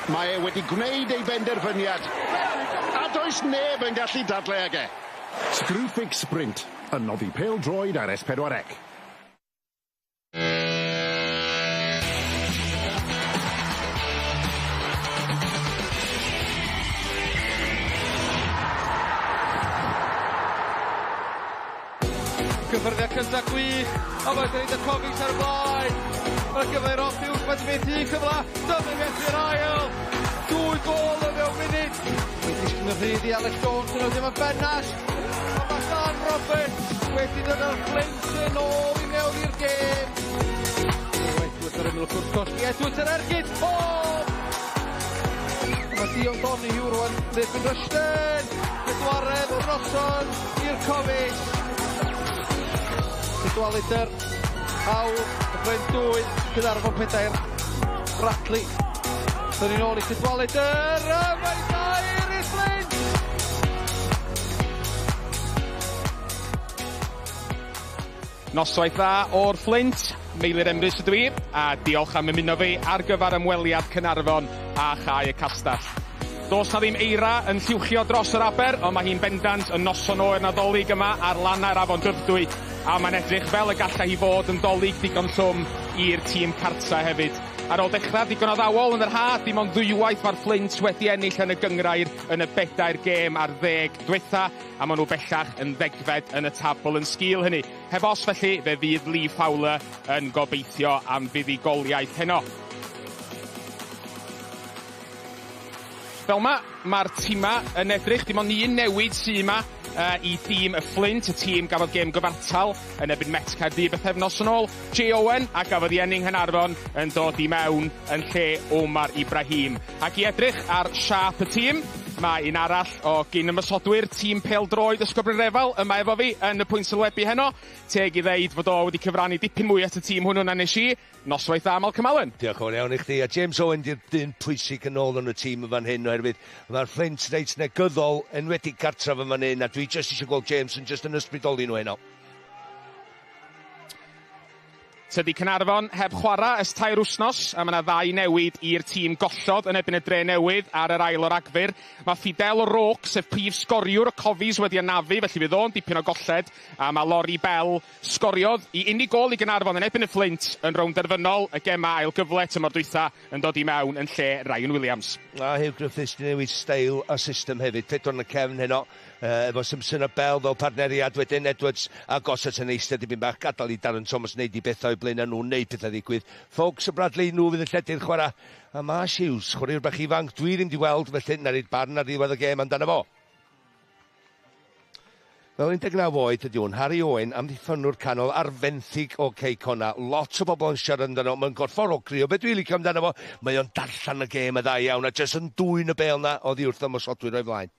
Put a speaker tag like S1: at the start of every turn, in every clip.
S1: Mae e wedi gwneud ei benderfyniad, a does neb yn gallu dadle ag e. Screwfix Sprint, yn noddi pêl-droed ar S4C.
S2: Cyffyrddiad cyntaf gwych, a mae Dyna Cofis ar y blaen. Mae'r gyfle i'r off uwch, mae'n methu un cyfle, dyma methu'r ail. Dwy gol o fewn munud. Mae'n disgyn yn rhydd i Alex Jones, yn wedyn mae Ben Nash. A mae Dan Roberts wedi dod â'r Flint yn ôl i mewn i'r gêm. Edwards ar ymyl y cwrt cosbi, Edwards yr ergyd, o! Mae Dion Donoghue rwan, dderbyn Rushden, pedwaredd o'r noson i'r Cofis. Cadwaladr, hawl, y Fflint 2, Caernarfon 4, Bradley. Dyn ni'n ôl i Cadwaladr, a mae'n dair i'r Fflint!
S3: Noswaith dda o'r Fflint, Meilir Emrys ydw i, a diolch am ymuno fi ar gyfer ymweliad Caernarfon a Chae y Castell. Does 'na ddim eira yn lluwchio dros yr aber, ond mae hi'n bendant yn noson oer Nadolig yma ar lannau'r Afon Dyfrdwy, a mae'n edrych fel y gallai hi fod yn 'Dolig digon llwm i'r tîm cartra hefyd. Ar ôl dechrau digon addawol yn yr ha', dim ond ddwywaith mae'r Fflint wedi ennill yn y gynghrair yn y bedair gêm ar ddeg dwetha', a maen nhw bellach yn ddegfed yn y tabl yn sgil hynny. Heb os felly, fe fydd Lee Fowler yn gobeithio am fuddugoliaeth heno. Fel 'ma, mae'r timau yn edrych, dim ond un newid sy' 'ma uh, i dîm y Fflint, y tîm gafodd gêm gyfartal yn erbyn Met Caerdydd bythefnos yn ôl. Jay Owen, a gafodd ei eni yng Nghaernarfon, yn dod i mewn yn lle Omar Ibrahim. Ac i edrych ar siâp y tîm, mae un arall o gyn-ymosodwyr tîm pêl-droed Ysgol Brynrefail yma efo fi yn y pwynt sylwebu heno. Teg i ddeud fod o wedi cyfrannu dipyn mwy at y tîm hwnnw na nes i. Noswaith dda, Malcolm Allen.
S4: Diolch yn fawr iawn i chdi. A James Owen di'r dyn pwysig yn ôl yn y tîm yn fan hyn oherwydd mae'r Fflint reit negyddol, enwedig gartref yn fan hyn, a dwi jyst eisiau gweld James yn jyst yn ysbrydoli nhw heno.
S3: Tydi Caernarfon heb chwarae ers tair wsnos, a mae yna ddau newid i'r tîm gollodd yn erbyn y Dre Newydd ar yr ail o Ragfyr. Mae Fidel Rourke, sef prif sgoriwr y Cofis, wedi anafu, felly fydd o'n dipyn o golled, a mae Laurie Bell Sgoriodd i unig gôl i Gaernarfon yn erbyn y Fflint yn rownd derfynol y gemau ail gyfle tymor dwytha yn dod i mewn yn lle Ryan Williams.
S4: A Huw Griffiths 'di newid steil a system hefyd, pedwar yn y cefn heno, efo Simpson a Bell fel partneriad, wedyn Edwards a Gossett yn eistedd dipyn bach, gadael i Darren Thomas wneud i bethau o'i blaenau nhw, wneud pethau ddigwydd. Foulkes a Bradley, nhw fydd yn lledu'r chwarae. A Marsh Hughes, chwaraewr bach ifanc, dwi ddim 'di weld, felly 'na roid barn ar ddiwedd y gêm amdano fo. Fel 19 oed ydy hwn, Harry Owen, amddiffynnwr canol ar fenthyg o Cei Connah. Lot o bobl yn siarad amdano, mae'n gorfforol crio. Be dwi'n licio amdano fo, mae o'n darllen y gêm y dda iawn a jyst yn dwyn y bêl na oddi wrth ymosodwyr o'i flaen.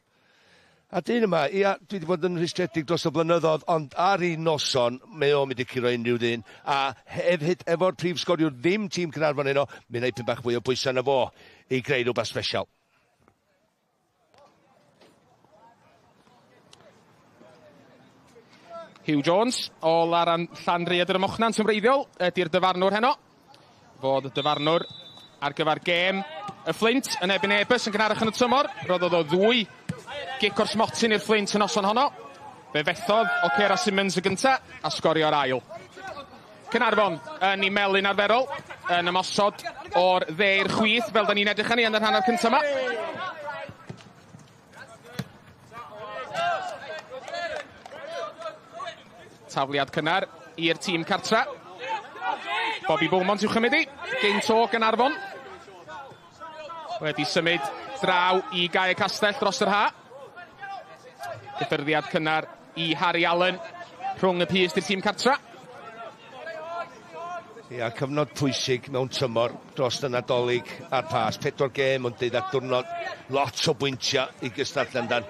S4: A dyn yma, ia, dwi wedi bod yn rhwystredig dros y blynyddoedd, ond ar un noson, mae o'n mynd i curo unrhyw ddyn. A hefyd, efo'r prif sgoriwr ddim tîm Caernarfon heno, mi wna i pyn bach fwy o bwysau na fo i greu rhywbeth special.
S3: Hugh Jones o Laran Llanrhaeadr ym Mochnant yn wreiddiol ydy'r dyfarnwr heno. Fod y dyfarnwr ar gyfer gêm y Fflint yn erbyn Airbus yn gynharach yn y tymor. Roddodd o ddwy gic o'r smotyn i'r Fflint y noson honno. Fe fethodd Okera Simmons y gynta a sgorio'r ail. Caernarfon yn ei melyn arferol, yn ymosod o'r dde i'r chwith, fel da ni'n edrych arni yn yr hanner cyntaf yma. Tafliad cynnar i'r tîm cartra. Bobby Beaumont i'w chymryd i, gynt o Gaernarfon. Wedi symud draw i Gae y Castell dros yr ha. Cyffyrddiad cynnar i Harry Allen rhwng y pyst i'r tîm cartra.
S4: Ia, cyfnod pwysig mewn tymor dros y Nadolig a'r Pasg. Pedwar gêm ond deuddag diwrnod. Lot o bwyntiau i gystadlu amdan.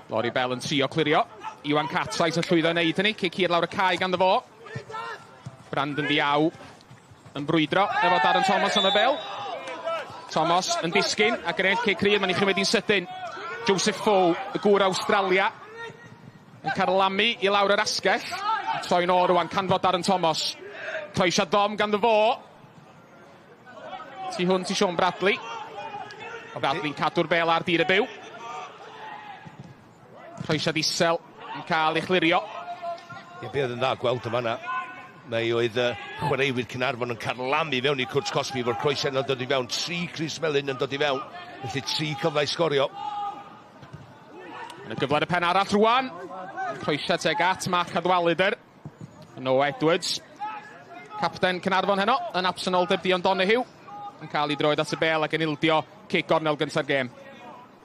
S3: Laurie Bell yn trio clirio. Iwan Cartwright yn llwyddo i wneud hynny. Cic hir lawr y cae ganddo fo. Brandon Diaw yn brwydro efo Darren Thomas am y bel. Thomas yn disgyn ac yn ennill cic rydd, mae'n ei chymryd hi'n sydyn. Joseph Foe, y gŵr Awstralia, yn carlamu i lawr yr asgell. Troi'n ôl rwan, canfod Darren Thomas. Croesiad ddom ganddo fo. Tu hwnt i Sean Bradley. Bradley'n cadw'r bel ar dir y byw. Croesiad isel yn cael ei chlirio.
S4: Ie, be oedd yn dda gweld yma yna, mae oedd chwaraewyr Caernarfon yn carlamu fewn i cwrt cosbi efo'r croesiad yn dod i fewn, 3 crys melyn yn dod i fewn, felly 3 cyfle i sgorio.
S3: Yn y gyfle ar y pen arall rwan, croesiad tuag at Mark Cadwaladr. Noah Edwards, capten Caernarfon heno, yn absenoldeb Dion Donoghue, yn cael ei droed at y bel ac yn ildio cic gornel gynta'r gêm.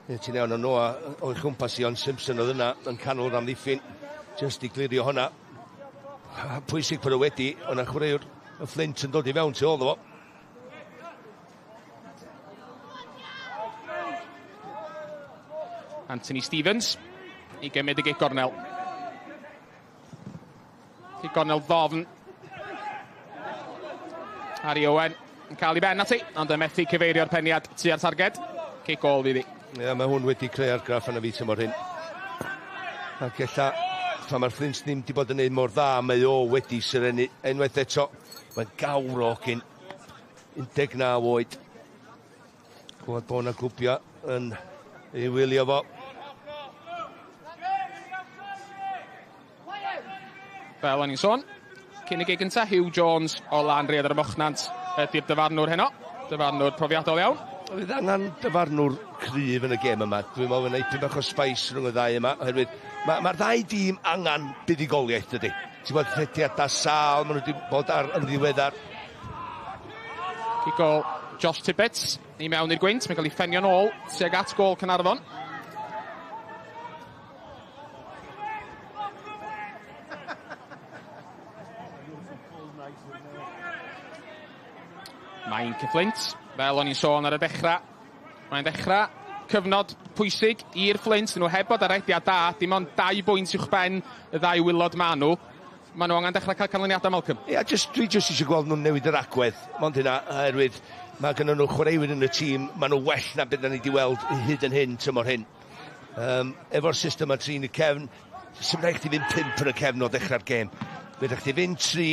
S4: Ie, ti'n iawn o Noah o'i chwmpas i, ond Simpson oedd yna yn canol yr amddiffyn, jyst i glirio hwnna. Pwysig bod o wedi, ond y chwaraewr y Flint yn dod i fewn tu ôl iddo fo.
S3: Anthony Stevens i gymryd y gic gornel. Cic gornel ddofn. Harry Owen yn cael ei ben ati, ond yn methu cyfeirio'r peniad tua'r targed. Cic gôl fydd hi.
S4: Ie, mae hwn wedi creu argraff arna fi tymor hyn. Ac ella, tra mae'r Flint ddim wedi bod yn neud mor dda, mae o wedi serennu unwaith eto. Mae'n gawr o hogyn, 19 oed. Gwybod bod yna glwbiau yn ei wylio fo.
S3: Fel o'n i'n sôn, cyn y gig gynta, Hugh Jones o Lanrhaeadr ym Mochnant ydy'r dyfarnwr heno. Dyfarnwr profiadol iawn.
S4: Fydd angen dyfarnwr cryf yn y gêm yma. Dwi'n meddwl fydd 'na ipyn bach o spice rhwng y ddau yma, oherwydd mae'r ma ddau dîm angen buddugoliaeth, dydy. Ti'n bod rhediadau sâl, maen nhw wedi bod ar yn ddiweddar.
S3: Cic gôl Josh Tibbets i mewn i'r gwynt, mae'n cael ei ffenio'n ôl tuag at gôl Caernarfon. Mae'n Flint, fel o'n i'n sôn ar y dechrau, mae'n dechrau cyfnod pwysig i'r Flint, nhw heb bod ar rediad da, dim ond 2 bwynt uwch ben y ddau wylod ma nhw. Maen nhw angen dechrau cael canlyniadau, Malcolm.
S4: Ie, yeah, dwi jyst eisiau gweld nhw'n newid yr agwedd. Mond hynna, oherwydd mae gynnon nhw chwaraewyr yn y tîm, maen nhw well na beth ni wedi weld hyd yn hyn, tymor hyn. Efo'r system a 3 yn y cefn, sy'n rhaid chdi fynd 5 yn y cefn o ddechrau'r gêm. Fe rhaid chdi fynd 3,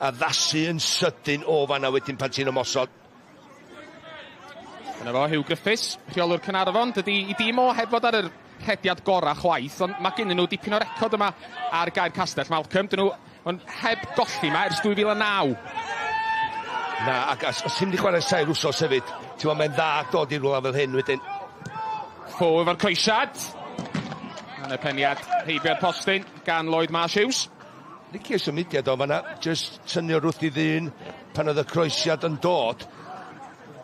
S4: addasu yn sydyn o fanna wedyn pan ti'n ymosod.
S3: Dyna fo, Hugh Griffiths, rheolwr Caernarfon. Dydy i dîm o heb fod ar yr rhediad gorau chwaith, ond mae gennyn nhw dipyn o record yma ar Gaer Castell. Malcolm, dyn nhw ond heb golli yma ers 2009.
S4: Na, ac os ti'n mynd i chwarae 3 wsos hefyd, ti'n meddwl mae'n dda dod i rhywle fel hyn wedyn.
S3: Fo efo'r croesiad. Yn y peniad heibio'r postyn gan Lloyd Marsh Hughes.
S4: Licio symudiad o fanna, jyst tynnu wrth i ddyn pan oedd y croesiad yn dod.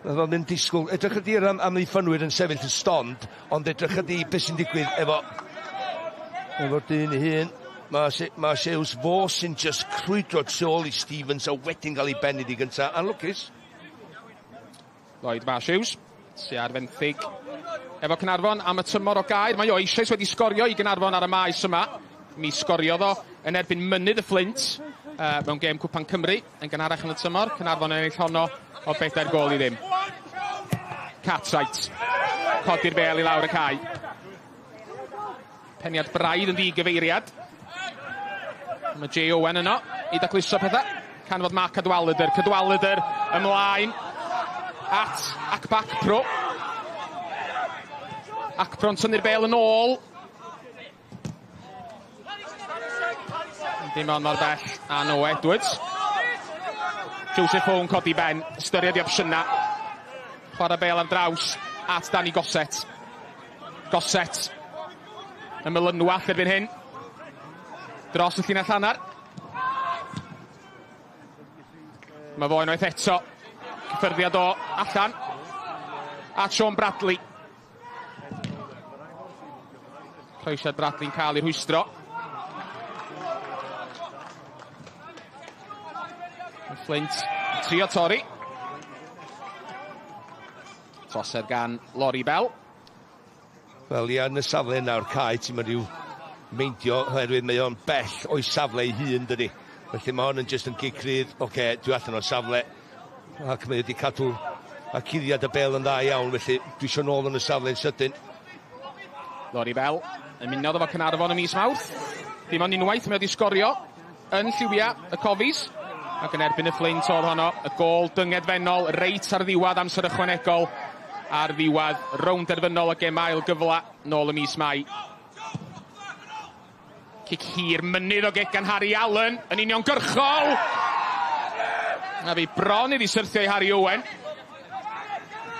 S4: Oedd o'n mynd disgwyl, edrych ydi'r amddiffynwyr yn sefyll yn stond, ond edrych ydi beth sy'n digwydd efo'r dyn ei hun. Mae Hughes fo sy'n just crwydro tu ôl i Stevens a wedyn gael ei ben iddi gynta. Anlwcus.
S3: Lloyd Marsh Hughes, sy ar fenthyg efo Caernarfon am y tymor o Gaer. Mae o eisoes wedi sgorio i Gaernarfon ar y maes yma. Mi sgoriodd o yn erbyn Mynydd y Fflint mewn gêm Cwpan Cymru yn gynharach yn y tymor. Caernarfon yn ennill honno o 4 gôl i ddim. Cartwright, codi'r bel i lawr y cae. Peniad braidd yn ddigyfeiriad. Mae Jay Owen yno i dacluso pethau. Canfod Mark Cadwaladr. Cadwaladr ymlaen at Akpakpro. Akpro'n tynnu'r bel yn ôl. Dim ond mor bell a Noah Edwards. Joseph Owen codi ben, ystyried i opsiynau. Chwarae bel am draws at Danny Gossett. Gossett yn mylynwall erbyn hyn. Dros y llinell hanner. Mae fo unwaith eto. Cyffyrddiad o allan. At Sean Bradley. Croesiad Bradley'n cael ei rhwystro. Flint trio torri. Trosedd gan Laurie Bell.
S4: Wel, ia, yn y safle yna o'r cae, ti'n mynd i'w meindio, oherwydd mae o'n bell o'i safle ei hun, dydy. Felly mae hon yn jyst yn gic rydd, oce, dwi allan o'r safle, ac mae wedi cadw a cuddiad y bel yn dda iawn, felly dwi eisiau nôl yn y safle yn sydyn.
S3: Laurie Bell ymunodd efo Caernarfon ym mis Mawrth. Dim ond unwaith mae wedi sgorio yn lliwiau y Cofis. Ac yn erbyn y Fflint oedd honno, y gôl dyngedfennol reit ar ddiwedd amser ychwanegol ar ddiwedd rownd derfynol y gêm ail gyfla nôl y mis Mai. Cic hir mynydd o gic gan Harry Allen yn uniongyrchol. Na fi bron iddi syrthio i Harry Owen.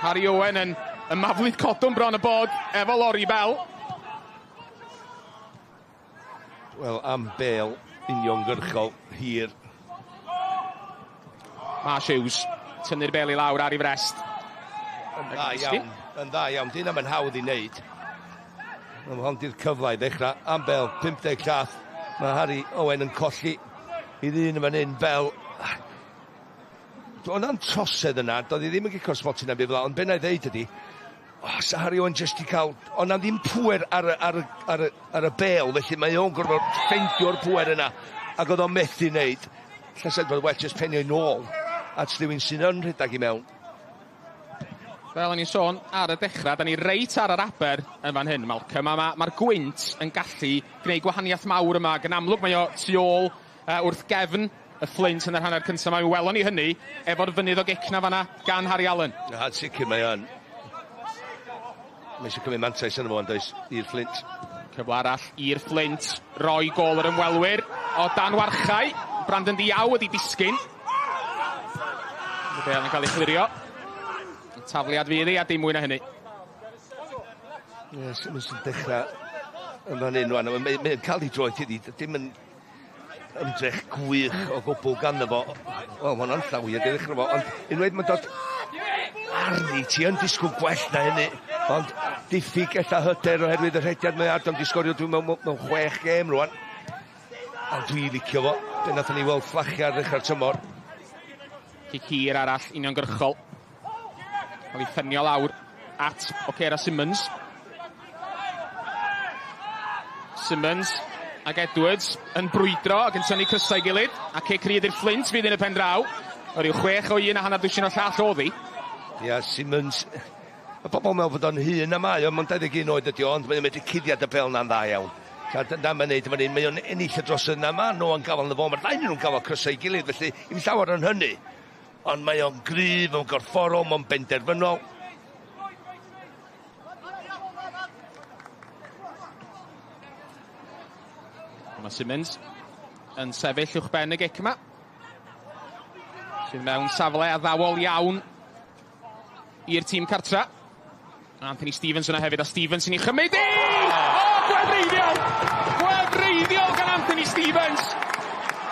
S3: Harry Owen yn ymaflyd codwm bron y bod efo Laurie Bell.
S4: Wel, am bêl uniongyrchol hir.
S3: Marsh Hughes, tynnu'r bêl i lawr ar ei frest.
S4: Yn dda iawn, yn dda iawn. Dyna mae'n hawdd i wneud. Mae hon di'r cyfle i ddechrau. Am bêl, 50 llath. Mae Harry Owen yn colli i ddyn yn fan hyn fel... O'na'n trosedd yna, doedd hi ddim yn gicio'r smotyn am byd fel, ond be na i ddeud ydi, oh, sa Harry Owen jyst i cael... O'na ddim pŵer ar, ar, ar, ar y bêl, felly mae o'n gorfod ffeindio'r pŵer yna, ac oedd o'n methu wneud. Llased fod well jyst penio i nôl at rhywun sy'n yn rhedeg i mewn.
S3: Fel o'n i'n sôn ar y dechrau, da ni reit ar yr aber yn fan hyn, Malcolm, a mae'r ma gwynt yn gallu gwneud gwahaniaeth mawr yma, ac yn amlwg mae o tu ôl wrth gefn y Fflint yn yr hanner cyntaf. Mae welon ni hynny efo'r fynydd o gic na fanna gan Harry Allen.
S4: Na, sicr mae o'n. Mae eisiau cymryd mantais yna fo, yn does, i'r Fflint.
S3: Cyfle arall i'r Fflint roi gôl yr ymwelwyr o dan warchau. Brandon Diaw wedi disgyn. Y bêl yn cael ei chlirio. Tafliad fydd hi a dim mwy na hynny.
S4: Ie, Simmons yn dechrau yn fan hyn rwan. Mae'n mae cael ei droed iddi, dim yn ymdrech gwych o gwbl ganddo fo. Wel, mae hwnna'n llawiad i ddechrau fo, ond unwaith mae'n dod arni, ti yn disgwyl gwell na hynny. Ond diffyg ella hyder oherwydd y rhediad mae Adam di sgorio dwi'n mewn, mewn 6 gêm rwan. Ond dwi licio fo. Dyna nathon ni weld fflachia ar ddechrau'r tymor.
S3: Cic hir arall uniongyrchol. Cael ei ffynio lawr at Okera Simmons. Simmons ac Edwards yn brwydro ac yn tynnu crysau gilydd. A cic rydd i'r Fflint fydd yn y pen draw. O ryw 6 o 1 a hanner dwsin o llall oddi.
S4: Ia, Simmons... Mae bobl meddwl bod o'n hŷn na mae o, mae'n 21 oed ydi o, ond mae'n medru cuddiad y bêl na'n dda iawn. Na mae'n neud fan hyn, mae o'n ennill y drosodd yna, mae nhw'n gafal yn y fo, mae'r ddau nhw'n gafal crysau i gilydd, felly i'm llawer yn hynny. Ond mae o'n gryf, mae'n gorfforol, mae'n benderfynol.
S3: Mae Simmons yn sefyll uwch ben y gic yma. Sydd mewn safle addawol iawn i'r tîm cartra. Anthony Stevens yna hefyd, a Stevens yn ei chymryd i! O, gwefreiddiol! Gwefreiddiol gan Anthony Stevens!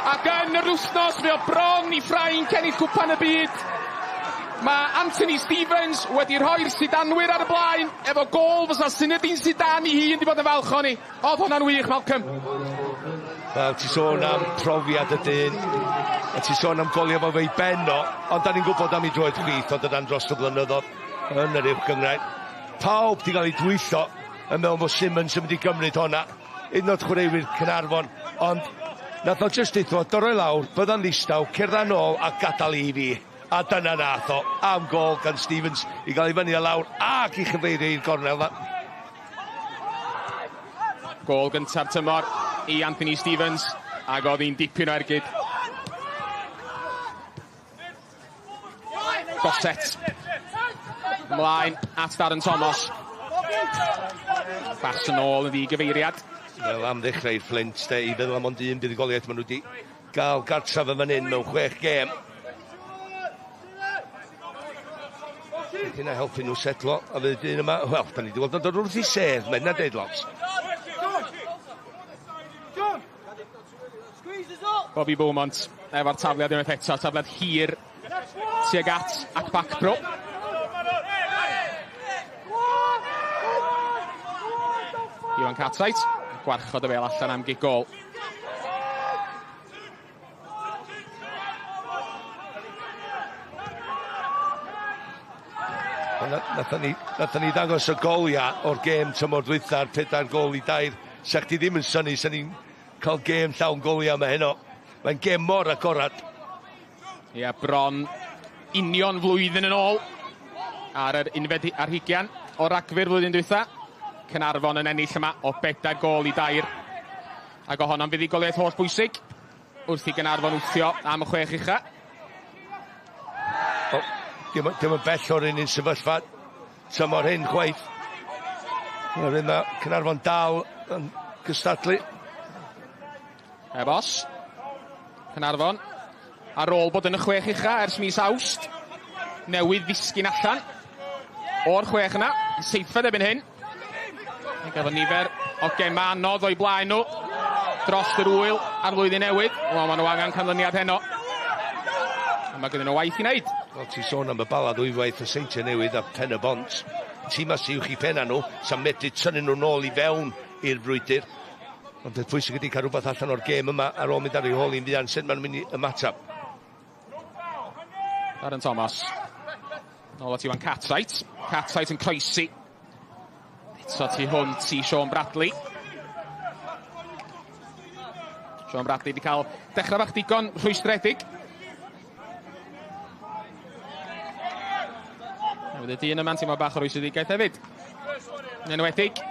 S3: Ac yn yr wythnos, fe o bron i Ffrainc ennill cwpan y byd. Mae Anthony Stevens wedi rhoi'r Sidanwyr ar y blaen efo gôl fysa Zinedine Zidane i hun wedi bod yn falch ohoni. Oedd hwnna'n wych, Malcolm.
S4: Wel, ti sôn am profiad y dyn, a ti sôn am golio fo fe'i ben o, ond da ni'n gwybod am ei droed chwith, ond yna'n dros y blynyddoedd yn yr uwch gynghrair. Pawb di gael ei dwyllo yn meddwl bod Simmons yn mynd i gymryd honna. Un o'r chwaraewyr Caernarfon, ond nath o jyst deutha fo, doroi lawr, bydda'n ddistaw, cerdda nôl a gadael i fi. A dyna nath o, am gôl gan Stevens i gael ei fyny a lawr ac i chyfeirio i'r gornel fa.
S3: Gôl gynta'r tymor i Anthony Stevens, ac oedd hi'n dipyn o ergyd. Gosset. Ymlaen at Darren Thomas. Bas yn ôl yn ddigyfeiriad.
S4: Wel, am ddechrau i'r Fflint, de, i feddwl am ond un buddugoliaeth maen nhw wedi gael gartref yn fan hyn mewn 6 gêm. Hynna helpu nhw setlo, a fydd dyn yma, wel, da ni wedi weld o'n dod wrth i sedd, mae'n na deud lot.
S3: Bobby Beaumont efo'r tafliad unwaith eto, tafliad hir tuag at ac back pro. Iwan Cartwright, gwarchod y bêl allan am gic gôl.
S4: Nathon ni ddangos y golia o'r gêm tymor dwytha'r 4 gôl i 2. Sa chdi ddim yn synnu, sa ni'n cael gêm llawn golia yma heno. Mae'n gêm mor agorad.
S3: Ia, bron union flwyddyn yn ôl ar yr unfed ar hugian o Ragfyr flwyddyn dwytha. Caernarfon yn ennill yma o 4 gôl i 2. Ac ohono'n fuddugoliaeth holl bwysig. wrth i Gaernarfon wthio am y 6 ucha.
S4: O, dim, dim yn bell o'r un un sefyllfa tymor hyn chwaith. Mae'r un mae Caernarfon dal yn cystadlu.
S3: Heb os. Caernarfon ar ôl bod yn y 6 ucha ers mis Awst, newydd ddisgyn allan o'r 6 yna, seithfed erbyn hyn. Fe gafodd nifer o gemau anodd o'i blaen nhw dros yr ŵyl a'r flwyddyn newydd. Wel, maen nhw angen canlyniad heno. A mae gyda nhw waith i wneud.
S4: Wel, ti sôn am y Bala ddwywaith, y Seintiau Newydd a Pen y Bont. Tîma sy'n uwch i penna nhw, sa'n medru tynnu nhw nôl i fewn i'r frwydr. Ond peth pwysig ydy cael rhywbeth allan o'r gêm yma ar ôl mynd ar ei hôl hi'n fuan, sut maen nhw'n mynd i ymateb.
S3: Darren Thomas. Nôl at Iwan Cartwright. Cartwright yn croesi. Eto tu hwnt i Sean Bradley. Sean Bradley wedi cael dechrau bach digon rhwystredig. Hefyd y dyn yma'n teimlo bach o rwystredigaeth hefyd. Yn enwedig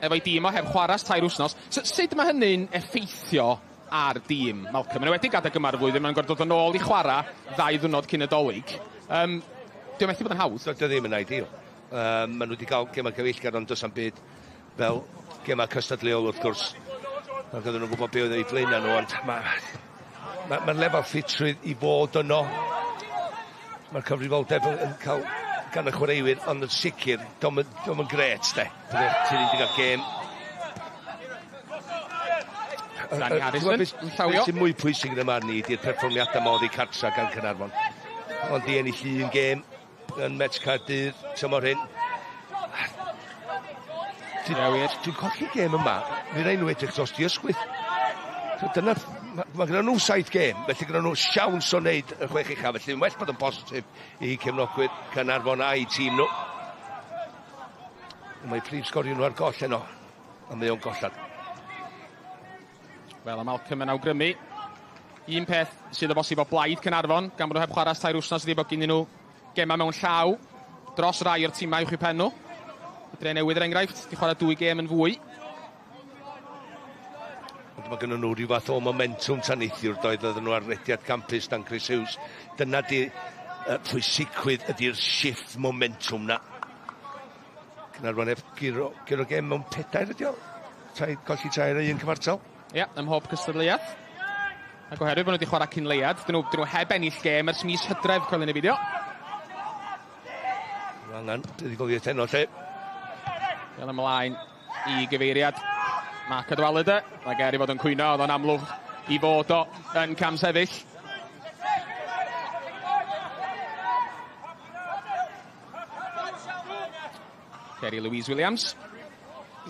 S3: efo'i dîm o heb chwarae 3 wythnos. Sut mae hynny'n effeithio ar dîm, Malcolm? Yn enwedig adeg yma'r flwyddyn, mae'n gorfod dod yn ôl i chwarae 2 ddiwrnod cyn y Dolig. Dwi'n methu bod yn hawdd.
S4: Dydy ddim yn ideal. Maen nhw wedi cael gemau cyfeillgar, ond does am byd fel gemau cystadleuol wrth gwrs. Ac oedden nhw'n gwybod be oedd eu blaenau nhw, ond mae'r ma lefel ffitrwydd i fod yno. Mae'r cyfrifoldeb yn cael gan y chwaraewyr, ond yn sicr, dio'm yn grêt, de. Ti wedi cael gêm.
S3: Danny Harrison yn llawio.
S4: Beth sy'n mwy pwysig yn y marn i ydy'r perfformiadau ma oddi cartra gan Caernarfon. Ond di ennill un gêm yn Met Caerdydd tymor hyn. Ti'n colli'r gêm yma, mi rai nhw edrych dros di ysgwydd. So dyna, mae gyda nhw 7 gêm, felly gyda nhw siawns o wneud y 6 ucha, felly mae'n well bod yn positif i cefnogwyr Caernarfon a'i tîm nhw. Mae prif sgorio nhw ar goll heno, a mae o'n gollad.
S3: Wel, a Malcolm yn awgrymu un peth sydd o bosib o blaid Caernarfon, gan bod nhw heb chwarae 3 wythnos, ydy bod gennyn nhw gemau mewn llaw dros rai o'r tîmau uwch eu pen nhw. Y Dre Newydd, er enghraifft, di chwarae 2 gêm yn fwy.
S4: Ond mae gynnon nhw rhyw fath o momentum tan neithiwr, doedd oedden nhw ar rediad campus dan Chris Hughes. Dyna di pwysicrwydd ydy'r shift momentum na. Caernarfon heb guro gêm mewn 4 ydi o? Colli 3 a 1 cyfartal.
S3: Ie, ym mhob cystadleuaeth. Ac oherwydd bod nhw wedi chwarae cyn leiad, dyn nhw heb ennill gêm ers mis Hydref, coelwn y fideo.
S4: Angen buddugoliaeth heno, lle.
S3: Fel ymlaen i gyfeiriad Mark Cadwaladr. Mae ger i fod yn cwyno, oedd o'n amlwg i fod o yn camsefyll. Kerry Louise Williams.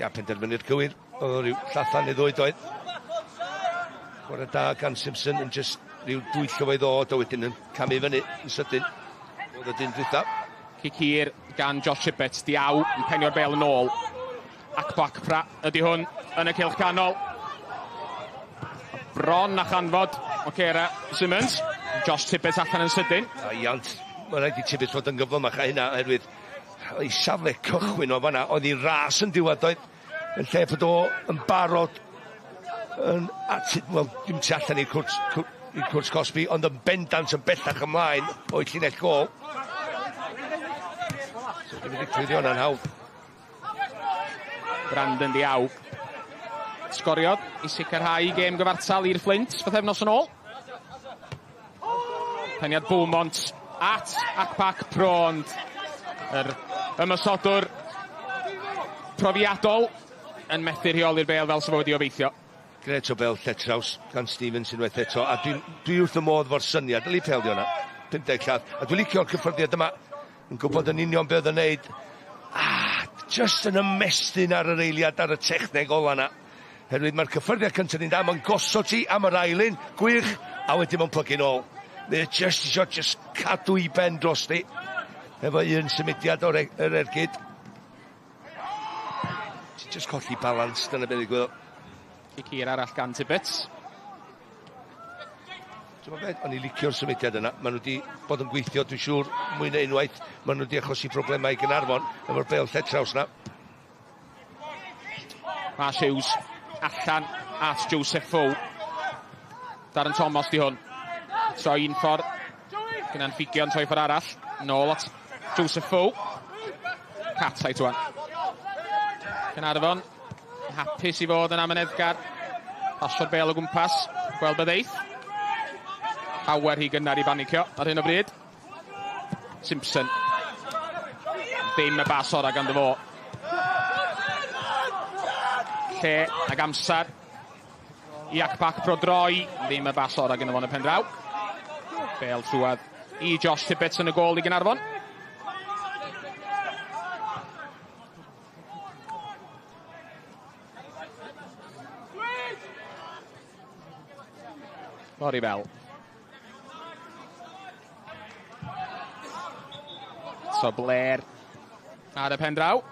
S4: Ia, penderfynu'r cywir. Oedd o ryw llathan neu ddwy doedd. Chwarae da gan Simpson yn just rhyw dwyllo fo i ddod, a wedyn yn camu fyny yn sydyn. Oedd y dyn dwytha.
S3: Cic hir gan Josh Tibbets, Diaw yn penio'r bel yn ôl. Akpo Akpra ydy hwn yn y cylch canol. Bron a chanfod Okera Simmons. Josh Tibbets allan yn sydyn.
S4: A iant, mae'n rhaid i Tibbets fod yn gyflymach a hynna, oherwydd ei safle cychwyn o fanna, oedd ei ras yn diwedd oedd, yn lle bod o yn barod yn, wel, dim tu allan i'r cwrt cosbi, ond yn bendant yn bellach ymlaen o'i llinell gôl. So, ddim wedi clirio hwnna'n hawdd.
S3: Brandon Diaw sgoriodd i sicrhau gêm gyfartal i'r Flint bythefnos yn ôl. Peniad Beaumont at Akpa Akpro, ond yr ymosodwr profiadol yn methu rheoli'r bêl fel sydd wedi obeithio.
S4: Gret o bel lletraws gan Stevens unwaith eto, a dwi wrth y modd fo'r syniad, dyli pel di hwnna, 50 llath, a dwi'n licio'r cyffyrddiad yma, yn gwybod yn union beth oedd yn neud. Just yn ymestyn ar yr eiliad, ar y techneg ola na. Herwydd mae'r cyffyrddiad cyntaf ni'n da, mae'n gosod ti am yr ailun, gwych, a wedyn mae'n plygu'n ôl. Mae just isio just cadw i ben dros di, efo un symudiad o'r yr ergyd. Ti just colli balans, dyna beth ddigwyddodd.
S3: Cic hir arall gan Tibbets.
S4: Ti'n gwbod beth? O'n i licio'r symudiad yna. Maen nhw wedi bod yn gweithio, dwi'n siŵr, mwy na unwaith. Maen nhw wedi achosi problemau i Gaernarfon efo'r bêl lletraws na.
S3: Marsh Hughes allan at Joseph Foe. Darren Thomas di hwn. Troi un ffordd. Gyda'n ffigion troi ffordd arall. Nôl at Joseph Fow. Cartwright wan. Caernarfon. Hapus i fod yn amyneddgar. Pasio'r bel o gwmpas. Gweld be ddeith. Llawer hi gynnar i banicio ar hyn o bryd. Simpson. Dim y bas ora ganddo fo. Lle ag amser i Akpakpro droi. Ddim y bas ora ganddo fo yn y pen draw. Bel trwad i Josh Tibbets yn y gôl i Gaernarfon. Lori Bell. So Blair ar y pen draw.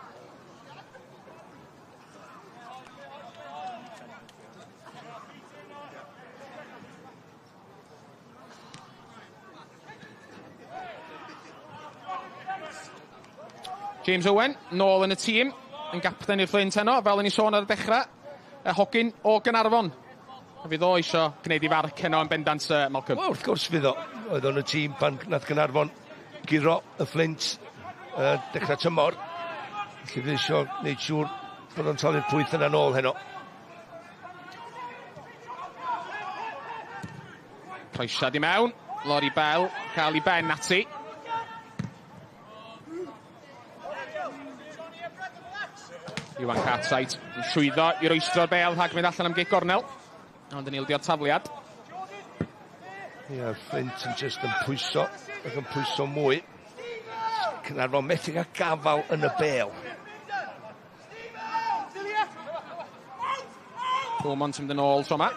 S3: James Owen, nôl yn y tîm, yn gapten i'r Fflint heno, fel o'n i sôn ar y dechrau, y hogyn o Gaernarfon. A fydd o isio gwneud i farc heno yn bendant, Malcolm.
S4: Wel, wrth gwrs fydd o. Oedd o'n y tîm pan nath Gaernarfon guro y Fflint dechrau tymor. Felly fydd isio gwneud siŵr bod o'n talu'r pwyth yna nôl heno.
S3: Croesiad i mewn, Lori Bell cael ei ben ati. Iwan Cartwright yn llwyddo i rwystro'r bel rhag mynd allan am gic gornel. Ond yn ildio'r tafliad.
S4: Ie, yeah, Flint yn just yn pwyso, ac yn pwyso mwy. Caernarfon methu cael gafal yn y bel.
S3: Beaumont yn mynd yn ôl tro yma.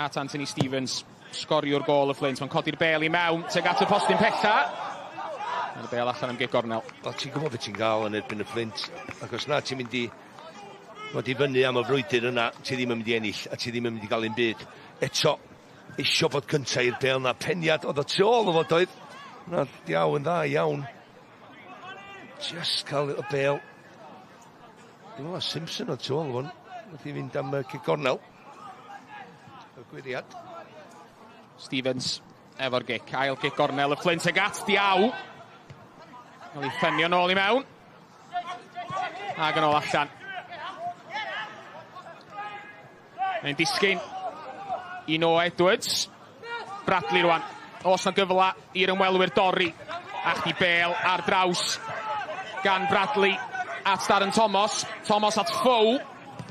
S3: At Anthony Stevens, sgoriwr gôl y Flint. Mae'n codi'r bel i mewn, tuag at y postyn pella. Mae'r bel allan am gic gornel.
S4: Wel, ti'n gwybod beth ti'n gael yn erbyn y Flint, ac os na ti'n mynd i fod i fyny am y frwydr yna, ti ddim yn mynd i ennill, a ti ddim yn mynd i gael un byd. Eto, isio bod cyntaf i'r bel na. Peniad oedd o tu ôl o fod oedd. Na, diaw yn dda iawn. Just cael y bel. Dwi'n meddwl Simpson o tu ôl hwn. Nath i fynd am y cic gornel. Y gwiriad.
S3: Stevens efo'r gic. Ail gic gornel y Flint ag at Diaw. Cael ei ffenio nôl i mewn. Ac yn ôl allan. Mae'n disgyn i Noah Edwards. Bradley rwan. Oes na gyfle i'r ymwelwyr dorri. A chdi bel ar draws gan Bradley at Darren Thomas. Thomas at Fow.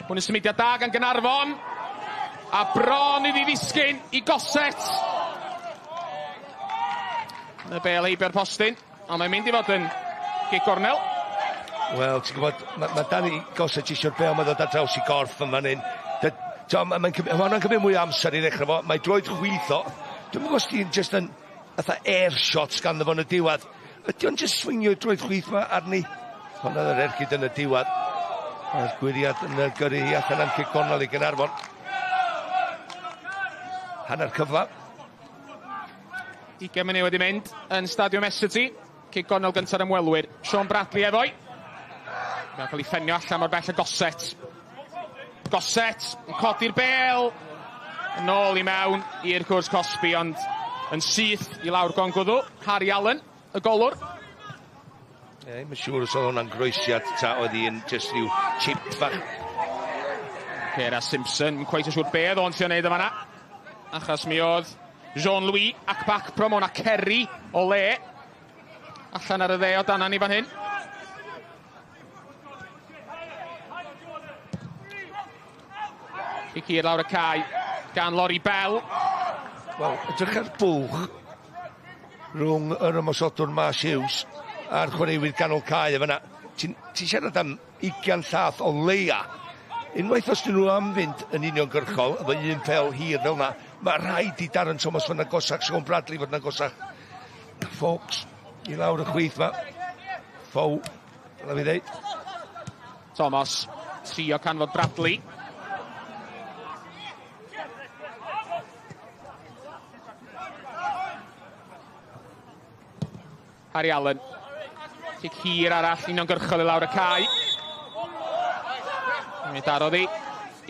S3: Hwn yn symudiad da gan Gaernarfon. A bron iddi ddisgyn i Gossett. Y bel heibio'r postyn. Ond mae'n mynd i fod yn gic gornel.
S4: Wel, ti'n gwybod, mae ma Danny Gossett eisiau'r bel, mae'n dod ar draws i gorff yn fan hyn. Mae'n hwnna'n cymryd mwy o amser i ddechrau fo. Mae droed chwith o. Dwi'n gwybod os ti'n just yn fatha air shots ganddo fo yn y diwedd. Ydy o'n just swingio droed chwith ma arni? Hwnna yr ergyd yn y diwedd. Mae'r gwiriad yn gyrru hi allan am cic gornel i Gaernarfon. Hanner cyfle.
S3: 20 munud wedi mynd yn Stadiwm Essity. Cic gornel gyntaf ymwelwyr. Sean Bradley efo'i. Mae'n cael ei ffenio allan mor bell y Gossett. Gossett yn codi'r bel. Yn ôl i mewn i'r cwrs cosbi, ond yn syth i lawr gongwddw. Harry Allen, y golwr.
S4: Ie, mae'n siŵr os oedd hwnna'n groesiad ta oedd hi'n just rhyw chip fach.
S3: Cera Simpson, yn cweit yn siŵr be oedd o'n trio neud o fanna. Achos mi oedd Jean-Louis Akpakpro mewn a Kerry o le. Allan ar y dde o dan ni fan hyn. Cic hir lawr y cae gan Laurie Bell.
S4: Wel, edrych ar bwlch rhwng yr ymosodwr Marsh Hughes a'r chwaraewyr ganol cae efo yna. Ti'n ti siarad am 20 llath o leia. Unwaith os dyn nhw am fynd yn uniongyrchol efo un pel hir fel yna, mae rhaid i Darren Thomas fod yn agosach, Sean Bradley fod yn agosach. Fox i lawr y chwith ma. Fow, dyna fi ddeud.
S3: Thomas, trio canfod Bradley. Harry Allen. Cic hir arall, uniongyrchol i lawr y cae. Mi darodd hi,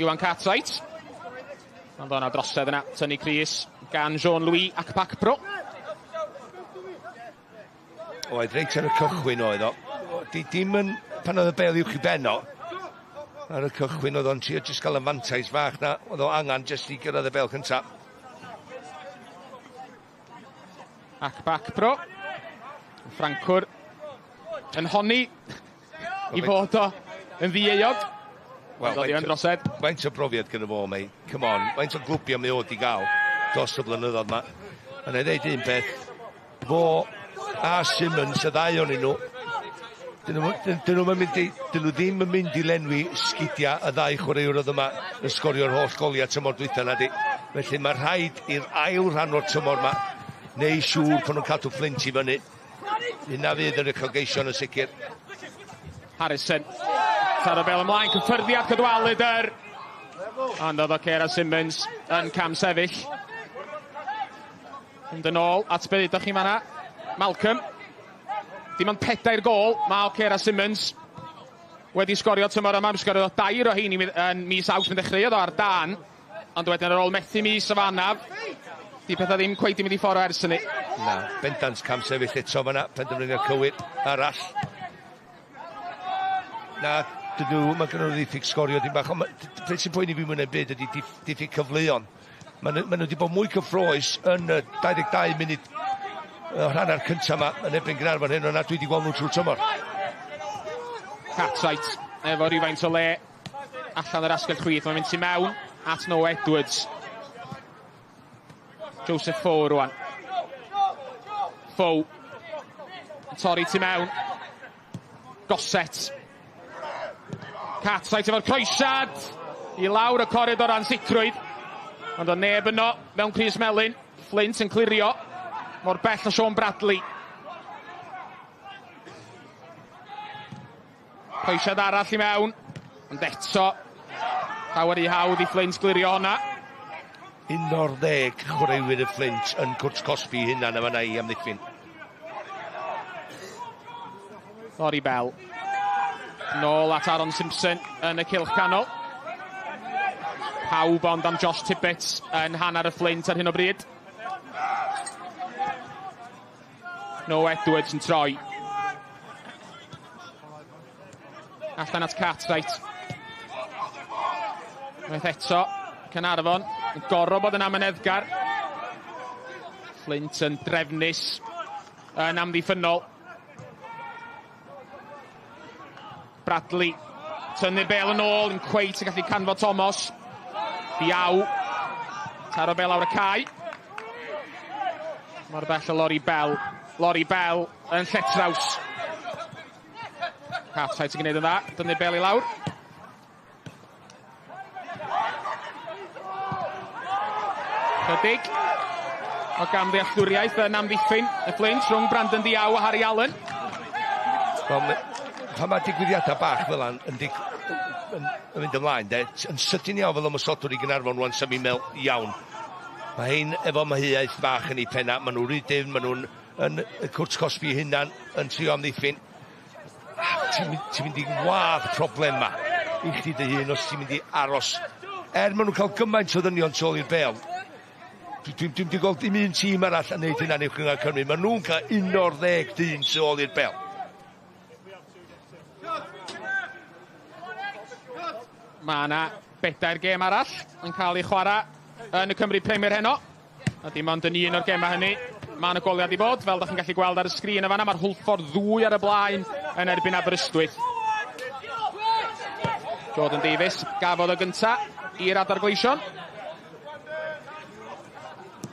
S3: Iwan Cartwright. Ond o'na drosedd yna, tynnu Cris gan Jean-Louis Akpakpro.
S4: Oedd reit ar y cychwyn oedd o. Dim yn pan oedd y bel uwch i ben o. Ar y cychwyn oedd o'n trio jyst gael y fantais fach na. Oedd o angen jyst i gyrraedd y bel cyntaf.
S3: Akpakpro. Ffrancwr yn honni i fod o yn ddieuog.
S4: Wel,
S3: Oedd o'n drosedd.
S4: Faint o brofiad gyda fo, mate. Come on. Faint o glwbiau mae o wedi gael dros y blynyddoedd yma. A na i ddeud un peth. Fo a Simmons, y ddau o'n nhw, dyn nhw ddim yn mynd i lenwi sgidiau y ddau chwaraewr oedd yma yn sgorio'r holl goliau tymor dwytha na di. Felly mae rhaid i'r ail rhan o'r tymor yma neu siŵr bod nhw'n cadw Flint i fyny. Hynna fydd yr uchelgeision yn sicr.
S3: Harrison. Taro bel ymlaen, cyffyrddiad Cadwaladr. Ond oedd O'Kera Simmons yn cam sefyll. Mynd yn ôl at be ddeudoch chi fanna. Malcolm. Dim ond 4 gôl mae O'Kera Simmons wedi sgorio tymor yma. Sgoriodd 2 o heini yn mis Awst, yn dechreuodd o ar dan. Ond wedyn ar ôl methu mis o fanaf, di pethau ddim cweit i mynd i ffordd ers hynny.
S4: Na, bendant cam sefyll eto fanna, penderfyniad cywir arall. Na, dyn nhw, mae gen nhw ddiffyg sgorio dim bach, ond beth sy'n poeni fi mwy na'n byd ydy diffyg cyfleon. Maen nhw wedi bod mwy cyffroes yn y 22 munud o'r hanner cyntaf yma yn erbyn Gaernarfon hyn, ond dwi wedi gweld nhw trwy'r tymor.
S3: Cartwright efo rhywfaint o le allan yr asgell chwith, mae'n mynd tu mewn at Noah Edwards. Joseph Foe rwan. Foe torri tu mewn. Gossett. Cartwright efo'r croesiad i lawr y coridor ansicrwydd. Ond o neb yno mewn crys melyn. Flint yn clirio mor bell o Sean Bradley. Croesiad arall i mewn. Ond eto llawer i hawdd i Flint glirio hwnna.
S4: 11 chwaraewyr y Flint yn cwrt cosbi hynna na fanna i amddiffyn.
S3: Lori Bell. Nôl at Aaron Simpson yn y cylch canol. Pawb ond am Josh Tibbetts yn hanner y Flint ar hyn o bryd. Noah Edwards yn troi. Allan at Cartwright. Unwaith eto, Caernarfon yn gorfod bod yn amyneddgar. Flint yn drefnus yn amddiffynnol. Bradley tynnu'r bel yn ôl, yn cweit yn gallu canfod Thomas. Diaw, taro bel lawr y cae. Mor bell o Lori Bell. Lori Bell yn lletraws. Cartwright yn gwneud yn dda, dynnu'r bel i lawr. Chydig o gamddealltwriaeth yn amddiffyn y Flint rhwng Brandon Diaw a Harry Allen.
S4: Well, pan mae digwyddiadau bach fel yna yn mynd ymlaen, de, yn sydyn iawn fel ymosodwr i Gaernarfon rwan, sef i'n meddwl iawn. Mae hein efo maheuaeth bach yn ei penna, maen nhw'n rhy dyfn, maen nhw'n yn y cwrt cosbi hunan yn trio amddiffyn. Ti'n mynd i wadd problem ma i chdi dy hun os ti'n mynd i aros. Er maen nhw'n cael gymaint o ddynion tu ôl i'r bel, dwi'n wedi gweld dim un tîm arall yn neud hynna'n Uwch Gynghrair Cymru. Maen nhw'n cael 11 dyn tu ôl i'r bel.
S3: Mae yna 4 gêm arall yn cael ei chwarae yn y Cymru Premier heno. A dim ond yn un o'r gemau hynny mae yna goliad i fod, fel ydych chi'n gallu gweld ar y sgrin y fanna, mae'r Hwlffordd 2 ar y blaen yn erbyn Aberystwyth. Jordan Davies gafodd o gynta i'r Adar Gleision.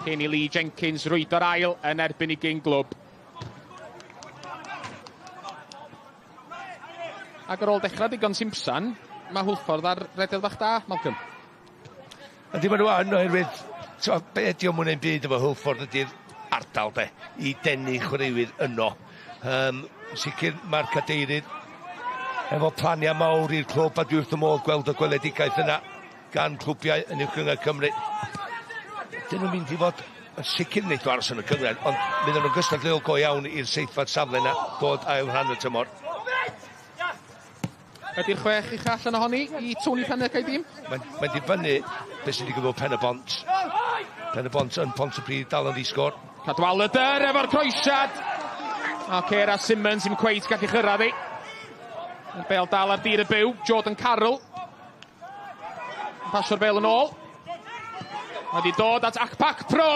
S3: Cyn i Lee Jenkins rwydo'r ail yn erbyn i gyn glwb. Ac ar ôl dechrau digon simsan, mae Hwlffordd ar rediad bach da, Malcolm.
S4: Ydy maen nhw yn, oherwydd, be ydi o mwy neu'n byd efo Hwlffordd ydy'r ardal de, i denu chwaraewyr yno. Sicr mae'r cadeirydd efo planiau mawr i'r clwb, a dwi wrth y modd gweld y gweledigaeth yna gan clwbiau yn Uwch Gynghrair Cymru. Dyn nhw'n mynd i fod yn sicr wneud o aros yn y cynghrair, ond fydden nhw'n gystadleuol go iawn i'r seithfed safle yna dod ail rhan y tymor.
S3: Ydy'r 6 ucha allan ohoni i Tony Pennock a'i dîm?
S4: Mae'n dibynnu Beth sy'n digwydd efo Pen-y-bont. Pen-y-bont yn Pontypridd dal yn ddi-sgôr.
S3: Cadwaladr efo'r croesiad. A Cera Simmons ddim cweit gallu chyrraedd hi. Y bêl dal ar dir y byw. Jordan Carroll. Pasio'r bêl yn ôl. Mae wedi dod at Akpakpro!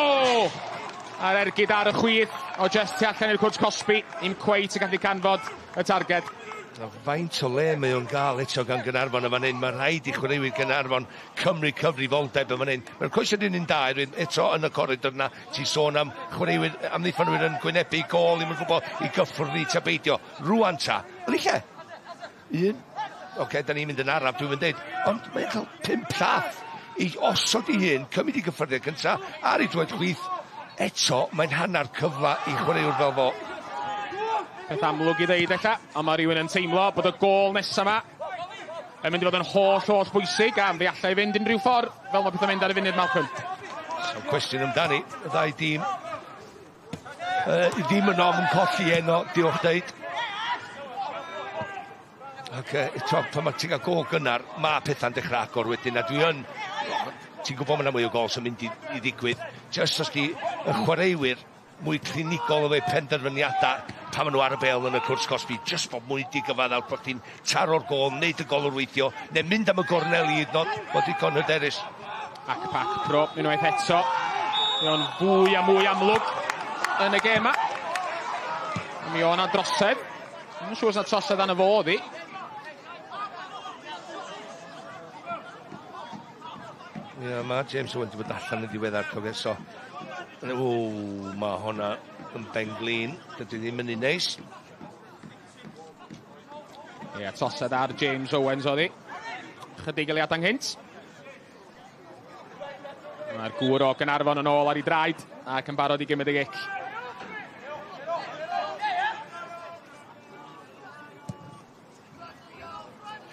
S3: A'r ergyd ar y chwith o just tu allan i'r cwrt cosbi. Ddim cweit yn gallu canfod y targed.
S4: A faint o le mae o'n gael eto gan Gaernarfon yn fan hyn. Mae rhaid i chwaraewyr Gaernarfon cymryd cyfrifoldeb yn fan hyn. Mae'r croesiad un un da eto yn y coridor yna. Ti'n sôn am chwaraewyr amddiffynwyr yn gwynebu gôl, ddim yn gwybod i gyffwrdd i ta beidio. Rwan ta. Yn ei lle? Un. Oce, da ni'n mynd yn araf, dwi'n mynd deud. Ond mae'n cael 5 llath i osod ei hun, cymryd i gyffyrddiad cyntaf ar ei droed chwith. Eto, mae'n hanner cyfle i chwaraewr fel fo.
S3: Peth amlwg i ddeud ella, ond mae rhywun yn teimlo bod y gôl nesaf yma yn mynd i fod yn holl bwysig, a fe allai fynd unrhyw ffordd, fel mae pethau'n mynd ar y funud, Malcolm.
S4: So, cwestiwn amdani, y ddau dîm. Ddim yn ofn colli heno, diolch deud. Ac eto, pan mae ti'n cael gôl gynnar, mae pethau'n dechrau agor wedyn, a dwi yn... Ti'n gwybod mae yna mwy o gôls yn mynd i ddigwydd. Jyst os di y chwaraewyr mwy clinigol efo'u penderfyniadau pan maen nhw ar y bêl yn y cwrt cosbi, jyst bod mwy digyfaddawd bod chdi'n taro'r gôl, wneud y golwr weithio, neu mynd am y gornel i hyd nod, bod digon hyderus.
S3: Akpakpro unwaith eto. Mae o'n fwy a mwy amlwg yn y gêm 'ma. Mi o' 'na drosedd. Ddim yn siŵr os 'na trosedd arno fo oedd hi.
S4: Ie, mae James Owen wedi bod allan yn ddiweddar, cofio, so... O, mae hwnna yn benglin. Dydy ddim yn un neis.
S3: Ie, trosedd ar James Owens oedd hi. Chydig eiliadau ynghynt. Mae'r gŵr o Gaernarfon yn ôl ar ei draed ac yn barod i gymryd y gic.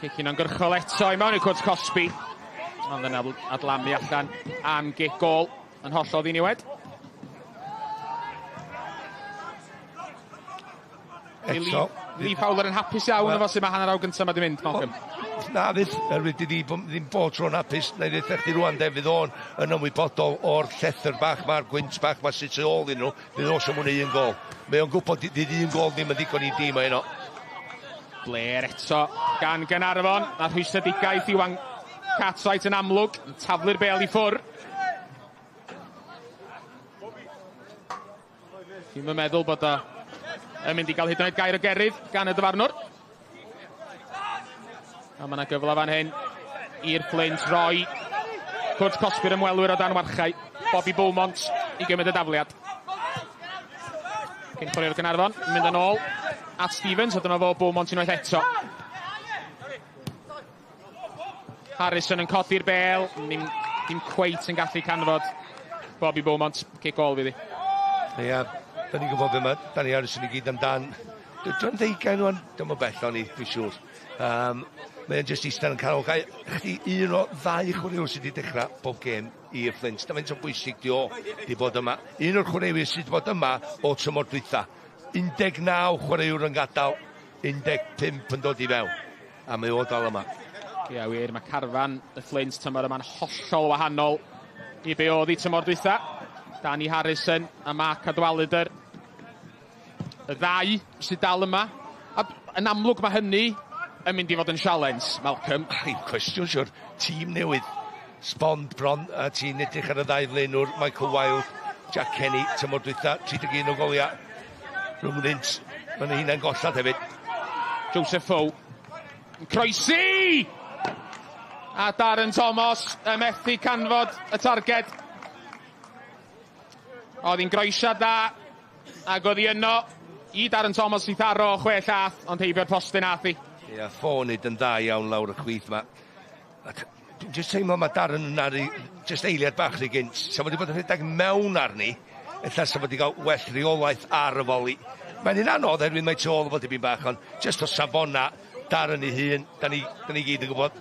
S3: Cic uniongyrchol eto i mewn i'r cwrt cosbi. Ond yn adlamu allan am gic gôl yn hollol ddiniwed.
S4: Eto.
S3: Lee Fowler yn hapus iawn efo sut mae hanner awr gyntaf ma 'di mynd, Malcolm.
S4: Na fydd, oherwydd di ddim bod tro'n hapus, na i ddeutha chdi rwan de, fydd o'n yn ymwybodol o'r llethr bach ma'r gwynt bach ma sydd tu ôl iddyn nhw, fydd o isio mwy na un gôl. Mae o'n gwybod fydd un gôl ddim yn ddigon i dîm o heno.
S3: Blair eto gan Gaernarfon, a rhwystredigaeth Iwan Cartwright yn amlwg, yn taflu'r bêl i ffwrdd. Dwi'm yn meddwl bod o yn mynd i gael hyd yn oed gair o gerydd gan y dyfarnwr. A mae yna gyfle fan hyn i'r Flint roi cwrt cosbi'r ymwelwyr o dan warchau. Bobby Beaumont i gymryd y dafliad. Cyn chwaraewr Gaernarfon, mynd yn ôl at Stevens, a dyma fo Beaumont unwaith eto. Harrison yn codi'r bêl, ddim cweit yn gallu canfod Bobby Beaumont, cic gôl fydd hi.
S4: Ia, da ni'n gwybod be mae Danny Harrison i gyd amdan. Dwi'n ddeugain rwan, dwi'm yn bell o'n i, dwi'n siŵr. Mae'n jyst eistedd yn canol cae. Chdi un o ddau chwaraewr sydd wedi dechrau bob gêm i'r Flint. Dyma faint o bwysig di o di bod yma. Un o'r chwaraewyr sydd wedi bod yma o tymor dwytha. 19 chwaraewr yn gadael, 15 yn dod i fewn. A mae o dal yma.
S3: Ia wir, mae carfan y Flint tymor yma'n hollol wahanol i be oedd i tymor dwytha. Danny Harrison a Mark Cadwaladr. Y ddau sydd dal yma. A yn amlwg mae hynny yn mynd i fod yn sialens, Malcolm.
S4: Ai, cwestiwn siwr, tîm newydd. Sbond bron, a ti'n edrych ar y ddau flaenwr, Michael Wilde, Jack Kenny, tymor dwytha, 31 o goliau. Rhwngddynt, maen nhw hunain gollad hefyd.
S3: Joseph Foe yn croesi! A Darren Thomas yn methu canfod y targed. Oedd hi'n groesiad dda, ac oedd hi yno i Darren Thomas i tharo 6 llath, ond heibio'r postyn ath hi.
S4: Ia, Foe yn neud yn dda iawn lawr y chwith ma. A dwi'n jyst teimlo mae Darren yn ar ei, jyst eiliad bach rhy gynt. Sa fo wedi bod yn rhedeg mewn arni, ella sa fo wedi cael well reolaeth ar y foli. Mae'n un anodd oherwydd mae tu ôl fo dipyn bach, ond jyst o safona Darren ei hun, da ni gyd yn gwybod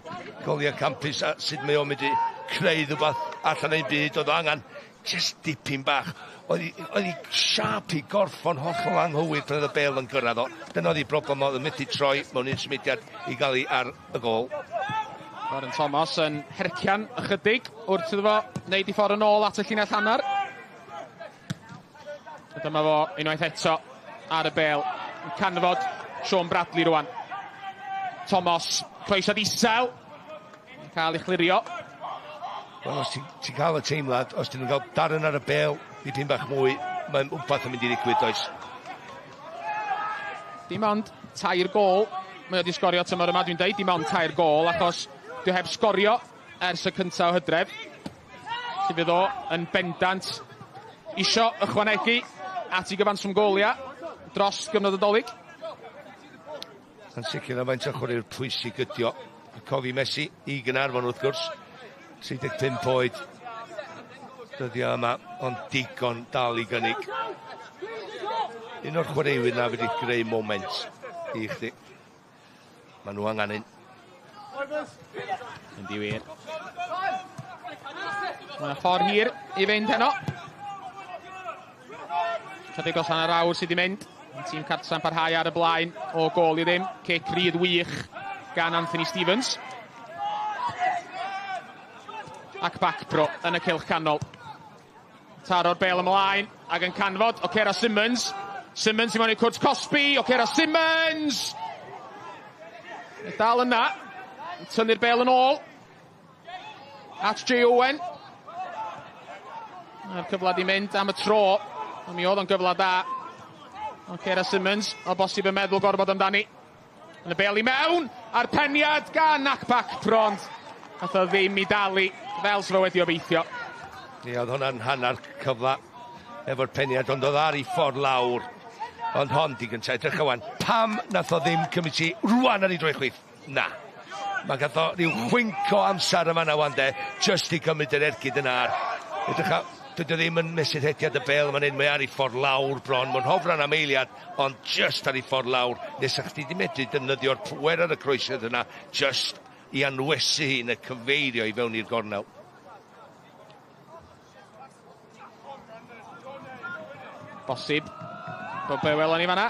S4: goliau campus a sut mae o'n mynd i creu rhywbeth allan o'i byd, oedd o angen jyst dipyn bach. Oedd hi siâp i gorffon hollol anghywir pan oedd y bêl yn gyrraedd o. Dyna oedd ei broblem, oedd yn methu troi mewn un symudiad i gael ei ar y gôl.
S3: Darren Thomas yn hercian ychydig wrth iddo fo wneud i ffordd yn ôl at y llinell hanner. A dyma fo unwaith eto ar y bêl. Yn canfod Sean Bradley rwan. Thomas, croesiad isel. Yn cael ei chlirio.
S4: Wel, os ti'n ti cael y teimlad, os dyn nhw'n cael darn ar y bêl, dipyn bach mwy, mae'n wbath yn mynd i ddigwydd, does?
S3: Dim ond 3 gôl mae o wedi sgorio tymor yma, dwi'n deud dim ond 3 gôl, achos dwi heb sgorio ers y cyntaf o Hydref. Felly fydd o yn bendant isio ychwanegu at ei gyfanswm goliau dros gyfnod y Dolig.
S4: Yn sicr na faint o chwaraewr pwysig ydi o. Cofi Messi i Gaernarfon wrth gwrs. 35 oed dyddiau yma, ond digon dal i gynnig. Un o'r chwaraewyr na wedi greu moment i chdi. Maen nhw angen un.
S3: Yndi wir. Mae yna ffordd hir i fynd heno. Chydig dros hanner awr sydd wedi mynd. Tîm cartra'n parhau ar y blaen o gôl i ddim. Cic rydd wych gan Anthony Stevens. Ac Akpro yn y cylch canol. Taro'r bêl ymlaen ac yn canfod Okera Simmons. Simmons i mewn i cwrt cosbi. Okera Simmons! Dal yna. Tynnu'r bêl yn ôl. At Jay Owen. Mae'r cyfle di mynd am y tro. Ond mi oedd o'n gyfle da. Okera Simmons, o bosib yn meddwl gorfod amdani. Yn y bêl i mewn, a'r peniad gan Akpro, ond nath o ddim i dalu fel sydd wedi obeithio.
S4: Ie, oedd hwnna'n hanner cyfle efo'r peniad, ond oedd ar ei ffordd lawr. Ond hon di gyntaf, edrych wan, pam nath o ddim cymryd ti rwan ar ei droi chwith? Na. Mae gath o ryw chwinc o amser yma na wan de, just i cymryd yr ergyd yna ar. Edrych, dydy o ddim yn mesur hediad y bêl yma'n hyn, mae ar ei ffordd lawr bron, mae'n hofran am eiliad, ond just ar ei ffordd lawr, nes a'ch chdi di medru defnyddio'r pwer ar y croesiad yna, just i anwesu hi neu cyfeirio i fewn i'r gornel.
S3: Bosib bod be welon ni fanna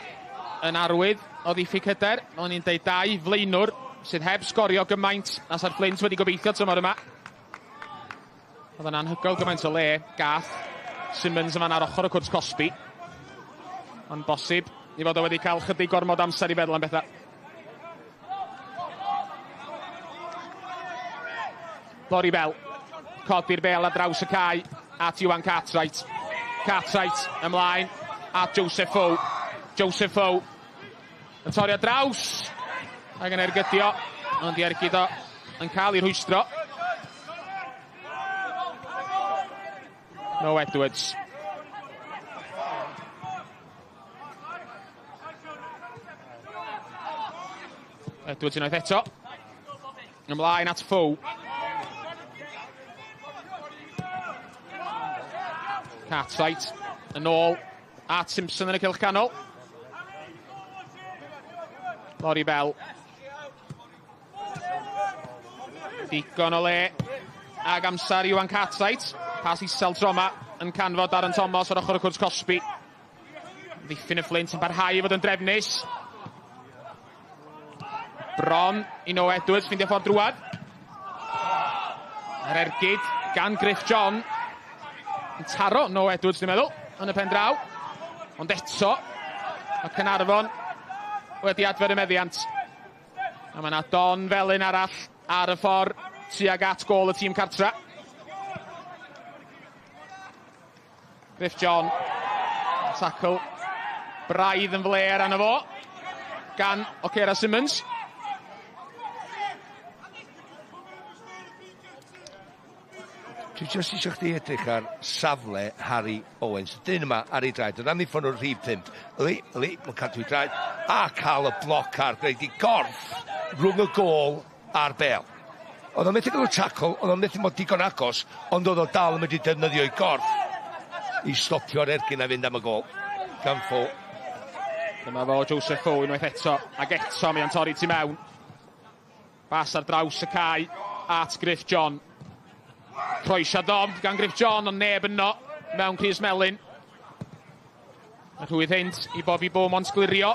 S3: yn arwydd o ddiffyg hyder. O'n i'n deud 2 flaenwr sydd heb sgorio gymaint na sa'r Fflint wedi gobeithio tymor yma. Oedd yn anhygoel gymaint o le gath Simmons yma'n ar ochr y cwrt cosbi. Ond bosib i fod o wedi cael chydig gormod amser i feddwl am bethau. Laurie Bell, codi'r bêl ar draws y cae at Iwan Cartwright. Cartwright ymlaen at Joseph Fow. Joseph Fow yn torri ar draws ac yn ergydio, ond i ergyd o yn cael ei rhwystro. No Edwards. Edwards unwaith eto. Ymlaen at Fow. Cartwright yn ôl at Simpson yn y cylch canol. Laurie Bell. Digon o le ag amser Iwan Cartwright. Pas isel tro yma yn canfod Darren Thomas ar ochr y cwrt cosbi. Ddiffyn y Fflint yn parhau i fod yn drefnus. Bron i Noah Edwards ffeindio ffordd drwad. Yr ergyd gan Griff John. Yn taro Noah Edwards, dwi'n meddwl, yn y pen draw. Ond eto, mae Caernarfon wedi adfer y meddiant. A mae yna don felyn arall ar y ffordd tuag at gôl y tîm cartra. Griff John, tackle braidd yn fler arno fo gan Okera Simmons.
S4: Dwi jyst eisiau chdi edrych ar safle Harry Owens. Dyn yma ar ei draed, yn amddiffyn o'r rhif 5. Yli, yli, mae'n cadw ei draed, a cael y bloc ar gwneud i gorff rhwng y gôl a'r bêl. Oedd o'n methu gael y tackle, oedd o'n methu mod digon agos, ond oedd o dal yn mynd i defnyddio ei gorff i stopio'r ergyn a fynd am y gôl. Gan Fo.
S3: Dyma fo Joseph Fo unwaith eto, ac eto mae o'n torri tu mewn. Bas ar draws y cae at Griff John. Croesiad ddofn gan Griff John, ond neb yno mewn crys melyn. A rhwydd hynt i Bobby Beaumont glirio.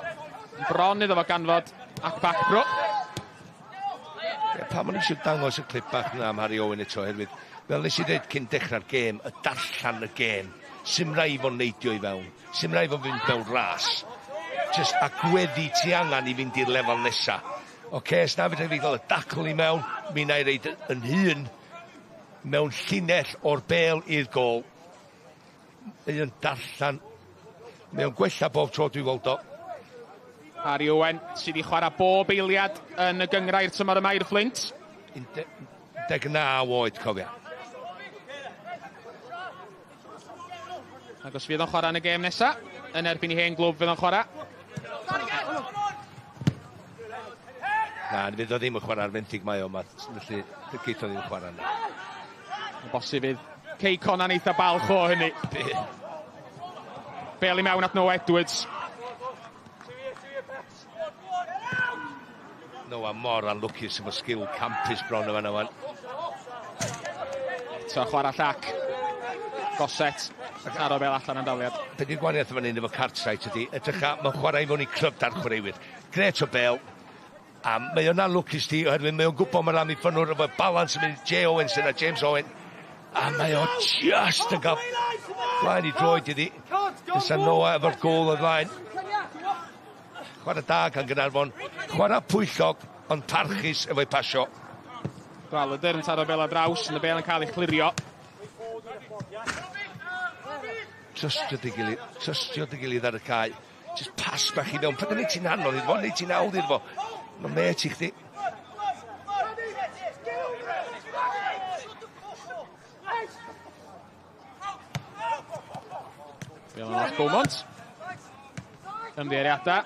S3: Bron iddo fo ganfod Akpro.
S4: Pam o'n i eisiau dangos y clip bach yna am Harry Owen eto, oherwydd, fel nes i ddweud cyn dechrau'r gêm, y darllan y gêm, sy'm rhaid fo'n neidio i fewn, sy'm rhaid fo'n fynd mewn ras. Just agweddu ti angen i fynd i'r lefel nesa. Oce, okay, os na fedra fi gael y dacl i mewn, mi wna i reid yn hun mewn llinell o'r bel i'r gol. Mae o'n darllan, mae o'n gwella bob tro dwi'n weld o.
S3: Harry Owen sydd wedi chwarae bob eiliad yn y gynghrair tymor yma i'r Fflint.
S4: 19 oed, cofia.
S3: Ac os fydd o'n chwarae yn y gêm nesa, yn erbyn i hen glwb fydd o'n chwarae.
S4: Na, fydd o ddim yn chwarae ar fenthyg mae o, ma, felly geith o ddim chwarae yna.
S3: Mae'n bosib fydd Cei Connah'n eitha balch o hynny. Bel i mewn at Noah Edwards.
S4: Noah mor anlwcus efo sgil campus bron o fanna wan.
S3: Eto chwarae llac. Gossett. Taro bel allan am daliad.
S4: Be di'r gwahaniaeth fan hyn efo Cartwright ydy, edrycha, mae'n chwarae i fewn i cryfder chwaraewyr. Gret o bel, a mae o'n anlwcus di, oherwydd mae o'n gwybod mae'r amddiffynnwr efo balans yn mynd Jay Owens yna, James Owen, a mae o just yn cael blaen i droed iddi. Fysa Noah efo'r gôl o'r flaen. Chwarae da gan Gaernarfon. Chwarae pwyllog, ond parchus efo'i pasio.
S3: Gwalyder yn taro bel ar draws, yn y bel yn cael ei chlirio.
S4: Trystio dy gilydd, trystio dy gilydd ar y cae. Just pas bach i mewn. Paid neud ti'n anodd iddo fo, neud ti'n hawdd iddo fo. Mae'n met i chdi.
S3: Bel yn at Beaumont. Ymddiheuriadau.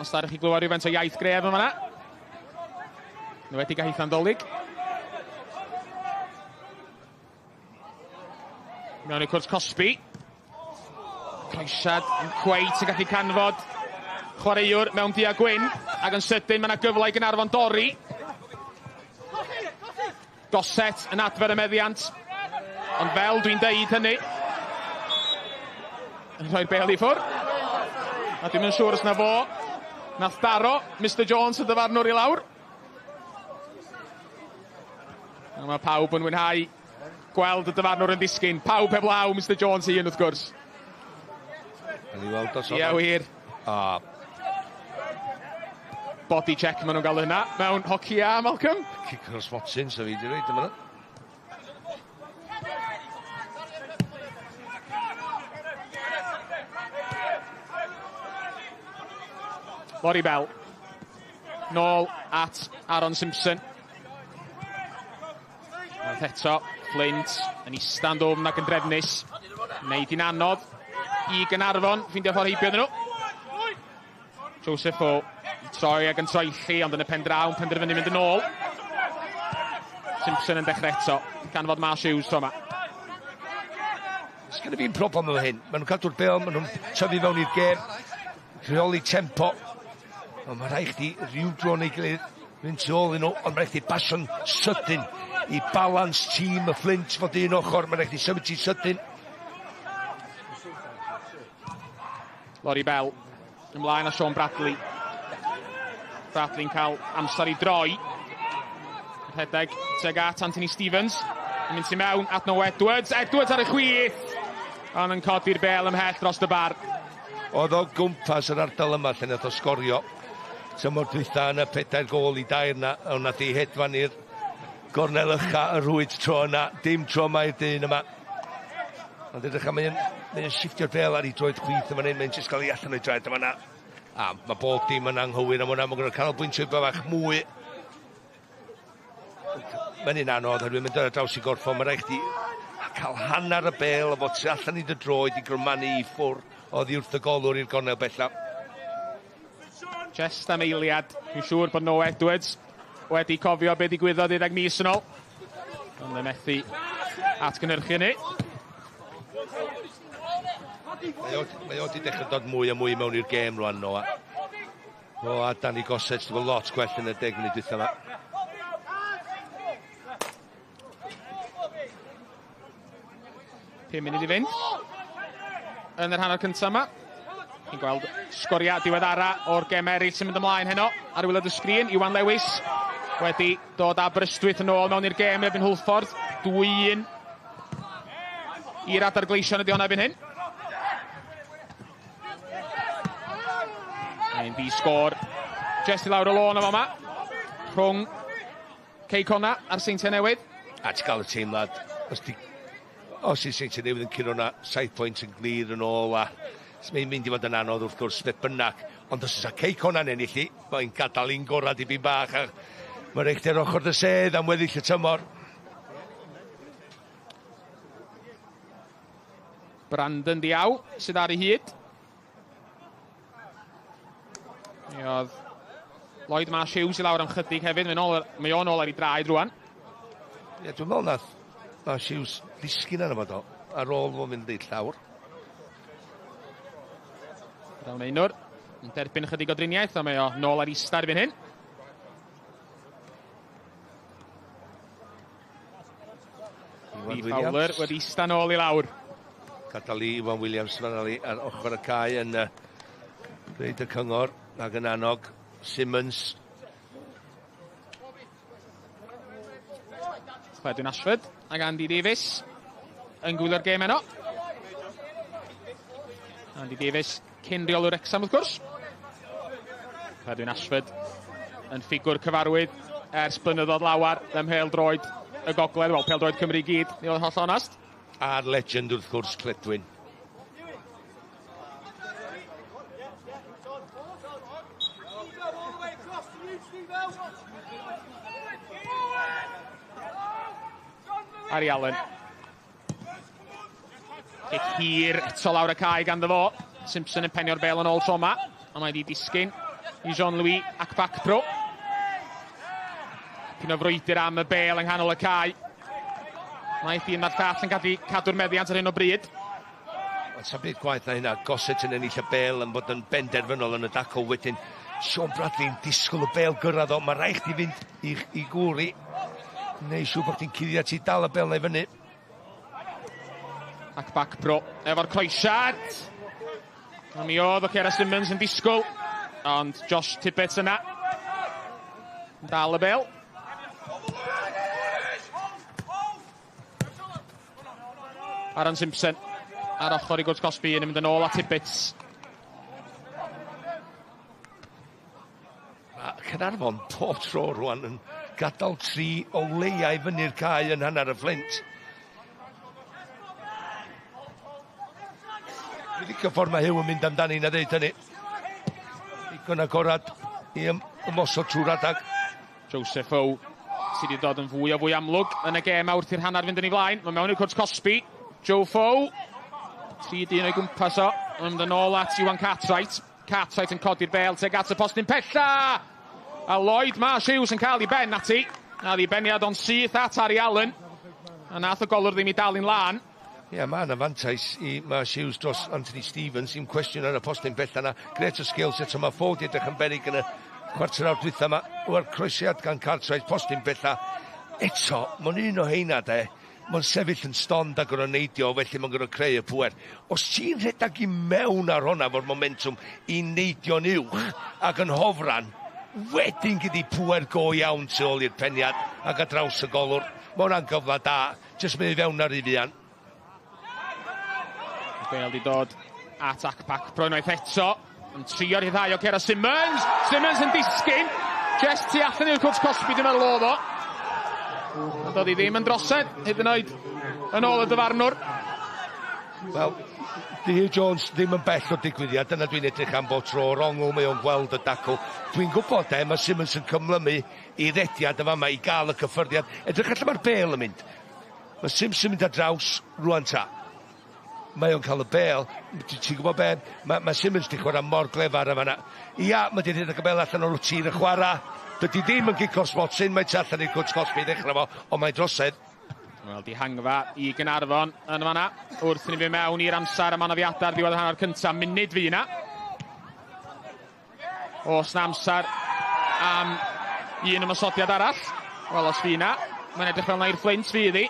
S3: Os da chi glywed rhywfaint o iaith gref yma yna. Nhw wedi gael hitha'n dolyg. Mewn i cwrt cosbi. Croesiad yn cweit yn gallu canfod chwaraewr mewn du a gwyn. Ac yn sydyn mae yna gyfle i Gaernarfon dorri. Gossett yn adfer y meddiant. Ond fel dwi'n deud hynny, yn rhoi'r bel i ffwrdd. A dwi'm yn siŵr os na fo nath daro Mr Jones y dyfarnwr i lawr. A mae pawb yn mwynhau gweld y dyfarnwr yn disgyn. Pawb heblaw Mr Jones hun wrth gwrs.
S4: Gawn ni weld os
S3: Ie wir.
S4: A
S3: Body check maen nhw'n gael hynna mewn hoci a Malcolm.
S4: Cic o'r smotyn, so fi di roed yma.
S3: Laurie Bell. Nôl at Aaron Simpson. Unwaith eto, Flint yn ista'n ddwfn ac yn drefnus. Wneud hi'n anodd i Gaernarfon, ffeindio ffordd heibio iddyn nhw. Joseph O yn troi ac yn troelli, ond yn y pen draw yn penderfynu mynd yn ôl. Simpson yn dechrau eto, gan fod Marsh Hughes tro yma.
S4: Sgynna fi'n problem efo hyn. Maen nhw'n cadw'r bel, maen nhw'n tyfu fewn i'r gêm, rheoli tempo. Ond mae rhaid chdi ryw dro neu gilydd fynd tu ôl i nhw, ond mae rhaid chdi basio'n sydyn i balans tîm y Fflint fod un ochr, mae rhaid chdi symud ti sydyn.
S3: Laurie Bell ymlaen â Sean Bradley. Bradley'n cael amser i droi. Rhedeg tuag at Anthony Stevens. Yn mynd tu mewn at Noah Edwards. Edwards ar y chwith. Ond yn codi'r bel ymhell dros y bar.
S4: Oedd o gwmpas yr ardal yma lle nath o sgorio. Tymor dwytha yn y 4-2 na, ond nath i hedfan i'r gornel ucha y rwyd tro yna. Dim tro yma i'r dyn yma. Ond edrych am mae'n mae shifftio'r bel ar ei droed chwith yma hyn, mae'n jyst cael ei allan o'i draed yma na. A mae bob dim yn anghywir am hwnna, mae'n gwneud canolbwyntio bach mwy. Mae'n un anodd, oherwydd mynd ar draws i gorffo, mae rhaid chdi cael hanner y bel o fod tu allan i dy droed i grymanu i ffwr oddi wrth y golwr i'r gornel bella.
S3: Just am eiliad, dwi'n siŵr bod Noah Edwards wedi cofio beth ddigwyddodd 12 mis yn ôl. Ond yn methu atgynhyrchu hynny.
S4: Mae o wedi dechrau dod mwy a mwy mewn i'r gêm rwan, Noah. O, a Danny Gossett, dwi'n lot gwell yn y 10 munud dwytha yma.
S3: 5 munud i fynd yn yr hanner cyntaf yma. Chi'n gweld sgoriau diweddara o'r gem eraill sy'n mynd ymlaen heno ar waelod y sgrin. Iwan Lewis wedi dod Aberystwyth yn ôl mewn i'r gêm erbyn Hwlffordd. 2-1 i'r Adar Gleision ydy hwnna erbyn hyn. Mae'n ddi sgôr. Jyst i lawr y lôn o fama. Rhwng Cei Connah a'r Seintiau Newydd.
S4: A ti'n gael y teimlad, os di, os i Seintiau Newydd yn curo na 7 pwynt yn glir yn ôl a mae'n mynd i fod yn anodd wrth gwrs beth bynnag. Ond os oes Cei Connah'n ennill i, mae'n gadael i'n gorau dipyn bach a mae'n eich ar ochr dy sedd am weddill y tymor.
S3: Brandon Diaw sydd ar ei hyd. Mi oedd Lloyd Marsh Hughes i lawr am chydig hefyd. Mae'n ôl, mae o'n ôl ar ei draed rwan.
S4: Ie, dwi'n meddwl nath Marsh Hughes ddisgyn arno fo do, ar ôl fo mynd i'r llawr.
S3: Brown Einwr yn derbyn ychydig o driniaeth, a mae o nôl ar ista erbyn hyn.
S4: Iwan
S3: Lee Fowler
S4: Williams.
S3: wedi ista nôl i lawr.
S4: Gadael i Iwan Williams fan ali ar ochr y cae yn reid y cyngor ac yn annog Simmons.
S3: Cledwyn Ashford ac Andy Davies yn gwylio'r gêm heno. Andy Davies, cyn reolwr Wrexham wrth gwrs. Cledwyn Ashford yn ffigwr cyfarwydd ers blynyddoedd lawar ym mhêl-droed y gogledd, wel pêl-droed Cymru i gyd, i fod yn holl onast.
S4: A'r legend wrth gwrs, Cledwyn.
S3: Harry Allen. Cic hir eto lawr y cae ganddo fo. Simpson yn penio'r bel yn ôl tro yma. A mae wedi disgyn i Jean-Louis Akpakpro. Pyn o frwydr am y bel yng nghanol y cae. Mae dyn mae'r llall yn cadw cadw'r meddiant ar hyn o bryd.
S4: Wel, sa'm byd gwaeth na hynna. Gossett yn ennill y bel yn bod yn benderfynol yn y dacl wedyn. Sean Bradley'n disgwyl y bel gyrraedd o. Mae rhaid chdi fynd i gŵr i. Neu siŵr bod chdi'n cuddio ti dal y bel na i fyny.
S3: Akpakpro efo'r croesiad. A mi oedd o Ciara Simmons yn disgwyl. Ond Josh Tibbets yna. Dal y bel. Aaron Simpson ar ochr i gwrs Cosby yn mynd yn ôl at Tibbets.
S4: Mae Caernarfon pob tro rwan yn gadael tri o leia i fyny'r cae yn hanner y Fflint. Dwi'n licio ffordd mae Huw yn mynd amdani na ddeud hynny. Digon agorad i ymosod trwy'r adag.
S3: Joseph O sydd wedi dod yn fwy o fwy amlwg yn y gêm wrth i'r hanner fynd yn ei flaen. Mae mewn i'r cwrt Cosby. Joe Foe. 3 dyn o'i gwmpas o. Mae'n mynd yn ôl at Iwan Cartwright. Cartwright yn codi'r bel tuag at y postyn pella. A Lloyd Marsh Hughes yn cael ei ben ati. A ddibeniad o'n syth at Harry Allen. A nath y golwr ddim i dal i'n lân.
S4: Ie, mae yna fantais i Marsh Hughes dros Anthony Stevens. Dim cwestiwn ar y postyn bella yna. Gret o skills eto mae Ford i edrych yn berig yn y chwarter awr dwytha yma. O'r croesiad gan Cartwright, postyn bella. Eto, mae'n un o heina de. Mae'n sefyll yn stond ac yn neidio, felly mae'n gorfod creu y pwer. Os ti'n rhedeg i mewn ar hwnna fo'r momentum i neidio'n uwch ac yn hofran, wedyn gyda pwer go iawn tu ôl i'r peniad ac ar draws y golwr. Mae hwnna'n gyfle da, jyst mynd i fewn ar ei fuan.
S3: Bale di dod at Akpakpro unwaith eto. Yn trio rhyddhau o Ciara Simmons. Simmons yn disgyn. Jyst tu allan i'r cwrt Cosby dwi'n meddwl oedd o. Ond doedd hi ddim yn drosedd, hyd yn oed yn ôl y dyfarnwr.
S4: Wel, di Huw Jones ddim yn bell o'r digwyddiad, dyna dwi'n edrych am bod tro o'r ongl, mae o'n gweld y dacl. Dwi'n gwybod e, mae Simmons yn cymlymu i rediad y fama i gael y cyffyrddiad. Edrych allan mae'r bel yn mynd. Mae Simpson mynd ar draws rwan ta. Mae o'n cael y bel, ti'n gwybod be, mae Simmons di chwarae mor glefar yma. Ia, mae di rhedeg y bel allan o'r tir y chwarae. Dydy ddim yn gic o'r smotyn, mae tu allan i'r cwrt Cosby i ddechrau fo, ond mae'n drosedd.
S3: Wel, dihangfa i Gaernarfon yn fanna. Wrth i ni fynd mewn i'r amser am anafiadau ar ddiwedd y hanner cyntaf, munud fi yna. Oes na amser am un ymosodiad arall. Wel, os fi yna, mae'n edrych fel na i'r Fflint fydd hi.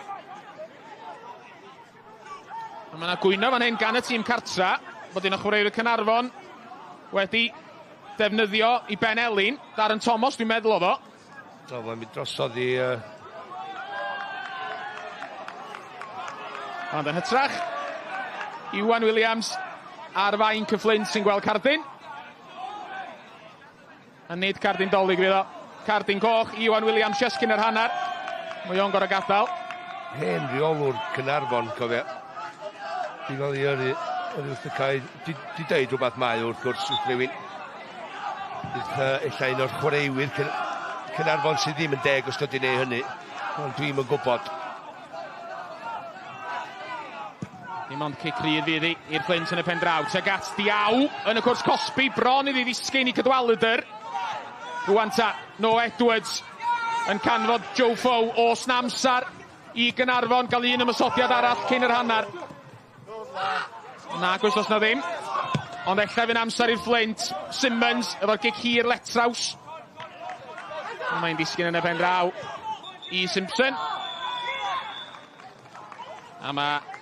S3: A mae yna gwyno fan hyn gan y tîm cartra bod un o chwaraewyr Caernarfon wedi defnyddio i Ben Elin, Darren Thomas dwi'n meddwl oedd o.
S4: O, mae'n mynd drosodd i...
S3: Ond yn hytrach, Iwan Williams ar fainc y Fflint sy'n gweld cardyn. A nid cardyn dolyg fydd o. Cardyn coch, Iwan Williams just cyn yr hanner. Mae o'n gorau gadael.
S4: Hen reolwr Caernarfon, cofia. Di fel i yrru wrth y cae. Di deud rhywbeth mae wrth gwrs wrth rhywun. Bydd ella un o'r chwaraewyr Caernarfon sydd ddim yn deg os dod i neud hynny. Ond dwi'm yn gwybod.
S3: Dim ond cic rydd fydd hi i'r Fflint yn y pen draw. Tuag at Diaw yn y cwrs cosbi, bron iddi ddisgyn i Cadwaladr. Rwan ta, Noah Edwards yn canfod Joe Foe. Oes 'na amser i Gaernarfon gael un ymosodiad arall cyn yr hanner? Nag oes, os na ddim. Ond ella fy'n amser i'r Fflint. Simmons efo'r gic hir letraws. Mae'n disgyn yn y pen draw i Simpson. A mae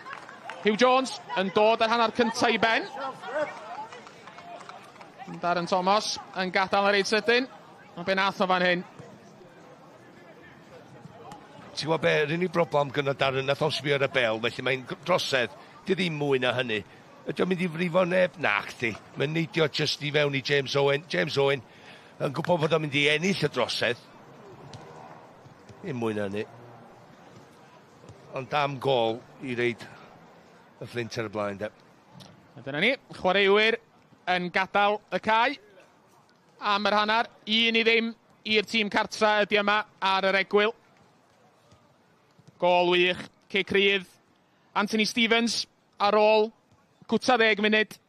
S3: Hugh Jones yn dod ar hanner cyntaf i ben. Darren Thomas yn gadael yn reit sydyn. Ond be nath o fan hyn?
S4: Ti'n gwybod be, yr unig broblem gyda Darren, nath o sbio ar y bel, felly mae'n drosedd. Di ddim mwy na hynny. Ydy o'n mynd i frifo neb? Na, chdi. Mae'n neidio just i fewn i James Owen. James Owen yn gwybod fod o'n mynd i ennill y drosedd. Ddim mwy na hynny. Ond am gol i reid y Fflint ar y blaen, de.
S3: A dyna ni, chwaraewyr yn gadael y cae am yr hanner. 1-0 i'r tîm cartra ydy yma ar yr egwyl. Gol wych, cic rydd. Anthony Stevens ar ôl cwta 10 munud.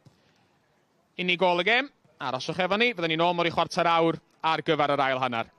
S3: Unig gol y gêm. Aroswch efo ni, fyddwn ni nôl mor i chwarter awr ar gyfer yr ail hanner.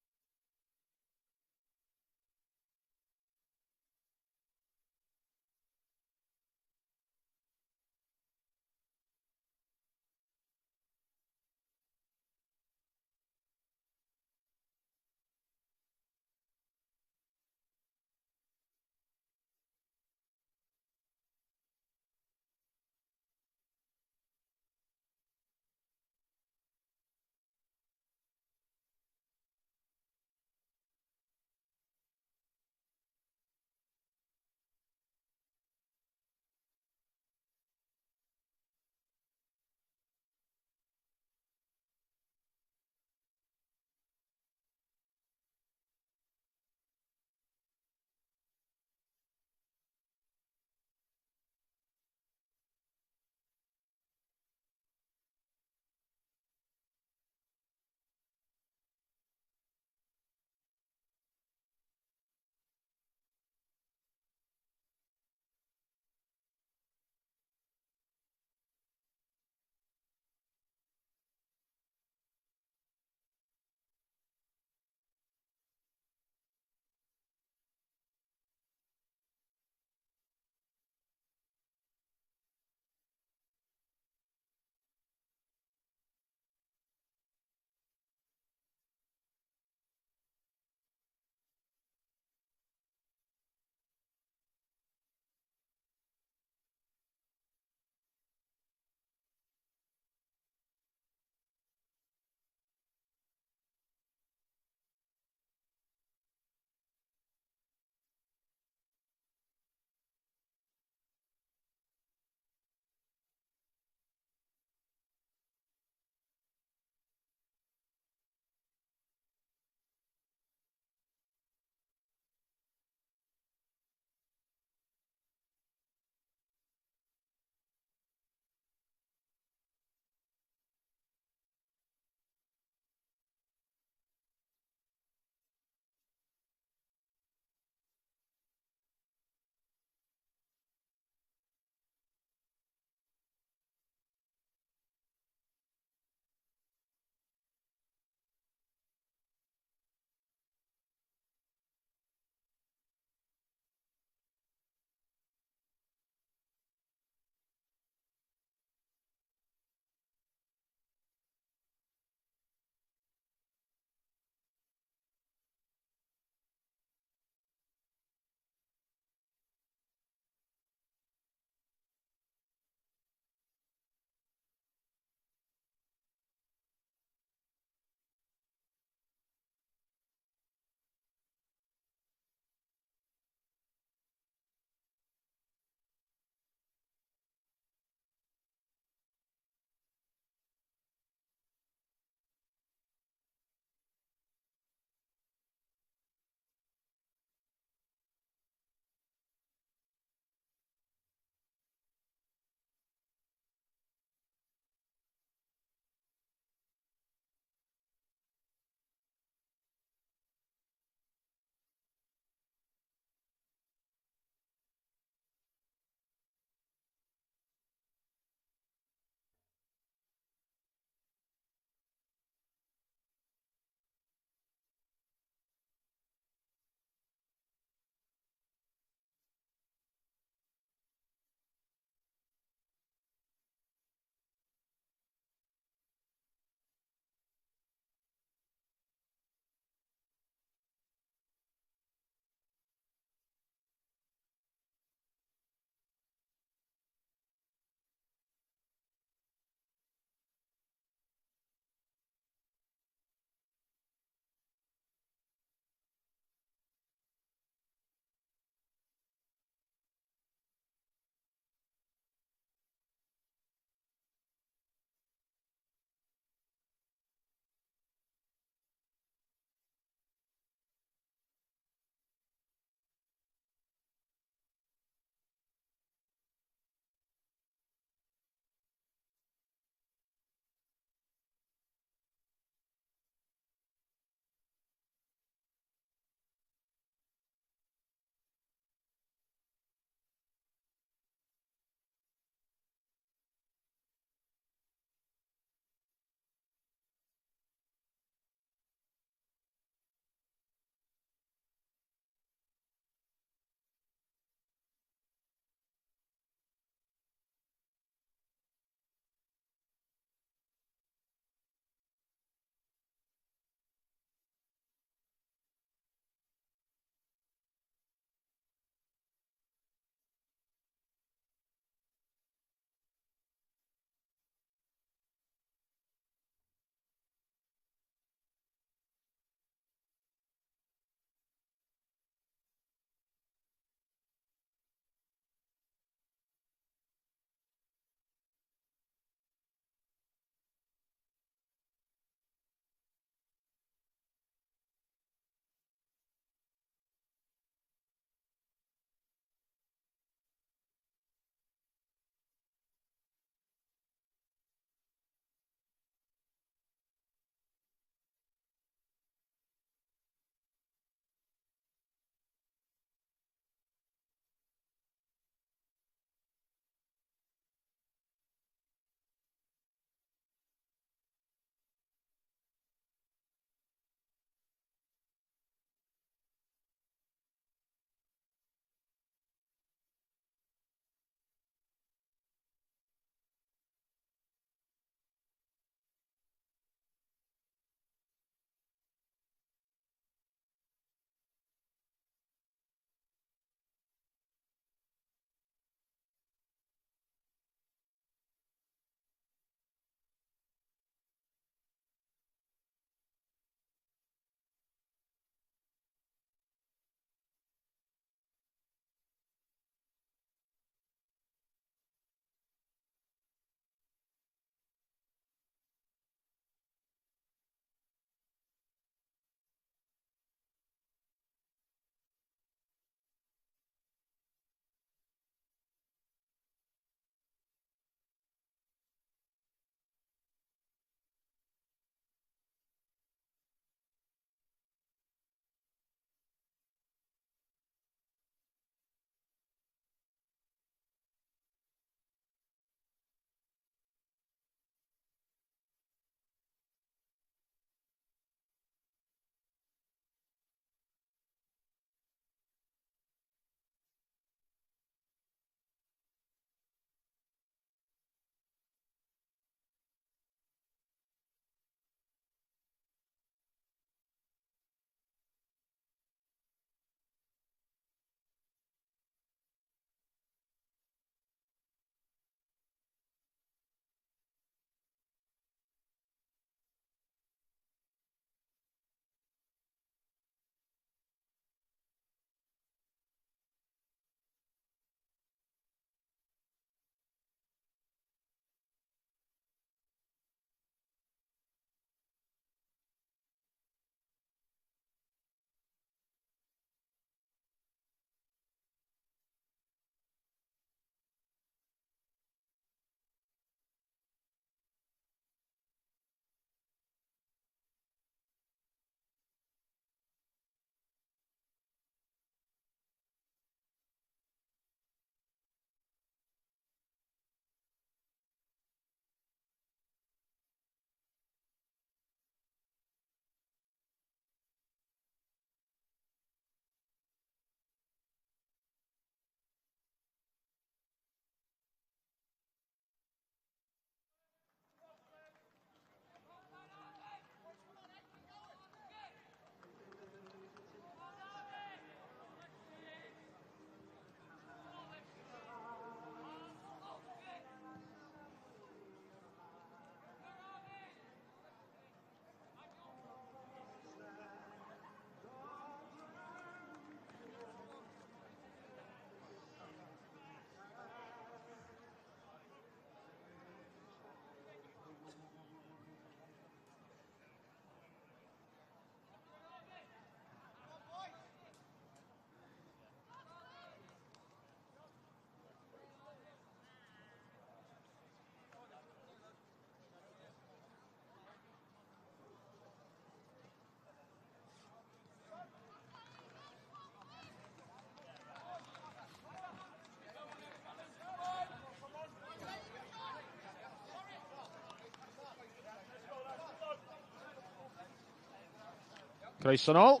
S3: Croeso nôl.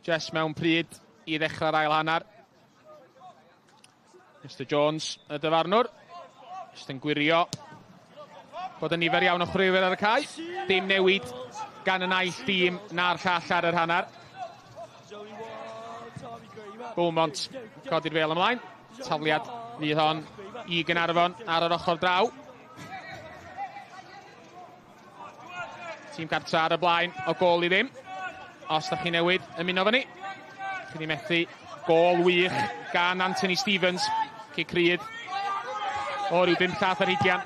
S3: Jess mewn pryd i ddechrau'r ail hanner. Mr Jones, y dyfarnwr. Jyst yn gwirio bod y nifer iawn o chwaraewyr ar y cae. Dim newid gan y naill dîm na'r llall ar yr hanner. Beaumont codi'r bêl ymlaen. Tafliad fydd hon i Gaernarfon ar yr ochr draw. Tîm cartra ar y blaen o gôl i ddim. Os da chi newid ymuno fyny. Chi di methu gôl wych gan Anthony Stevens. Cic rydd o ryw 5 llath ar hugian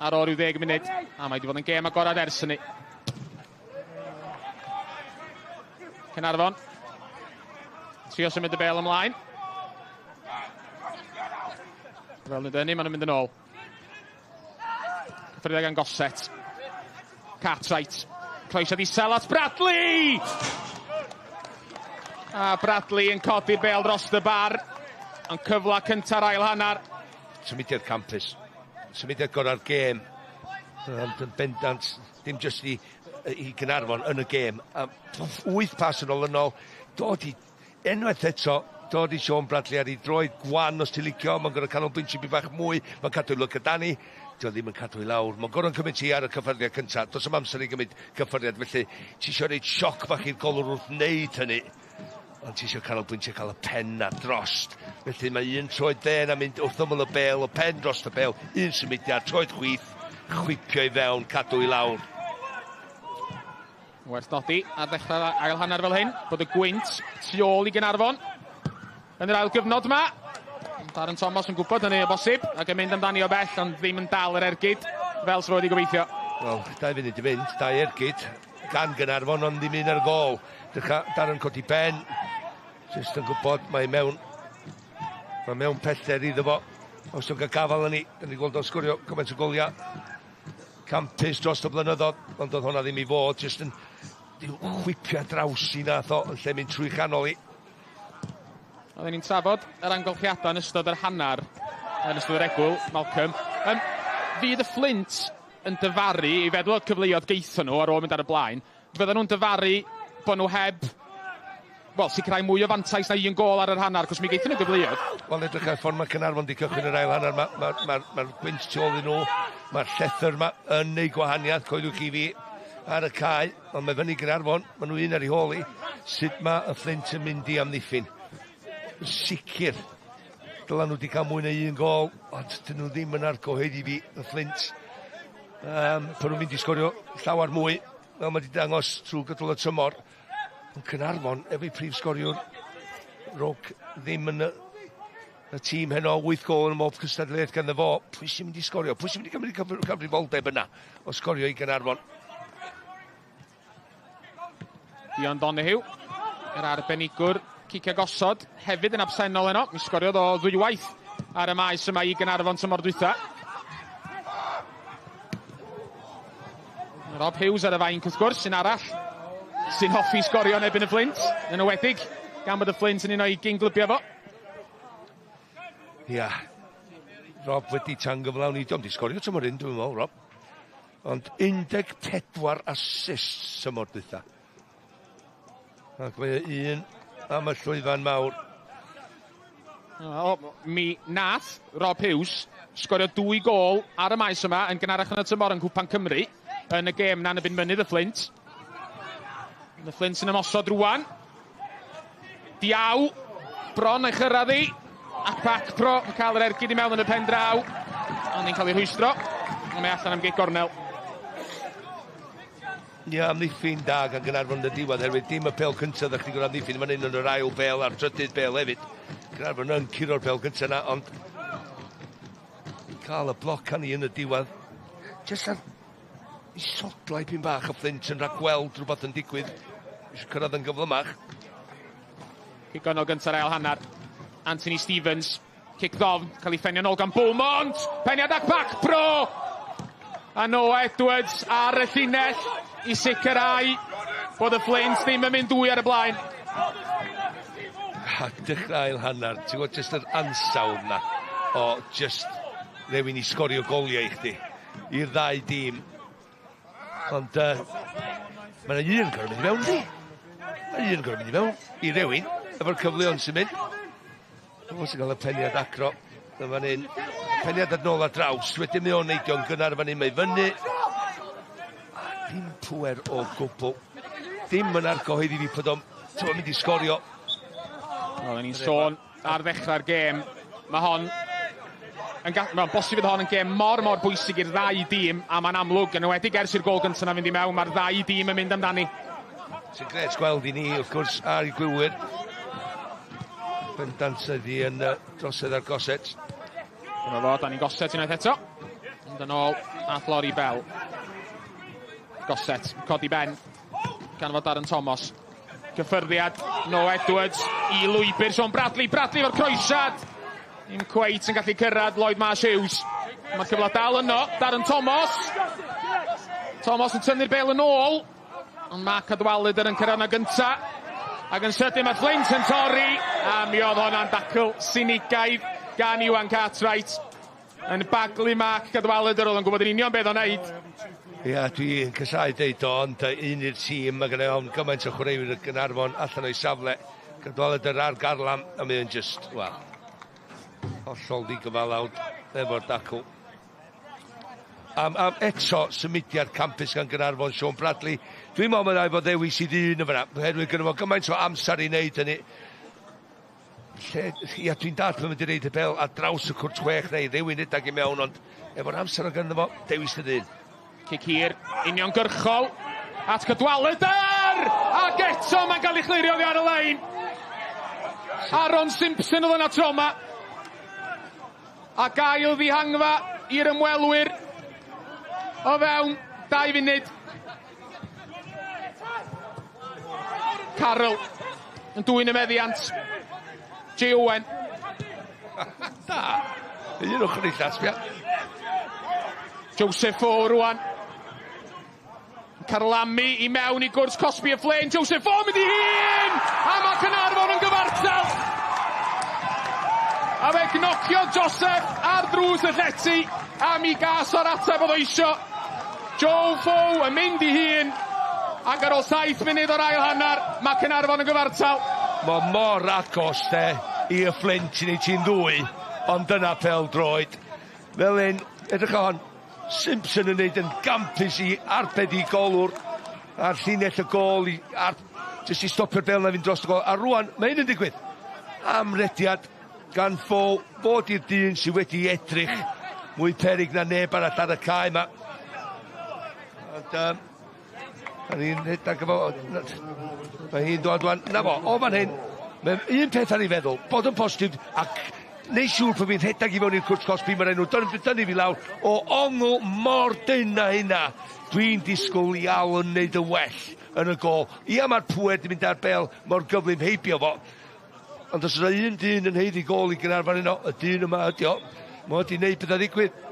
S3: ar ôl ryw 10 munud. A mae wedi bod yn gêm agorad ers hynny. Caernarfon. Trio symud y bêl ymlaen. Fel nhw'n dynnu, maen nhw'n mynd yn ôl. Cyffyrddiad gan Gossett. Cartwright. Croesiad isel at Bradley! A Bradley yn codi'r bêl dros y bar. Ond cyfle cynta'r ail hanner.
S4: Symudiad campus. Symudiad gorau'r gêm. Ond yn bendant, dim jyst i Gaernarfon yn y gêm. A 8 pas yn olynol. Dod i, unwaith eto, dod i Sean Bradley ar ei droed gwan os ti'n licio. Mae'n gorfod canolbwyntio byd bach mwy. Mae'n cadw i lwc y. Dio ddim yn cadw i lawr. Mae'n gorfod cymryd ti ar y cyffyrddiad cyntaf. Does dim amser i gymryd cyffyrddiad, felly ti eisiau rhoid sioc bach i'r golwr wrth wneud hynny. Ond ti eisiau canolbwyntio cael y pen na drost. Felly mae un troed dde na mynd wrth ymyl y bêl, y pen drost y bêl, un symudiad, troed chwith, chwipio i fewn, cadw i lawr.
S3: Werth nodi ar ddechrau'r ail hanner fel hyn, bod y gwynt tu ôl i Gaernarfon yn yr ail gyfnod yma. Darren Thomas yn gwybod hynny o bosib ac yn mynd amdani o bell, ond ddim yn dal yr ergyd fel sydd wedi gobeithio.
S4: Wel, 2 funud i fynd, 2 ergyd gan Gaernarfon, ond ddim un ar y gôl. Dechrau Darren codi ben, jyst yn gwybod mae mewn pellter iddo fo. Os o'n cael gafal yn ni, da ni'n gweld o'n sgorio cymaint o goliau campus dros y blynyddoedd, ond oedd hwnna ddim i fod, jyst yn chwipio draws i nath o, yn lle mynd trwy chanol i.
S3: Oedden ni'n trafod yr amgylchiadau yn ystod yr hanner, yn ystod yr egwyl, Malcolm. Fydd y Fflint yn dyfaru, i feddwl o'r cyfleoedd geithon nhw ar ôl mynd ar y blaen, fydden nhw'n dyfaru bod nhw heb, wel, sicrhau mwy o fantais na un gôl ar yr hanner, cos mi geithon nhw gyfleoedd.
S4: Wel, edrych ar ffordd mae Caernarfon wedi cychwyn yr ail hanner, mae'r gwynt tu ôl i nhw, mae'r llethr yma yn neud gwahaniaeth, coeliwch i fi, ar y cae, ond mae fyny Gaernarfon, maen nhw un ar ei hôl i, sut mae y Fflint yn mynd i amddiffyn. Sicr, dyla nhw wedi cael mwy na un gôl, ond dyn nhw ddim yn argyhoeddi fi, y Fflint. Pan nhw'n mynd i sgorio llawer mwy, fel mae wedi dangos trwy gydol y tymor. Ond Caernarfon, efo'i prif sgoriwr, Rogue, ddim yn y tîm heno, 8 gôl yn mob cystadleuaeth ganddo fo. Pwy sy'n mynd i sgorio? Pwy sy'n mynd i gymryd cyfrifoldeb yna o sgorio i Gaernarfon?
S3: Dion Donahue, yr arbenigwr cicio gosod, hefyd yn absennol heno. Mi sgoriodd o ddwywaith ar y maes yma i Gaernarfon tymor dwytha. Rob Hughes ar y fainc wrth gwrs, sy'n arall sy'n hoffi sgorio yn erbyn y Fflint, yn enwedig gan bod y Fflint yn un o'i gyn-glybiau fo.
S4: Ia, Rob wedi tangyflawni, diom di sgorio tymor un, dwi'n meddwl, Rob. Ond 14 assists tymor dwytha. Ac mae un am y llwyfan mawr.
S3: O, mi nath Rob Hughes sgorio 2 gôl ar y maes yma yn gynharach yn y tymor yn Cwpan Cymru yn y gêm na'n erbyn Mynydd y Fflint. Y Fflint sy'n ymosod rwan. Diaw, bron ei chyrraedd hi. Ac back pro yn cael yr ergyd i mewn yn y pen draw. Ond ni'n cael ei rhwystro. Ond mae allan am gic gornel.
S4: Ia, amddiffyn da gan Gaernarfon yn y diwedd, herwydd dim y bêl cyntaf ddech chi'n gwrdd amddiffyn, mae'n un yn yr ail bêl a'r trydydd bêl hefyd. Gaernarfon yn curo'r bêl cyntaf yna, ond cael y bloc ani yn y diwedd. Jyst ar i sodlau pyn bach y Fflint yn rhagweld rhywbeth yn digwydd. Eisiau cyrraedd yn gyflymach.
S3: Cic gornel gynta'r ail hanner. Anthony Stevens, cic ddofn, cael ei ffenio nôl gan Beaumont. Peniad ac back pro! A Noah Edwards ar y llinell i sicrhau bod y Fflint ddim yn mynd 2 ar y blaen.
S4: A dechrau ail hanner, ti'n gwybod jyst yr ansawdd na o jyst rhywun i sgorio goliau i chdi i'r ddau dîm. Ond mae yna un gorfod mynd i mewn di. Mae un yn gorfod mynd i mewn i rywun efo'r cyfleon sy'n mynd. Fo sy'n cael y peniad acro. Dyma fan hyn. Peniad ar nôl ar draws. Wedyn mae o'n neidio'n gynnar fan hyn. Mae fyny. A dim pŵer o gwbl. Dim yn argyhoeddi fi bod o'n mynd i sgorio.
S3: Oedden ni'n sôn ar ddechrau'r gêm. Mae hon yn mae'n bosib fydd hon yn gêm mor mor bwysig i'r ddau dîm, a mae'n amlwg, yn enwedig ers i'r gôl gyntaf 'na fynd i mewn, mae'r ddau dîm yn mynd amdani.
S4: Sy'n grêt gweld i ni, wrth gwrs, a'r gwylwyr. Bendant ydi yn drosedd ar Gossett.
S3: Dyma fo, Danny Gossett unwaith eto. Mynd yn ôl at Laurie Bell. Gossett, codi ben, gan fod Darren Thomas. Cyffyrddiad, Noah Edwards i lwybr Sean Bradley. Bradley efo'r croesiad. Ddim cweit yn gallu cyrraedd Lloyd Marsh Hughes. Mae'r cyfle dal yno, Darren Thomas. Thomas yn tynnu'r bel yn ôl. Ond Mark Cadwaladr yn cyrraedd yna gynta. Ac yn sydyn mae Flint yn torri. A mi oedd hwnna'n dacl sinigaidd gan Iwan Cartwright. Yn baglu Mark Cadwaladr, oedd yn gwybod yn union beth o'n neud.
S4: Ia, dwi'n casau deud o, ond un i'r tîm, mae gen i ofn gymaint o chwaraewyr y Gaernarfon allan o'i safle. Cadwaladr ar garlam, a mae'n just, wel, hollol ddigyfalawd efo'r dacl. Am eto symudiad campus gan Gaernarfon, Sean Bradley. Dwi'n meddwl mae'n rhaid bod ddewis i ddyn yn fan'na, oherwydd gynno fo gymaint o amser i wneud hynny. Lle, ia, dwi'n dallt mae'n mynd i reid y bel ar draws y cwrt 6 neu rywun redag i mewn, ond efo'r amser o gynno fo, dewis y ddyn.
S3: Cic hir, uniongyrchol, at Cadwaladr! Ac eto mae'n cael ei chlirio oddi ar y lein. Aaron Simpson oedd yna tro 'ma. A gael ddihangfa i'r ymwelwyr o fewn 2 funud. Carroll yn dwyn y meddiant. Jay Owen.
S4: Da. Un ochr i llall, sbia.
S3: Joseph Fo rwan. Carlamu i mewn i gwrs cosbi y Flint. Joseph Fo mynd i hun! A mae Caernarfon yn gyfartal! A fe gnociodd Joseph ar drws y llety a mi gas o'r ateb oedd o isio. Joe Fo yn mynd i hun ac ar ôl 7 munud o'r ail hanner mae Caernarfon yn gyfartal.
S4: Mae mor agos de i y Flint i wneud ti'n ddwy, ond dyna pêl droed. Fel un, edrych o hon, Simpson yn neud yn gampus i arbed i golwr a'r llinell y gôl i jyst i stopio'r bel na fynd dros y gôl. A rwan, mae hyn yn digwydd. Amrediad gan Fo, fod i'r dyn sydd wedi edrych mwy peryg na neb arall ar y cae yma. Ond, da ni'n rhedeg efo, mae hi'n dod rwan, na fo, o fan hyn, mae un peth ar ei feddwl, bod yn positif ac neu siŵr pan fi'n rhedeg i mewn i'r cwrt cosbi, mae'n enw dynnu fi lawr, o ongl mor dynn na hynna. Dwi'n disgwyl i Al yn neud y well yn y gôl. Ia, mae'r pŵer di mynd ar bel mor gyflym heibio fo. Ond os yna un dyn yn haeddu gôl i Gaernarfon yno, y dyn yma ydi o. Mae wedi neud beth a ddigwydd.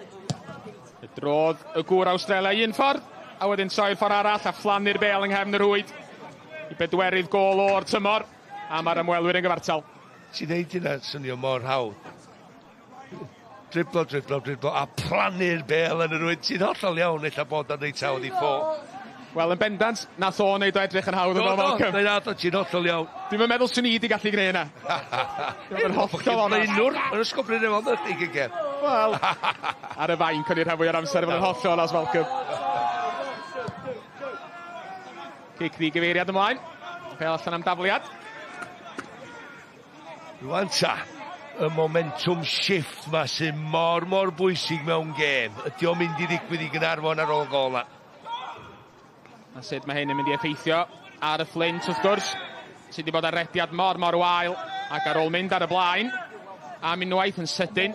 S3: Y drodd y gŵr Awstralia un ffordd, a wedyn troi'r ffordd arall a phlannu'r bel yng nghefn y rhwyd. I bedwerydd gôl o'r tymor, a mae'r ymwelwyr yn gyfartal.
S4: Ti'n neud hynna swnio mor hawdd. Driblo, driblo, driblo, a plannu'r bel yn y rhwyd. Ti'n hollol iawn, ella bod o'n reit hawdd i Ffo.
S3: Wel, yn bendant, nath o wneud o edrych yn hawdd yn
S4: Do,
S3: Malcolm.
S4: do, do, ti'n hollol iawn.
S3: Dwi'm yn meddwl swn i wedi gallu gwneud hynna. Dwi'n hollol onest.
S4: Blaenwr, yn ysgol Bryn Efon, ydy, gyn.
S3: Wel, ar y fainc o'n i'r rhan fwy o'r amser, fod yn hollol onest, Malcolm. Cic ddi gyfeiriad ymlaen. Pel allan am dafliad.
S4: Rwan ta, y momentum shift ma sy'n mor, mor bwysig mewn gêm. Ydy o'n mynd i ddigwydd i Gaernarfon ar ôl gôl na?
S3: A sut mae hyn yn mynd i effeithio ar y Flint, wrth gwrs, sydd wedi bod ar rediad mor, mor wael, ac ar ôl mynd ar y blaen, am unwaith yn sydyn,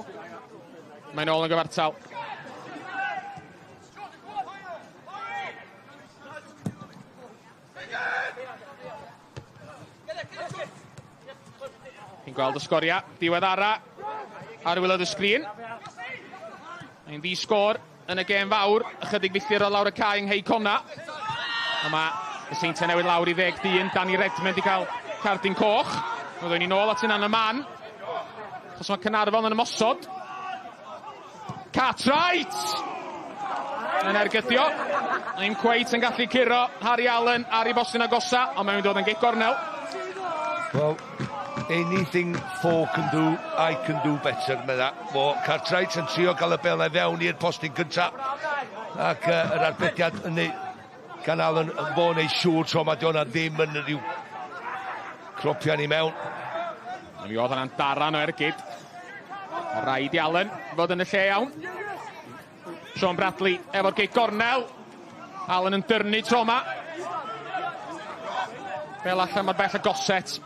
S3: mae'n ôl yn gyfartal. Chi'n gweld y sgoria diweddara ar waelod y sgrin. Mae'n ddi sgôr yn y gêm fawr, ychydig filltir o lawr y cae yng Nghei Connah. A mae y Seintiau Newydd lawr i 10 dyn, Danny Redmond wedi cael cardyn coch. Roeddwn ni'n ôl at hynna'n y man. Achos mae Caernarfon yn ymosod. Cartwright! yn ergydio. Ddim cweit yn gallu curo Harry Allen ar ei bostyn agosa, ond mae'n dod yn gic gornel.
S4: Well, anything four can do, I can do better, medda. Fo Cartwright yn trio gael y bel fewn i'r postyn cynta. Ac yr arbediad yn ei gan Allen yn fo neu siŵr tro ma di hwnna ddim yn rhyw cropian i mewn.
S3: Mi oedd hwnna'n daran o ergyd. Rhaid i Allen fod yn y lle iawn. Sean Bradley efo'r gic gornel. Allen yn dyrnu tro ma. Bel allan mor bell y Gossett.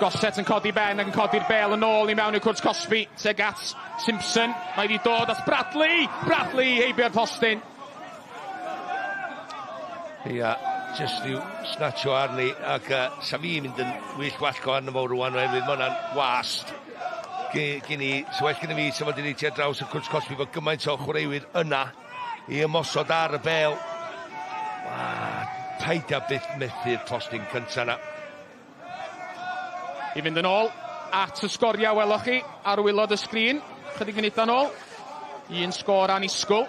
S3: Gossett yn codi ben ac yn codi'r bel yn ôl i mewn i'r cwrt cosbi. Tuag at Simpson. Mae wedi dod at Bradley. Bradley heibio'r postyn.
S4: Ia, jyst i'w snatcho arni ac sa fi'n mynd yn wyllt wallgo arno fo rwan oherwydd ma' hwnna'n wast. Gyn i, so well gen i fi, sa fo 'di neud ti ar draws y cwrt cosbi fod gymaint o chwaraewyr yna i ymosod ar y bel. Paid â byth methu'r postyn cynta 'na.
S3: I fynd yn ôl at y sgoriau weloch chi ar waelod y sgrin, chydig funudau yn ôl. Un sgôr annisgwyl.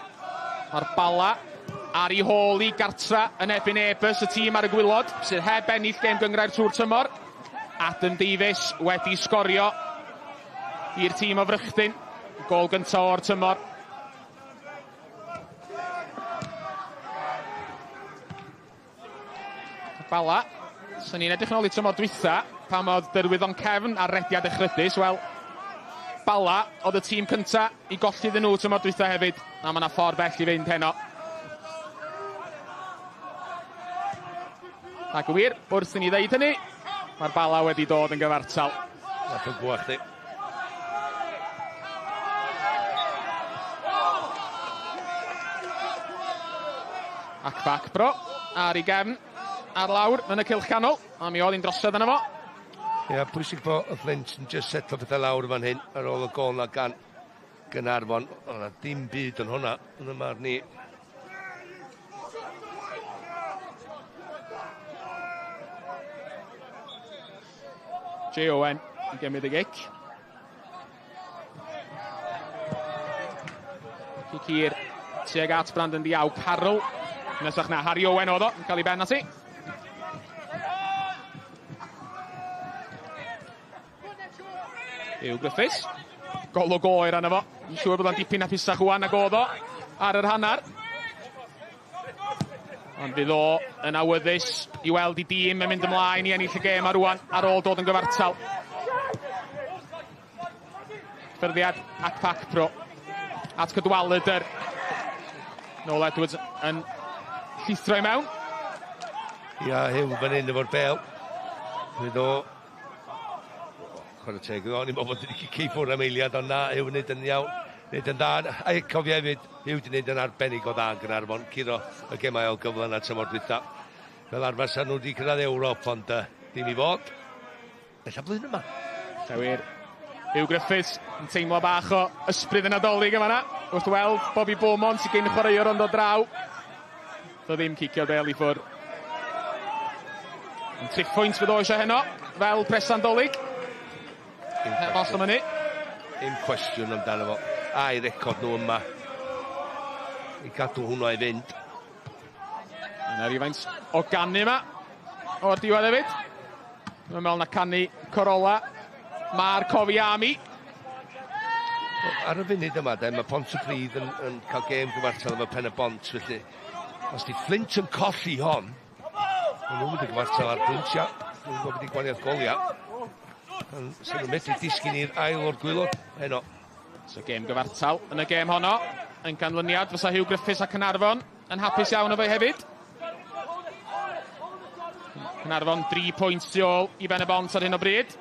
S3: Mae'r Bala ar ei hôl i gartra yn erbyn Airbus, y tîm ar y gwaelod, sydd heb ennill gêm gynghrair trwy'r tymor. Adam Davies wedi sgorio i'r tîm o Frychdyn. Gôl gyntaf o'r tymor. Bala, sy'n ni'n edrych yn ôl i tymor dwytha, pam oedd Derwyddon Cefn ar rediad echrydus, wel, Bala oedd y tîm cynta i golli iddyn nhw tymor dwytha hefyd, a mae yna ffordd bell i fynd heno. Ac yn wir, wrth i ni ddeud hynny, mae'r Bala wedi dod yn gyfartal.
S4: Nath o'n gwa chdi.
S3: Ac back bro, ar ei gefn, ar lawr yn y cylch canol, a mi oedd hi'n drosedd yna fo.
S4: Ia, pwysig bod y Flint yn just setlo pethau lawr fan hyn ar ôl y gôl na gan Gaernarfon. Oedd 'na dim byd yn hwnna, yn y marn i.
S3: Jay Owen yn gymryd y gic. Cic hir tuag at Brandon Diaw. Carroll. Nesach na Harry Owen oedd o, yn cael ei ben ati. Huw Griffiths. Golwg oer arno fo. Yn siŵr bod o'n dipyn hapusach ŵan nag oedd o ar yr hanner. Ond fydd o yn awyddus i weld i dîm yn mynd ymlaen i ennill y gêm ar rwan ar ôl dod yn gyfartal. Ffyrddiad ac Pac Pro at Cadwaladr. Noel Edwards yn llithro i mewn.
S4: Ia, Huw fan hyn efo'r bel. Fydd o... Chwarae teg, o'n i'n meddwl bod wedi cicio ffwrdd am eiliad, ond na, Huw yn neud yn iawn. Neud yn dda. A cofio hefyd, Huw wedi neud yn arbennig o dda yn Gaernarfon, curo y gemau o gyfle yna tymor dwytha. Fel arfer sa nhw wedi cyrraedd Ewrop, ond dim i fod. Ella blwyddyn yma.
S3: Llawer. Huw Griffiths yn teimlo bach o ysbryd y Nadolig yma na, wrth weld Bobby Beaumont sy'n gyn chwaraewr ond o draw. Do ddim cicio'r bel i ffwrdd. Yn triphwynt fydd o eisiau heno, fel presan Dolig. Heb os am hynny.
S4: Dim cwestiwn amdano fo. A'i record nhw yma. I gadw hwnnw i fynd.
S3: Yna rhywfaint o ganu yma o'r diwedd hefyd. Dwi'n meddwl na canu Corolla. Mae'r Cofi Army.
S4: Ar y funud yma, de, mae Pontypridd yn cael gêm gyfartal efo Pen y Bont, felly os di Flint yn colli hon, maen nhw'n mynd i gyfartal ar bwyntiau. Dwi'n gwybod beth i gwaniaeth goliau. Sy'n nhw'n medru disgyn i'r ail o'r gwaelod heno.
S3: So gêm gyfartal yn y gêm honno. Yn ganlyniad fysa Huw Griffiths a Caernarfon yn hapus iawn efo hefyd. Caernarfon 3 pwynt tu ôl i Ben y Bont ar hyn o bryd.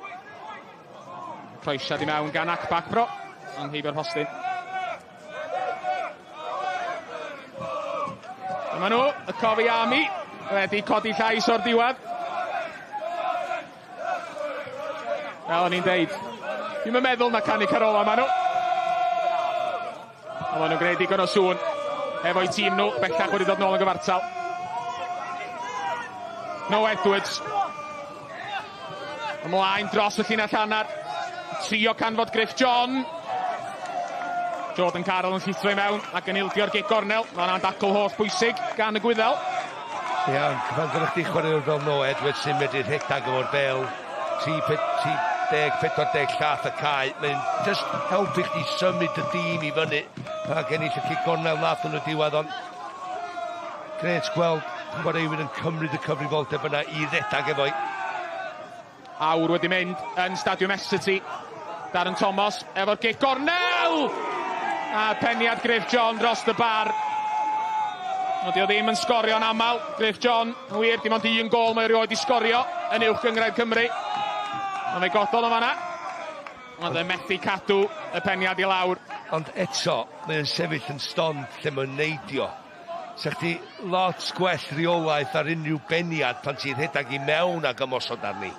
S3: Croesiad i mewn gan Akbak Bro. Yn heibio'r postyn. Dyma nhw, y Cofi Army, wedi codi llais o'r diwedd. Fel o'n i'n deud, dwi'm yn meddwl na canu Carola ma nhw. Ond maen nhw'n gwneud digon o sŵn efo'u tîm nhw, bellach wedi dod nôl yn gyfartal. Noel Edwards. Ymlaen dros y llinell hanner. Trio canfod Griff John. Jordan Carroll yn llithro i mewn ac yn ildio'r gic gornel. Mae hwnna'n dacl holl bwysig gan y Gwyddel.
S4: Ia, pan gyda chdi chwaraewr fel Noah Edwards sy'n medru rhedeg efo'r bel 30, 40 llath y cae, mae'n just helpu chdi symud y dîm i fyny. Ac ennill y cic gornel nath nhw diwedd, ond grêt gweld chwaraewyr yn cymryd y cyfrifoldeb yna i redag efo'i.
S3: Awr wedi mynd yn Stadiwm Essity. Darren Thomas efo'r gic gornel! A peniad Griff John dros y bar. Ond o ddim yn sgorio'n aml. Griff John, yn wir, dim ond un gol mae erioed i sgorio yn uwch gynghrair Cymru. Ond fe gododd o fanna. Ond e methu cadw y peniad i lawr.
S4: Ond eto, mae'n sefyll yn stond lle mae'n neidio. Sa chdi lot gwell reolaeth ar unrhyw beniad pan ti'n rhedeg i mewn ag ymosod arni.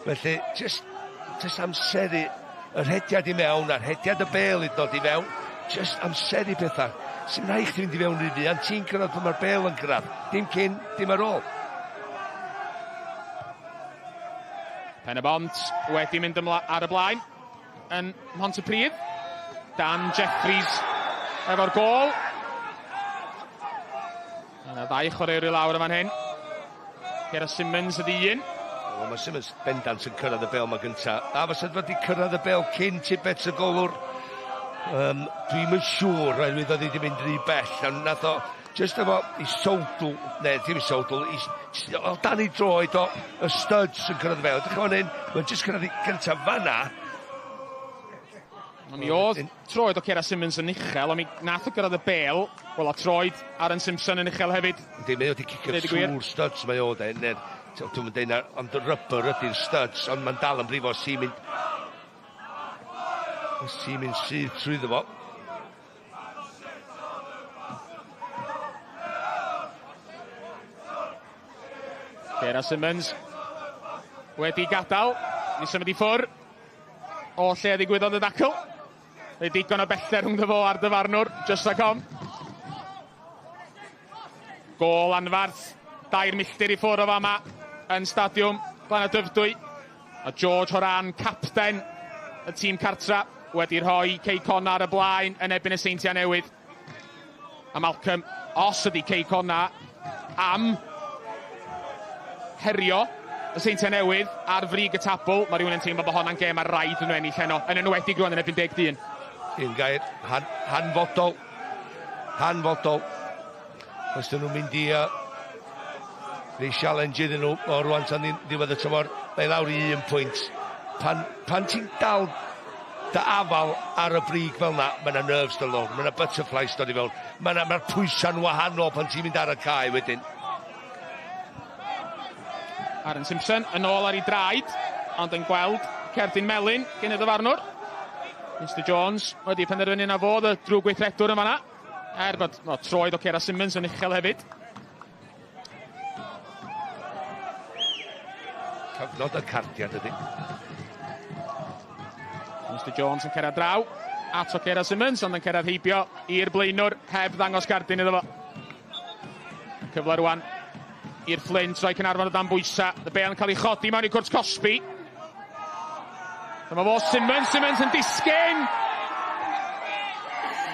S4: Felly, just amseru y rhediad i mewn a'r rhediad y bel i dod i fewn. Just amseru pethau. Sy'n rhaid chdi fynd i fewn rhy fuan, ti'n cyrraedd pan mae'r bel yn cyrraedd. Dim cyn, dim ar ôl.
S3: Pen y Bont wedi mynd ar y blaen yn Mhontypridd. Dan Jeffries efo'r gôl. Yna ddau chwaraewr i lawr yn fan hyn. Ciara Simmons ydi un.
S4: Wel, mae Simmons bendant yn cyrraedd y bel ma gynta. A fysa wedi cyrraedd y bel cyn Tibbets y golwr. Dwi'm yn siŵr, oherwydd oedd hi wedi mynd rhy bell. Ond nath o, just efo i sowdl, neu ddim i sowdl, o dan ei droed o, y studs yn cyrraedd y bel. Edrych fan hyn, mae'n just cyrraedd i gyntaf fanna.
S3: Ond mi oedd troed o Ciara Simmons yn uchel, ond mi nath o gyrraedd y bel. Wel, a troed Aaron Simpson yn uchel hefyd.
S4: Yndi, mae o wedi cicio trwy'r studs mae o, de. Dwi'm yn deud na, ond y rubber ydy'r studs, ond mae'n dal yn brifo, sy'n mynd syth trwyddo fo.
S3: Ciara Simmons wedi gadael, ni symud i ffwr o lle ddigwyddodd y dacl. Neu digon o bellter rhwng fo a'r dyfarnwr, just like on. Gôl anfarth, 2 milltir i ffwrdd o fama yn Stadiwm Glan Dyfrdwy. A George Horan, capten y tîm cartra, wedi rhoi Cei Connah ar y blaen yn erbyn y Seintiau Newydd. A Malcolm, os ydy Cei Connah am herio y Seintiau Newydd ar frig y tabl, mae rhywun yn teimlo bod honna'n gêm a rhaid nhw ennill heno, yn enwedig rwan yn erbyn 10 dyn.
S4: Un gair, hanfodol. Hanfodol. Os dyn nhw'n mynd i rei challenge iddyn nhw o rwan tan ddiwedd y tymor, mae lawr i 1 pwynt. Pan ti'n dal dy afal ar y brig fel na, mae yna nerves dod lawr, mae yna butterflies dod i fewn, mae'r pwysau'n wahanol pan ti'n mynd ar y cae wedyn.
S3: Aaron Simpson yn ôl ar ei draed, ond yn gweld cerdyn melyn gen y dyfarnwr. Mr Jones wedi penderfynu na fod y drwg gweithredwr yn fanna, er bod troed o Ciara Simmons yn uchel hefyd.
S4: Cyfnod y cardiad ydy.
S3: Mr Jones yn cyrraedd draw at o Ciara Simmons, ond yn cyrraedd heibio i'r blaenwr heb ddangos cardyn iddo fo. Cyfle rwan i'r Fflint roi Caernarfon o dan bwysa. Y bel yn cael ei chodi mewn i cwrt cosbi. Dyma fo Simmons, Simmons yn disgyn.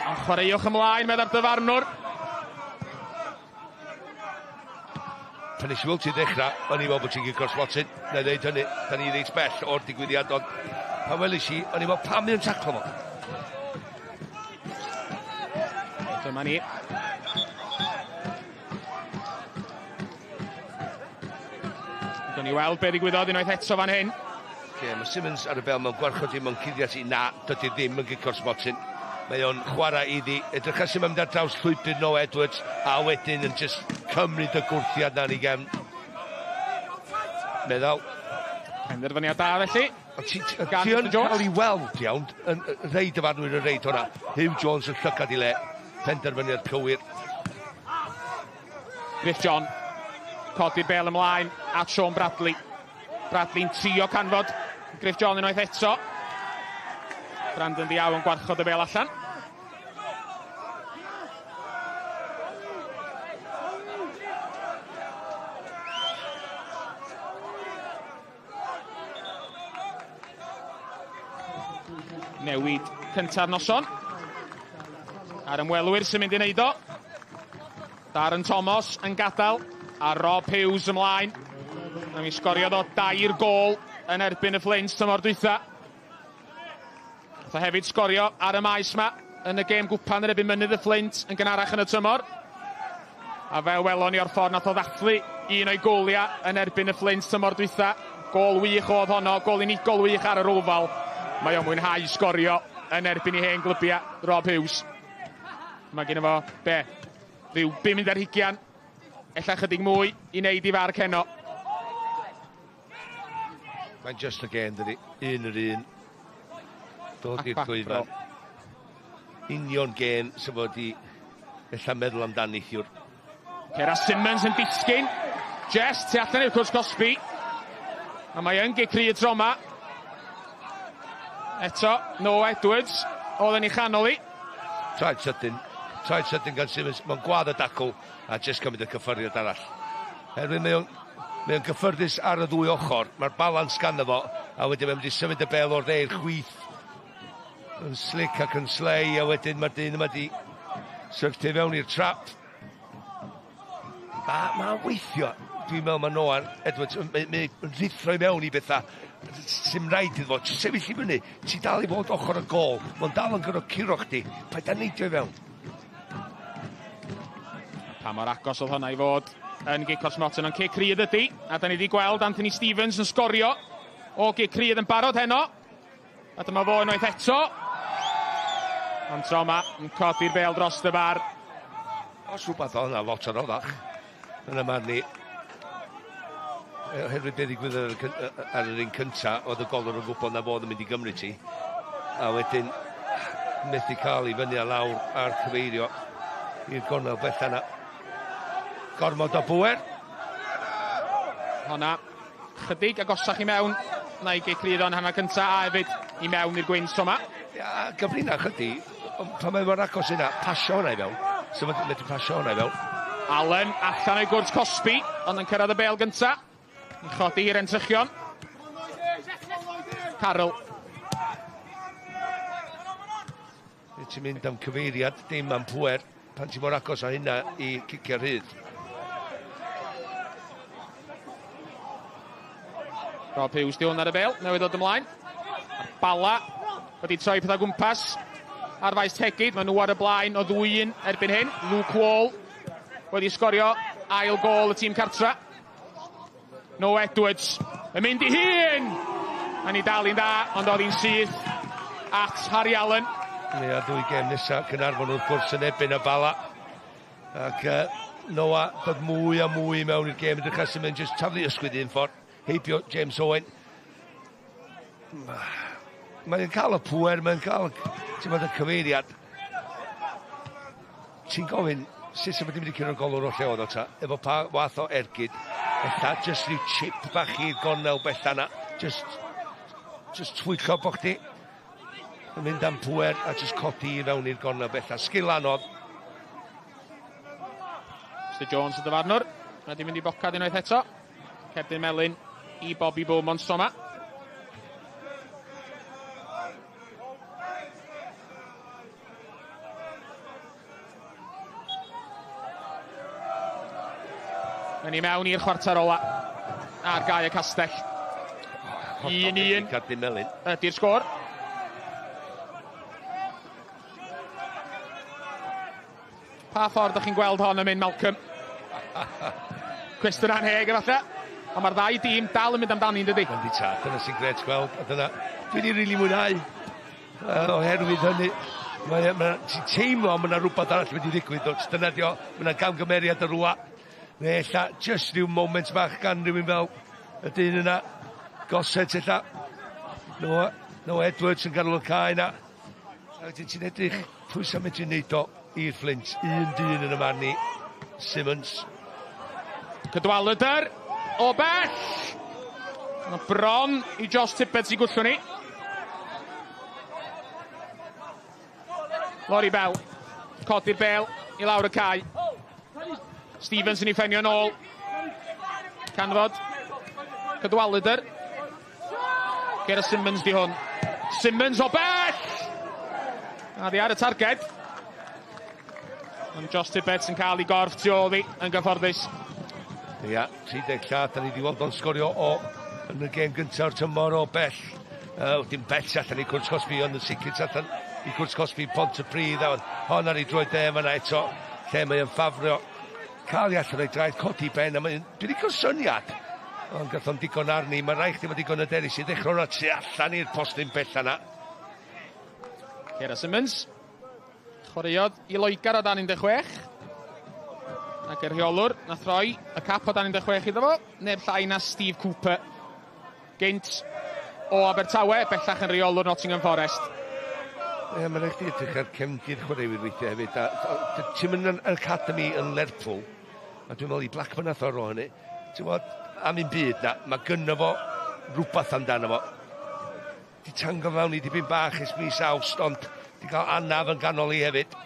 S3: Ond chwaraewch ymlaen, meddai'r dyfarnwr.
S4: Pan nes i weld ti ddechrau, o'n i'n meddwl bod ti'n gicio'r smotyn. Na i ddeud hynny, da ni reit bell o'r digwyddiad, ond pan welis i, o'n i'n meddwl pam mae'n taclo fo.
S3: Dyma ni. Gawn ni weld be ddigwyddodd unwaith eto fan hyn.
S4: Okay, mae Simmons ar y bel mewn gwarchod i mewn cuddiad i na, dydy ddim yn gicio'r smotyn. Mae o'n chwarae iddi, edrych ar sy'n mynd ar draws llwybr Noah Edwards, a wedyn yn just cymryd y gwrthiad na'n ei gefn. Meddwl.
S3: Penderfyniad da felly.
S4: Ti yn cael ei weld iawn, yn rei dyfarnwyr yn reid hwnna. Huw Jones yn llygad i le, penderfyniad cywir.
S3: Griff John, codi'r bel ymlaen at Sean Bradley. Bradley'n trio canfod Griff John unwaith eto. Brandon Diaw yn gwarchod y bel allan. Newid cyntaf noson. A'r ymwelwyr sy'n mynd i wneud o. Darren Thomas yn gadael a Rob Hughes ymlaen. A mi sgoriodd o dair gôl yn erbyn y Fflint tymor dwytha. Nath o hefyd sgorio ar y maes 'ma yn y gêm gwpan yn erbyn Mynydd y Fflint yn gynharach yn y tymor. A fel welon ni o'r ffordd nath o ddathlu un o'i goliau yn erbyn y Fflint tymor dwytha. Gôl wych oedd honno, gôl unigol wych ar yr ofal. Mae o'n mwynhau sgorio yn erbyn ei hen glybiau, Rob Hughes. Mae gen fo, be, rhyw 50 ar hugian, ella chydig mwy i wneud i farc heno.
S4: Mae'n just y gêm, dydi. Un yr un. Dod i'r llwyfan. Union gêm sy'n fod i ella meddwl amdani neithiwr.
S3: Cera Simmons yn disgyn. Jess tu allan i'r cwrs cosbi. A mae yn gic rhydd tro yma. Eto, Noah Edwards oedd yn ei chanol i.
S4: Traed sydyn. Traed sydyn gan Simmons. Mae'n gwad y dacl a jyst cymryd y cyffyrddiad arall. Herwydd mae o'n mae o'n gyffyrddus ar y ddwy ochr. Mae'r balans ganddo fo, a wedyn mae'n mynd i symud y bel o'r dde i'r chwith. Yn slick ac yn slei, a wedyn mae'r dyn yma di syrthio fewn i'r trap. Mae'n ma weithio. Dwi'n meddwl mae Noah Edwards yn rhuthro i mewn i bethau sy'n rhaid iddo fo. Ti'n sefyll i fyny, ti dal i fod ochr y gôl. Mae'n dal yn gorfod curo chdi. Paid â neidio i fewn.
S3: Pa mor agos oedd hwnna i fod yn gic o'r smotyn, ond cic rydd ydy. A da ni wedi gweld Anthony Stevens yn sgorio o gic rydd yn barod heno. A dyma fo unwaith eto. Ond tro yma yn codi'r bêl dros y bar.
S4: Os rhywbeth oedd hwnna lot anoddach. Yn y marn i. Oherwydd beth ddigwyddodd ar yr un cynta, oedd y golwr yn gwybod na fodd yn mynd i gymryd ti. A wedyn methu cael i fyny a lawr a'r cyfeirio i'r gornel bella yna. Gormod o bwer.
S3: Honna chydig agosach i mewn na i gic rydd o'n hanner cynta a hefyd i mewn i'r gwynt tro yma.
S4: Ia, gyfrinach ydy, pan mae mor agos yna, pasio hwnna i fewn. So mae'n medru pasio hwnna i fewn.
S3: Allen allan o'i gwrt cosbi, ond yn cyrraedd y bêl gynta. Yn chodi i'r entrychion. Carroll.
S4: Ti'n mynd am cyfeiriad, dim am pwer, pan ti mor agos â hynna i cicio'r rhydd.
S3: Rob Hughes di hwn ar y bêl, newydd ddod ymlaen. A'r Bala wedi troi pethau gwmpas ar faes Tegid. Maen nhw ar y blaen o 2-1 erbyn hyn. Luke Wall wedi sgorio ail gôl y tîm cartra. Noah Edwards yn mynd i hun! A ni dal i'n dda, ond oedd hi'n syth at Harry Allen.
S4: Ni a ddwy gêm nesaf Caernarfon wrth gwrs yn erbyn y Bala. Ac Noah dod mwy a mwy mewn i'r gêm. Edrych sy'n mynd jyst taflu ysgwyd un ffordd. Heibio James Owen. Mae'n cael y pŵer, mae'n cael ti'n bod y cyfeiriad. Ti'n gofyn sut sy'n mynd i curo'r golwr o lle oedd o ta, efo pa wath o ergyd. Ella jyst rhyw chip bach i'r gornel bella na. Just twyllo bo chdi yn mynd am pŵer a jyst codi i fewn i'r gornel bella. Sgil anodd.
S3: Mr Jones y dyfarnwr. Mae di mynd i bocad unwaith eto. Cerdyn melyn i Bobby Beaumont tro yma. Mae'n i mewn i'r chwarter ola ar gae y castell. 1-1
S4: Cerdyn melyn.
S3: Ydy'r sgôr. Pa ffordd ydych chi'n gweld hon yn mynd, Malcolm? Cwestiwn anheg efallai. Ond mae'r ddau dîm dal yn mynd amdani, yn dydi?
S4: Yndi ta, dyna sy'n gret gweld. A dyna, dwi wedi rili mwynhau. Oherwydd hynny, ti'n teimlo mae yna rhywbeth arall wedi ddigwydd. Dwt, dyna di o, mae yna gamgymeriad y rwa. Neu ella, just rhyw moment bach gan rhywun fel y dyn yna. Gossett ella. Noah Edwards yn ganol y cae yna. A wedyn ti'n edrych, pwy sy'n medru neud o i'r Fflint? Un dyn yn y man ni, Simmons.
S3: Cadwaladr o bell. Mae bron i Josh Tippett sy'n gwllwn ni. Laurie Bell, codi'r bel i lawr y cae. Stevens yn ei ffenio nôl. Canfod Cadwaladr. Gera Simmons di hwn. Simmons o bell! A di ar y targed. Ond Josh Tibbets yn cael ei gorff tu ôl fi yn gyfforddus.
S4: Ia, 30 llath, da ni wedi weld o'n sgorio o yn y gêm gyntaf o'r tymor o bell. Dim bell allan i cwrt cosbi, ond yn sicr allan i cwrt cosbi Pontypridd. A hon ar ei droed dde fan'na eto, lle mae o'n ffafrio cael ei allan o'i draed, codi ben, a mae'n... Dwi'n licio'r syniad, ond gath o'n digon arni. Mae rhaid chdi fod digon hyderus i ddechrau hwnna tu allan i'r postyn bella 'na.
S3: Ciara Simmons, chwaraeodd i Loegr o dan 16. Ac y rheolwr nath roi y cap o dan 16 iddo fo, neb llai na Steve Cooper. Gynt o Abertawe, bellach yn rheolwr Nottingham Forest.
S4: Ie, mae'n rhaid chdi edrych ar cefndir chwaraewyr weithiau hefyd. A, ti'n mynd yn academy yn Lerpwl, a dwi'n meddwl i Blackburn nath o ro hynny. Ti'n gwybod, am un byd na, mae gynno fo rhywbeth amdano fo. Di tango fewn i dipyn bach ers mis Awst, ond di cael anaf yn ganol i hefyd.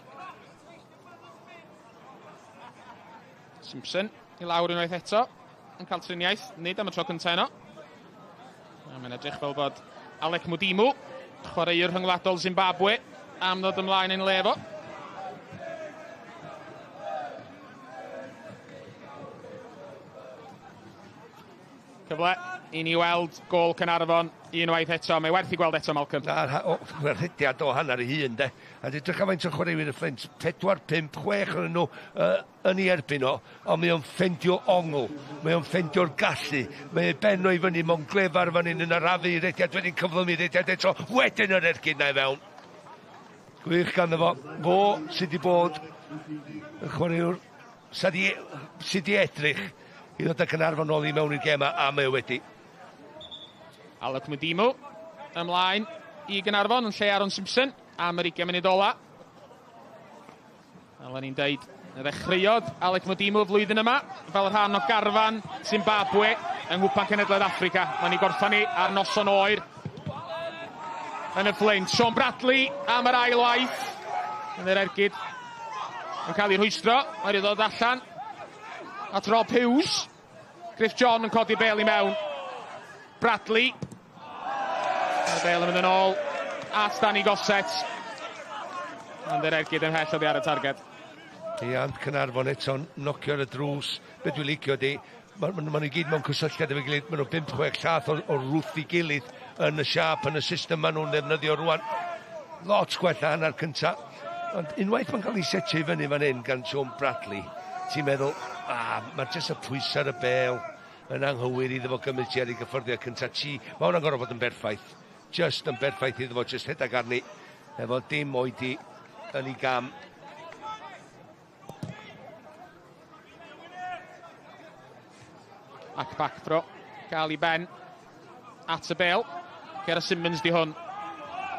S3: Simpson i lawr unwaith eto, yn cael triniaeth, nid am y tro cyntaf heno. A mae'n edrych fel bod Alec Mudimu, chwaraewr rhyngwladol Zimbabwe, am ddod ymlaen yn le fo. Cyfle i ni weld gôl Caernarfon unwaith eto. Mae werth i gweld eto, Malcolm.
S4: Na'r rhediad o hanner ei hun, de. A edrych am faint o chwaraewyr y Fflint. 4, 5, 6 ohonyn nhw yn ei erbyn o, ond mae o'n ffendio ongl, mae o'n ffendio'r gallu, mae ei ben o i fyny mewn glefar fan hyn yn arafu rediad, wedyn cyflymu rediad eto, wedyn yr ergyd na i fewn. Gwych ganddo fo. Fo sydd wedi bod yn chwaraewr sydd wedi edrych i ddod â Caernarfon nôl i mewn i'r gêm a mae o wedi.
S3: Alec Mudimu ymlaen i Gaernarfon yn lle Aaron Simpson am yr 20 munud ola. Fel o'n i'n deud, ddechreuodd Alec Mudimu flwyddyn yma fel rhan o garfan Zimbabwe yng Nghwpan Cenhedloedd Affrica. Mae'n ei gorffan ni ar noson oer yn y Fflint. Sean Bradley am yr ail waith yn yr ergyd yn cael ei rhwystro. Mae'n ei ddod allan at Rob Hughes. Griff John yn codi bel i mewn. Bradley. Mae'r bel yn mynd yn ôl at Danny Gossett. Ond yr ergyd ymhell oddi ar y targed.
S4: Ia, ond Caernarfon eto'n nocio ar y drws. Be dwi'n licio di, ma' nhw i gyd mewn cysylltiad efo'i gilydd. Maen nhw 5-6 llath o rwth i gilydd yn y siâp, yn y system maen nhw'n ddefnyddio rwan. Lot gwella hanner cynta. Ond unwaith mae'n cael ei setio i fyny fan hyn gan Sean Bradley, ti'n meddwl, mae jyst y pwysau ar y bel yn anghywir iddo fo gymryd ti ar ei gyffyrddiad cynta. Ti, mae hwnna'n gorfod bod yn berffaith. Just yn berffaith iddo fo, just rhedeg arni, efo dim oedi yn ei gam.
S3: Ac back throw, gael i ben at y bel. Gera Simmons di hwn.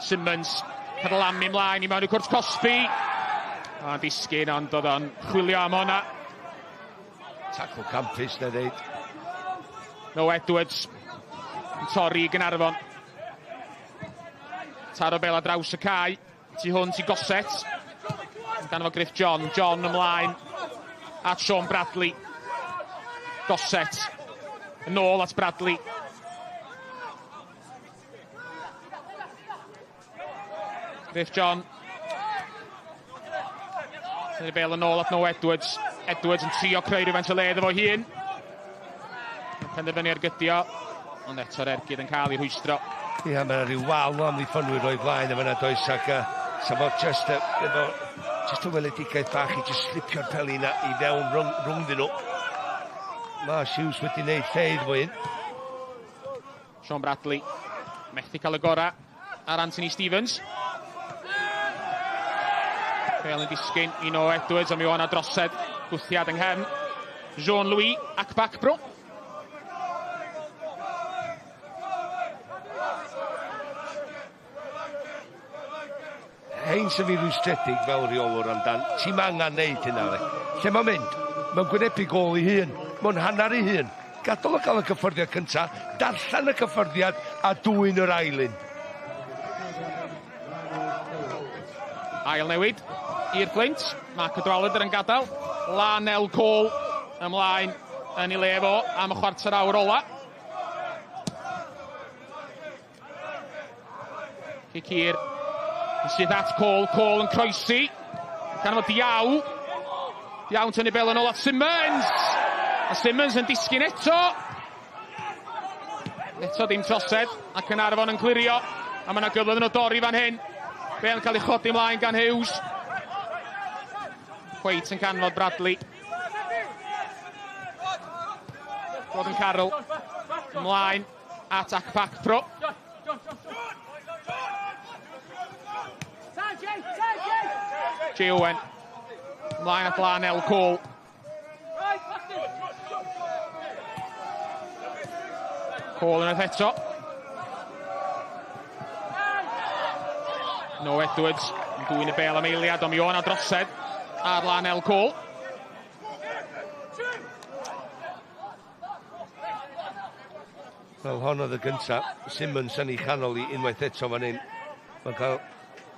S3: Simmons, cadlamu ymlaen i mewn i cwrt cosbi. A disgyn, ond oedd o'n chwilio am hwnna.
S4: Tackle campus, na ddeud.
S3: No Edwards yn torri i Gaernarfon. Taro bel ar draws y cae. Tu hwn i Gossett. Dan efo Griff John. John ymlaen at Sean Bradley. Gossett yn ôl at Bradley. Griff John. Dyna'r bel yn ôl at Noel Edwards. Edwards yn trio creu rhywfaint o le iddo fo hun. Penderfynu ar gydio, ond eto'r ergyd yn cael ei rhwystro.
S4: Ia, mae yna rhyw wal o amddiffynwyr o'i flaen yma does, ac sa fo just, efo, just y weledigaeth bach i just slipio'r peli na i fewn rhwngddyn nhw. Mae Hughes wedi gwneud lle iddo fo un.
S3: Sean Bradley, methu cael y gorau ar Anthony Stevens. Bel yn disgyn i Noah Edwards, ond mi oedd yna drosedd gwthiad yng nghefn. Jean-Louis ac Backbro.
S4: Hein sy'n fi rwystredig fel rheolwr amdan, ti'n angen neud hynna fe. Lle mae'n mynd? Mae'n gwynebu gôl ei hun, mae'n hanner ei hun. Gadael o gael y cyffyrddiad cynta, darllen y cyffyrddiad a dwyn yr ailun.
S3: Ail newid i'r Fflint. Mark Cadwaladr yn gadael. Lanel Cole ymlaen yn ei le fo am y chwarter awr ola. Cic hir. Yn syth at Cole. Cole yn croesi. Gan fod Diaw. Iawn, tynnu bel yn ôl at Simmons. A Simmons yn disgyn eto. Eto dim trosedd, a Caernarfon yn clirio. A mae yna gyfle iddyn nhw dorri fan hyn. Bel yn cael ei chodi ymlaen gan Hughes. Cweit yn canfod Bradley. Gordon Carroll. Ymlaen at Akpak Pro. Jay Owen. Ymlaen at Lanel Cole. Cole yn eto. No Edwards yn dwyn y bel am eiliad, ond mi o'n drosedd ar Lanel Cole.
S4: Wel, hon oedd y gynta. Simmons yn ei chanol i unwaith eto fan hyn. Mae'n cael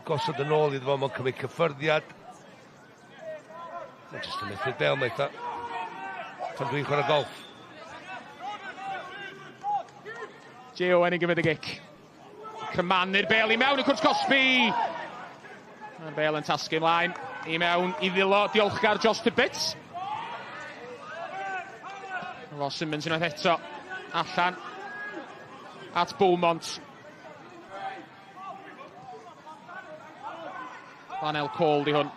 S4: gosod yn ôl iddo fo, mae'n cymryd cyffyrddiad. Mae'n jyst yn methu'r bel, mae eitha. Pan dwi'n chwarae golf.
S3: Jay Owen yn gymryd y gic. Crymanu'r bel i mewn i cwrt cosbi. Mae'r bel yn tasgu ymlaen i mewn i ddilo diolchgar Josh Tibbetts. Ross Simmons unwaith eto allan at Beaumont. Lanel Cole di hwn.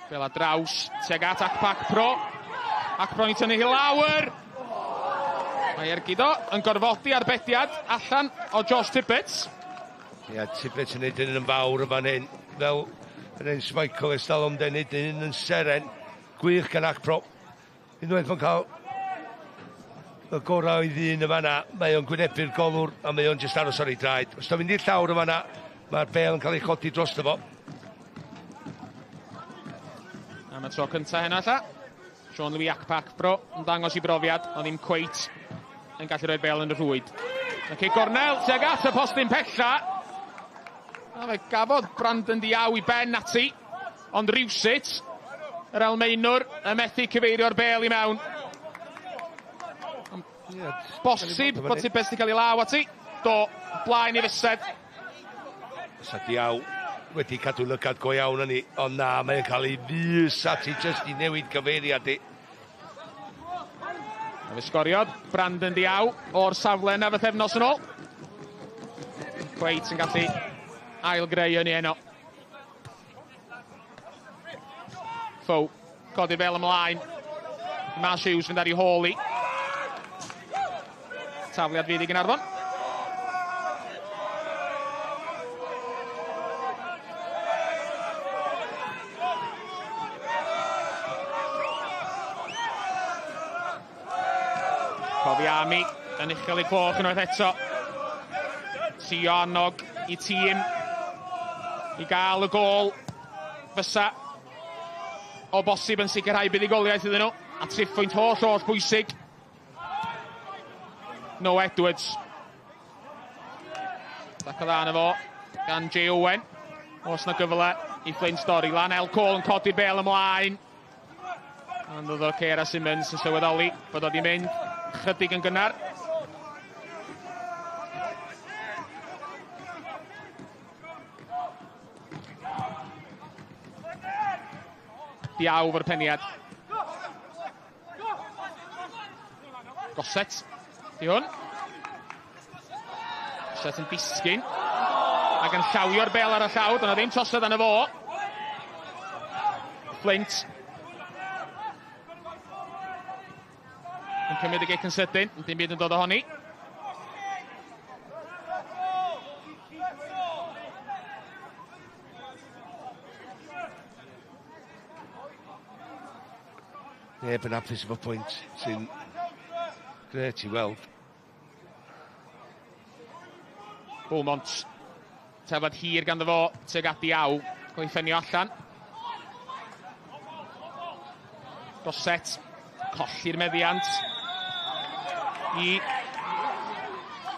S3: Bel ar draws tuag at Akpak Pro. Akpro ni tynnu hi lawr. Mae ergyd o yn gorfodi arbediad allan o Josh Tibbetts.
S4: Ie, Tibbetts yn neud yn fawr y fan hyn. Fel yn ein Michael ers talwm neud yn seren. Gwych gan Akpro. Unwaith mae'n cael y gorau i ddyn y fanna, mae o'n gwynebu'r golwr a mae o'n jyst aros ar ei draed. Os o'n mynd i'r llawr y fanna, mae'r bel yn cael ei chodi drosto fo.
S3: Am y tro cyntaf heno alla. Sean Louis Akpak Pro yn dangos i brofiad, ond ddim cweit yn gallu rhoi'r bel yn y rhwyd. Ac ei gornel tuag at y postyn pella. A fe gafodd Brandon Diaw i ben ati, ond rywsut, yr Almaenwr yn methu cyfeirio'r bel i mewn. Bosib bod Tibbetts wedi cael ei law ati. Do, blaen i fysedd.
S4: Sa Diaw wedi cadw lygad go iawn yn ni, ond na, mae'n cael ei fys ati jyst i newid cyfeiriad i.
S3: A fe sgoriodd Brandon Diaw o'r safle yna fythefnos yn ôl. Cweit yn gallu ail-greu hynny heno. Ffow, codi'r bel ymlaen. Marsh Hughes fynd ar ei hôl i. Tafliad fydd i Gaernarfon. Cofiami yn uchel ei cloch unwaith eto. Trio annog i tîm i gael y gôl fysa o bosib yn sicrhau buddugoliaeth iddyn nhw. A triphwynt holl holl bwysig. No Edwards. Tac o dda na fo gan Jay Owen. Oes na gyfle i Flint dorri. Lanel Cole yn codi'r bel ymlaen. Ond oedd o Ceira Simmons yn sylweddoli bod o wedi mynd chydig yn gynnar. Diaw fo'r peniad. Goset, di hwn. Goset yn disgyn. Ac yn llawio'r bel ar y llaw, dyna ddim trosedd arno fo. Flint. Yn cymryd y gic yn sydyn, dim byd yn dod ohoni.
S4: Neb yn hapus efo pwynt sy'n gret i weld.
S3: Beaumont. Tafod hir ganddo fo tuag at Diaw. Cael ei ffenio allan. Goset. Colli'r meddiant i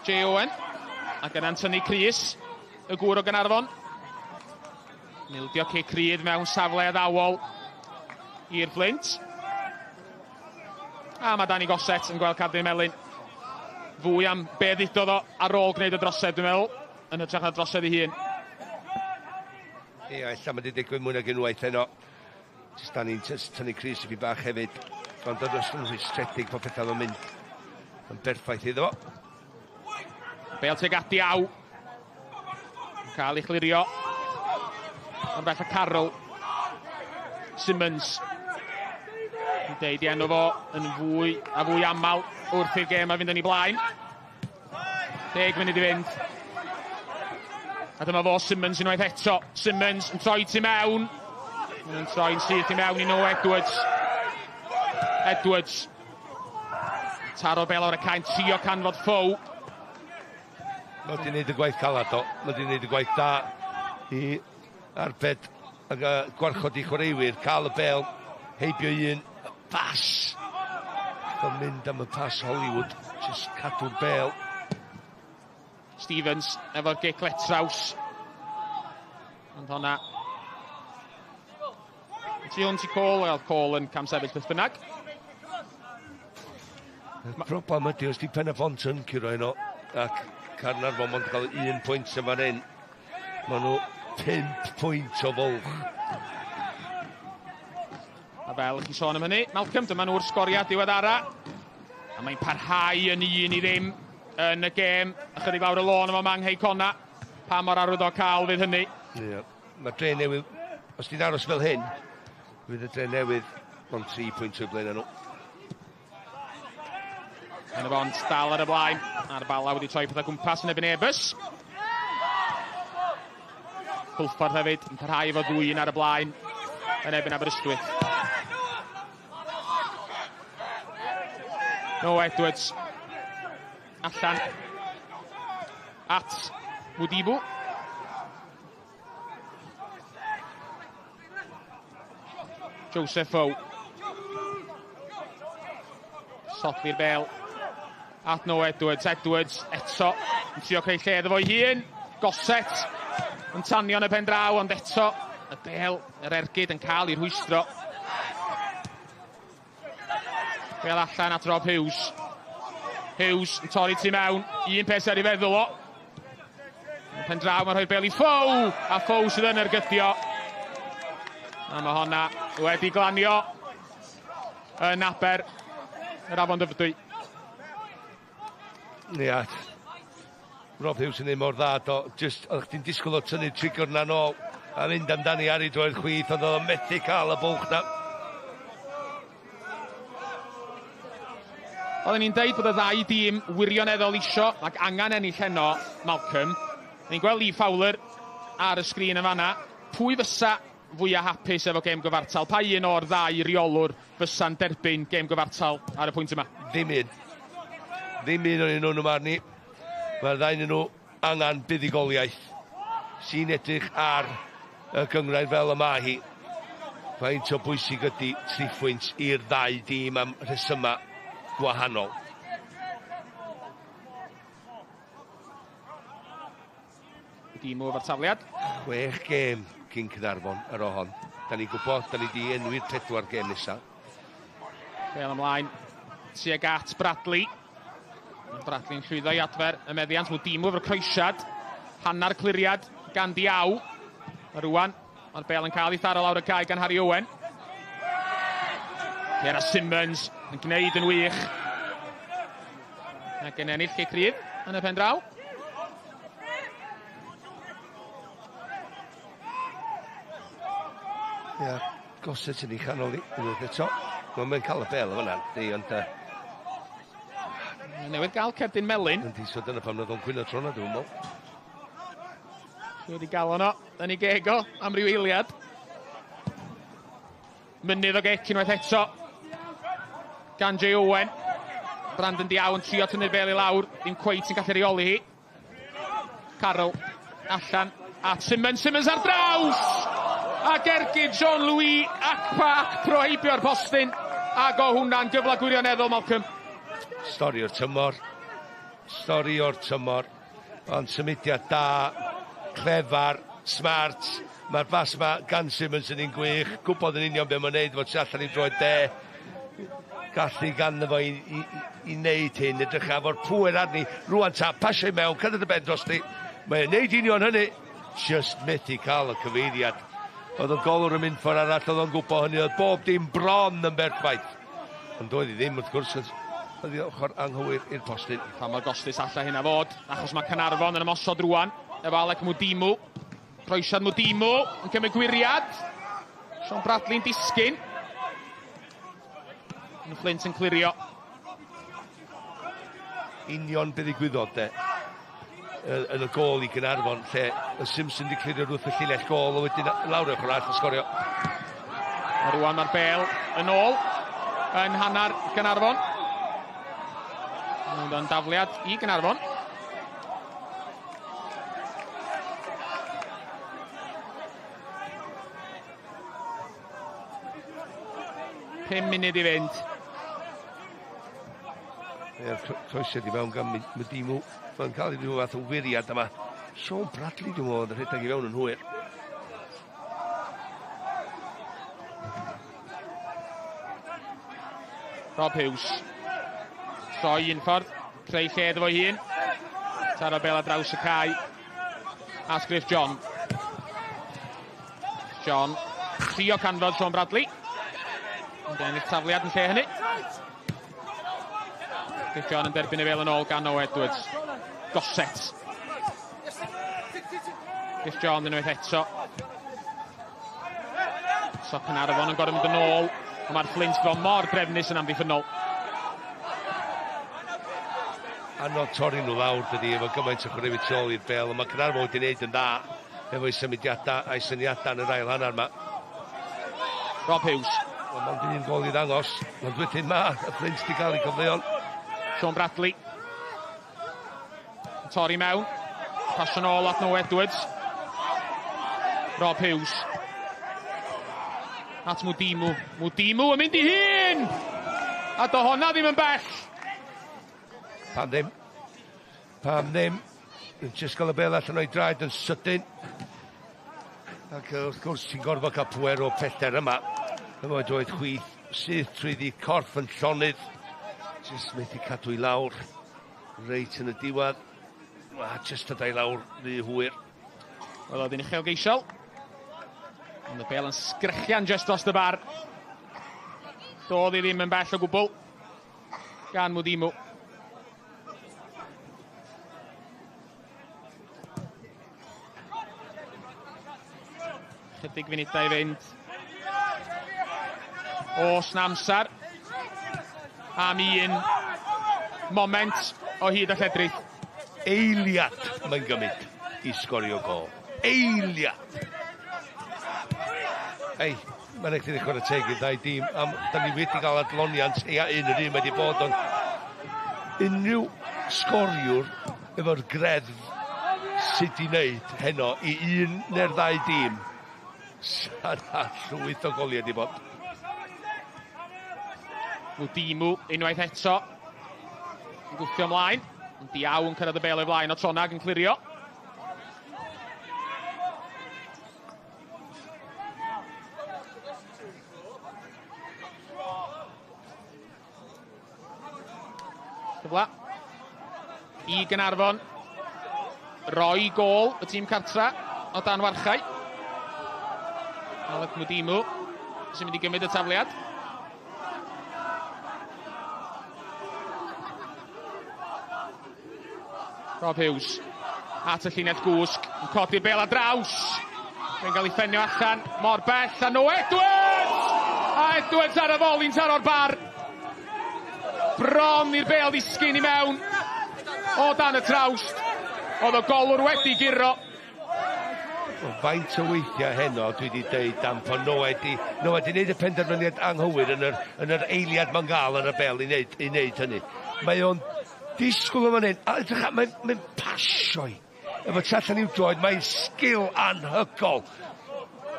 S3: Jay Owen. Ac yna'n tynnu Cris, y gŵr o Gaernarfon. Mildio cic rydd mewn safle addawol i'r Flint. A mae Danny Gossett yn gweld cardyn melyn. Fwy am be ddudodd o ar ôl gwneud y drosedd, dwi'n meddwl, yn hytrach na drosedd ei hun.
S4: Ie, ella mae wedi digwydd mwy nag unwaith heno. Jyst da ni'n tynnu crys i fi bach hefyd. Ond oedd yn rhwystredig bod pethau yn mynd yn berffaith iddo fo.
S3: Bale tuag at Diaw. Cael ei chlirio. Ond bell a Carroll. Simmons. Yn deud i enw fo yn fwy a fwy aml wrth i'r gêm a fynd yn ei blaen. 10 munud i fynd. A dyma fo Simmons unwaith eto. Simmons yn troi tu mewn. Yn troi'n syth i mewn i Noah Edwards. Edwards. Taro bel o'r y caen, trio canfod Ffow.
S4: Mae wedi gwneud y gwaith calad o. Mae wedi gwneud y gwaith da i arbed ac gwarchod i chwaraewyr. Cael y bel, heibio un, y pas. Mae'n mynd am y pas Hollywood. Just cadw'r bel.
S3: Stevens efo'r gic letraws. Ond honna. Tu hwnt i Cole, oedd Cole yn camsefyll beth bynnag.
S4: Y broblem ydy, os di Pen-y-bont yn curo heno, ac Caernarfon mond cael 1 pwynt yn fan hyn, maen nhw 5 pwynt o fwlch.
S3: A fel chi sôn am hynny, Malcolm, dyma nhw'r sgoriad diweddara. A mae'n parhau yn 1-0 yn y gêm. Ychydig lawr y lôn efo Mang Hei Cona. Pa mor arwyddocaol fydd hynny?
S4: Ie, mae Dre Newydd, os ti'n aros fel hyn, fydd y Dre Newydd ond 3 pwynt o'i blaen nhw.
S3: Yn y bont, dal ar y blaen. A'r Bala wedi troi pethau gwmpas yn ebyn Airbus. Hwlffordd hefyd yn parhau efo 2-1 ar y blaen yn ebyn Aberystwyth. Noah Edwards allan at Mudibu. Joseph O. Sodli'r bel at Noah Edwards. Edwards eto yn trio creu lle iddo fo'i hun. Gossett yn tanio yn y pen draw, ond eto y bel, yr ergyd yn cael ei rhwystro. Bel allan at Rob Hughes. Hughes yn torri tu mewn. Un peth ar ei feddwl o. Yn pen draw mae'n rhoi'r bel i Ffow, a Ffow sydd yn ergydio. A mae honna wedi glanio yn aber yr Afon Dyfrdwy.
S4: Ia, Rob Hughes yn neud mor dda, do. Just, oeddech chdi'n disgwyl o tynnu trigger na nôl a mynd amdani ar ei droed chwith, ond oedd o'n methu cael y bwlch na.
S3: Oedden ni'n deud bod y ddau dîm wirioneddol isio ac angen ennill heno, Malcolm. Ni'n gweld Lee Fowler ar y sgrin yn fanna. Pwy fysa fwyaf hapus efo gêm gyfartal? Pa un o'r ddau reolwr fysa'n derbyn gêm gyfartal ar y pwynt yma?
S4: Ddim un. Ddim un o'n nhw'n ymwneud ni. Mae'r ddau nhw angen buddugoliaeth sy'n edrych ar y gynghrair fel y mae hi. Faint o bwysig ydy 3 phwynt i'r ddau dîm am rhesymau gwahanol.
S3: Dîm o'r tafliad.
S4: 6 gêm cyn Caernarfon ar ohon. Da ni'n gwybod, da ni di enwi'r 4 gêm nesaf.
S3: Bel ymlaen tuag at Bradley. Bradley'n llwyddo i adfer y meddiant. Dîm o'r croesiad. Hannar cliriad gan Diaw. A rwan, mae'r bel yn cael ei tharo lawr y cae gan Harry Owen. Piera Simmons yn gwneud yn wych. Ac yn ennill cic rydd yn y pen draw.
S4: Ia, Gossett yn ei chanol i unwaith eto. Mae'n cael y bel o fan'na, di, ond...
S3: Newydd gael cerdyn melyn.
S4: Yndi, so dyna pam nath o'n cwyno tro na, dwi'n meddwl.
S3: Wedi gael ono yn ei geg o am ryw eiliad. Mynydd o gic unwaith eto gan Jay Owen. Brandon Diaw yn trio tynnu'r bel i lawr, ddim cweit yn gallu reoli hi. Carroll allan at Simmons, Simmons ar draws! Ac ergyd Jean-Louis Akpa Akpro heibio'r postyn. Ac o hwnna'n gyfle gwirioneddol, Malcolm.
S4: Stori o'r tymor. Stori o'r tymor. Ond symudiad da, clefar, smart. Mae'r bas yma gan Simmons yn un gwych. Gwybod yn union beth mae'n neud, fod tu allan i droed de. Gallu ganddo fo i wneud hyn. Edrych efo'r pŵer arni. Rwan ta, pasio i mewn, cyrraedd y ben drosti. Mae'n neud union hynny. Just methu cael y cyfeiriad. Oedd y golwr yn mynd ffordd arall, oedd o'n gwybod hynny, oedd bob dim bron yn berffaith. Ond doedd hi ddim, wrth gwrs, oedd hi ochr anghywir i'r postyn.
S3: Pa mor gostus allai hynna fod, achos mae Caernarfon yn ymosod rwan, efo Alec Mudimu. Croesiad Mudimu yn cymryd gwiriad. Sean Bradley'n disgyn. Yn Flint yn clirio.
S4: Union be ddigwyddodd de yn y gôl i Gaernarfon, lle y Simpson di clirio wrth y llinell gôl, a wedyn lawr ochr arall a sgorio.
S3: A rwan mae'r bel yn ôl yn hanner Gaernarfon. Mae'n dafliad i Gaernarfon. 5 munud i fynd.
S4: Mae'r croesiad i fewn gan Mudimu. Mae'n cael ei ryw fath o wiriad yma. Sean Bradley, dwi'n meddwl, yn rhedeg i fewn yn hwyr.
S3: Rob Hughes. Troi un ffordd. Creu lle iddo fo'i hun. Taro bel ar draws y cae. At Griff John. John. Trio canfod Sean Bradley. Ond ennill tafliad yn lle hynny. Griff John yn derbyn y bel yn ôl gan Noah Edwards. Gosset. Griff John unwaith eto. So Caernarfon yn gorfod mynd yn ôl. Ond mae'r Flint fel mor drefnus yn amddiffynnol.
S4: Anodd torri nhw lawr dydy efo gymaint o chwaraewyr tu ôl i'r bel, ond mae Caernarfon wedi gwneud yn dda efo'i symudiadau a'i syniadau yn yr ail hanner yma.
S3: Rob Hughes.
S4: Wel, mond un gol i ddangos, ond wedyn ma y Flint wedi cael ei gyfleon.
S3: Sean Bradley. Torri mewn. Pasio nôl at Noah Edwards. Rob Hughes. At Mudimu. Mudimu yn mynd i hun! A do honna ddim yn bell.
S4: Pam ddim. Pam ddim. Just gael y bel allan o'i draed yn sydyn. Ac wrth gwrs ti'n gorfod cael pwer o pellter yma. Yma droed chwith syth trwyddi corff yn llonydd. Just methu cadw i lawr. Reit yn y diwedd. Just adael i lawr rhy hwyr.
S3: Wel, oedd hi'n uchelgeisiol. Ond y bel yn sgrechian just dros y bar. Doedd hi ddim yn bell o gwbl. Gan Mudimu. Chydig funudau i fynd. Oes na amser am un moment o hyd a lledrith.
S4: Eiliad mae'n gymryd i sgorio gol. Eiliad! Ei, mae'n eich chwarae teg i'r ddau dîm. Am, da ni wedi cael adloniant, ia, un yr un wedi bod, ond unrhyw sgoriwr efo'r greddf sydd wedi wneud heno i un neu'r ddau dîm, sa na llwyth o goliau wedi bod.
S3: Mudimu unwaith eto yn gwthio ymlaen. Diaw yn cyrraedd y bel o'i flaen o Tronag yn clirio. Cyfle i Gaernarfon roi gôl y tîm cartra o dan warchai. Alec Mudimu sy'n mynd i gymryd y tafliad. Rob Hughes at y llinell gwsg, yn codi'r bel ar draws. Mae'n cael ei ffenio allan mor bell a Noah Edwards! A Edwards ar y foli'n taro'r bar. Bron i'r bel ddisgyn i mewn o dan y trawst. Oedd y golwr wedi guro.
S4: Faint o weithiau heno dwi wedi deud am pan Noah wedi wneud y penderfyniad anghywir yn yr eiliad mae'n gael ar y bel i wneud hynny. Mae o'n disgwyl yn fan hyn, a edrych, mae'n pasio i. Efo tu allan i'w droed, mae'n sgil anhygol.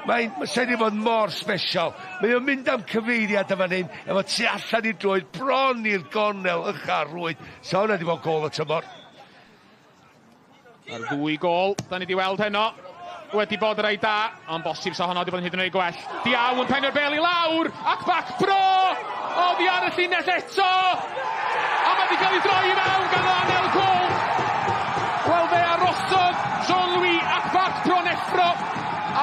S4: Mae'n sa'n i fod mor special. Mae o'n mynd am cyfeiriad yn fan hyn, efo tu allan i'w droed, bron i'r gornel ucha rwyd. Sa hwnna wedi bod gôl y tymor.
S3: Mae'r ddwy gôl, da ni wedi weld heno, wedi bod rei da, ond bosib sa honno wedi bod yn hyd yn oed gwell. Diaw yn penio'r bel i lawr, ac back pro! Oddi ar y llinell eto! A mae wedi cael ei droi i mewn gan Anel Cole! Wel, fe arosodd Jean-Louis ac back pro nesaf. deffro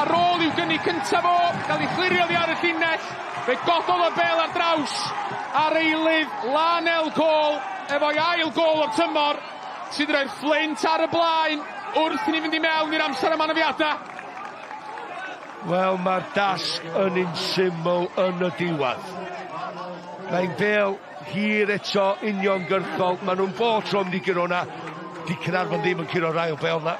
S3: ar ôl i'w gynnig cyntaf o, gael ei chlirio oddi ar y llinell. Fe gododd y bel ar draws ar eilydd Larnell Cole efo'i ail gôl o'r tymor sydd roi'r Fflint ar y blaen wrth i ni fynd i mewn i'r amser am anafiadau.
S4: Wel, mae'r dasg yn un syml yn y diwedd. Mae'n bel hir eto uniongyrchol. Maen nhw'n bob tro mynd i guro hwnna. Di Caernarfon ddim yn curo'r ail bel na.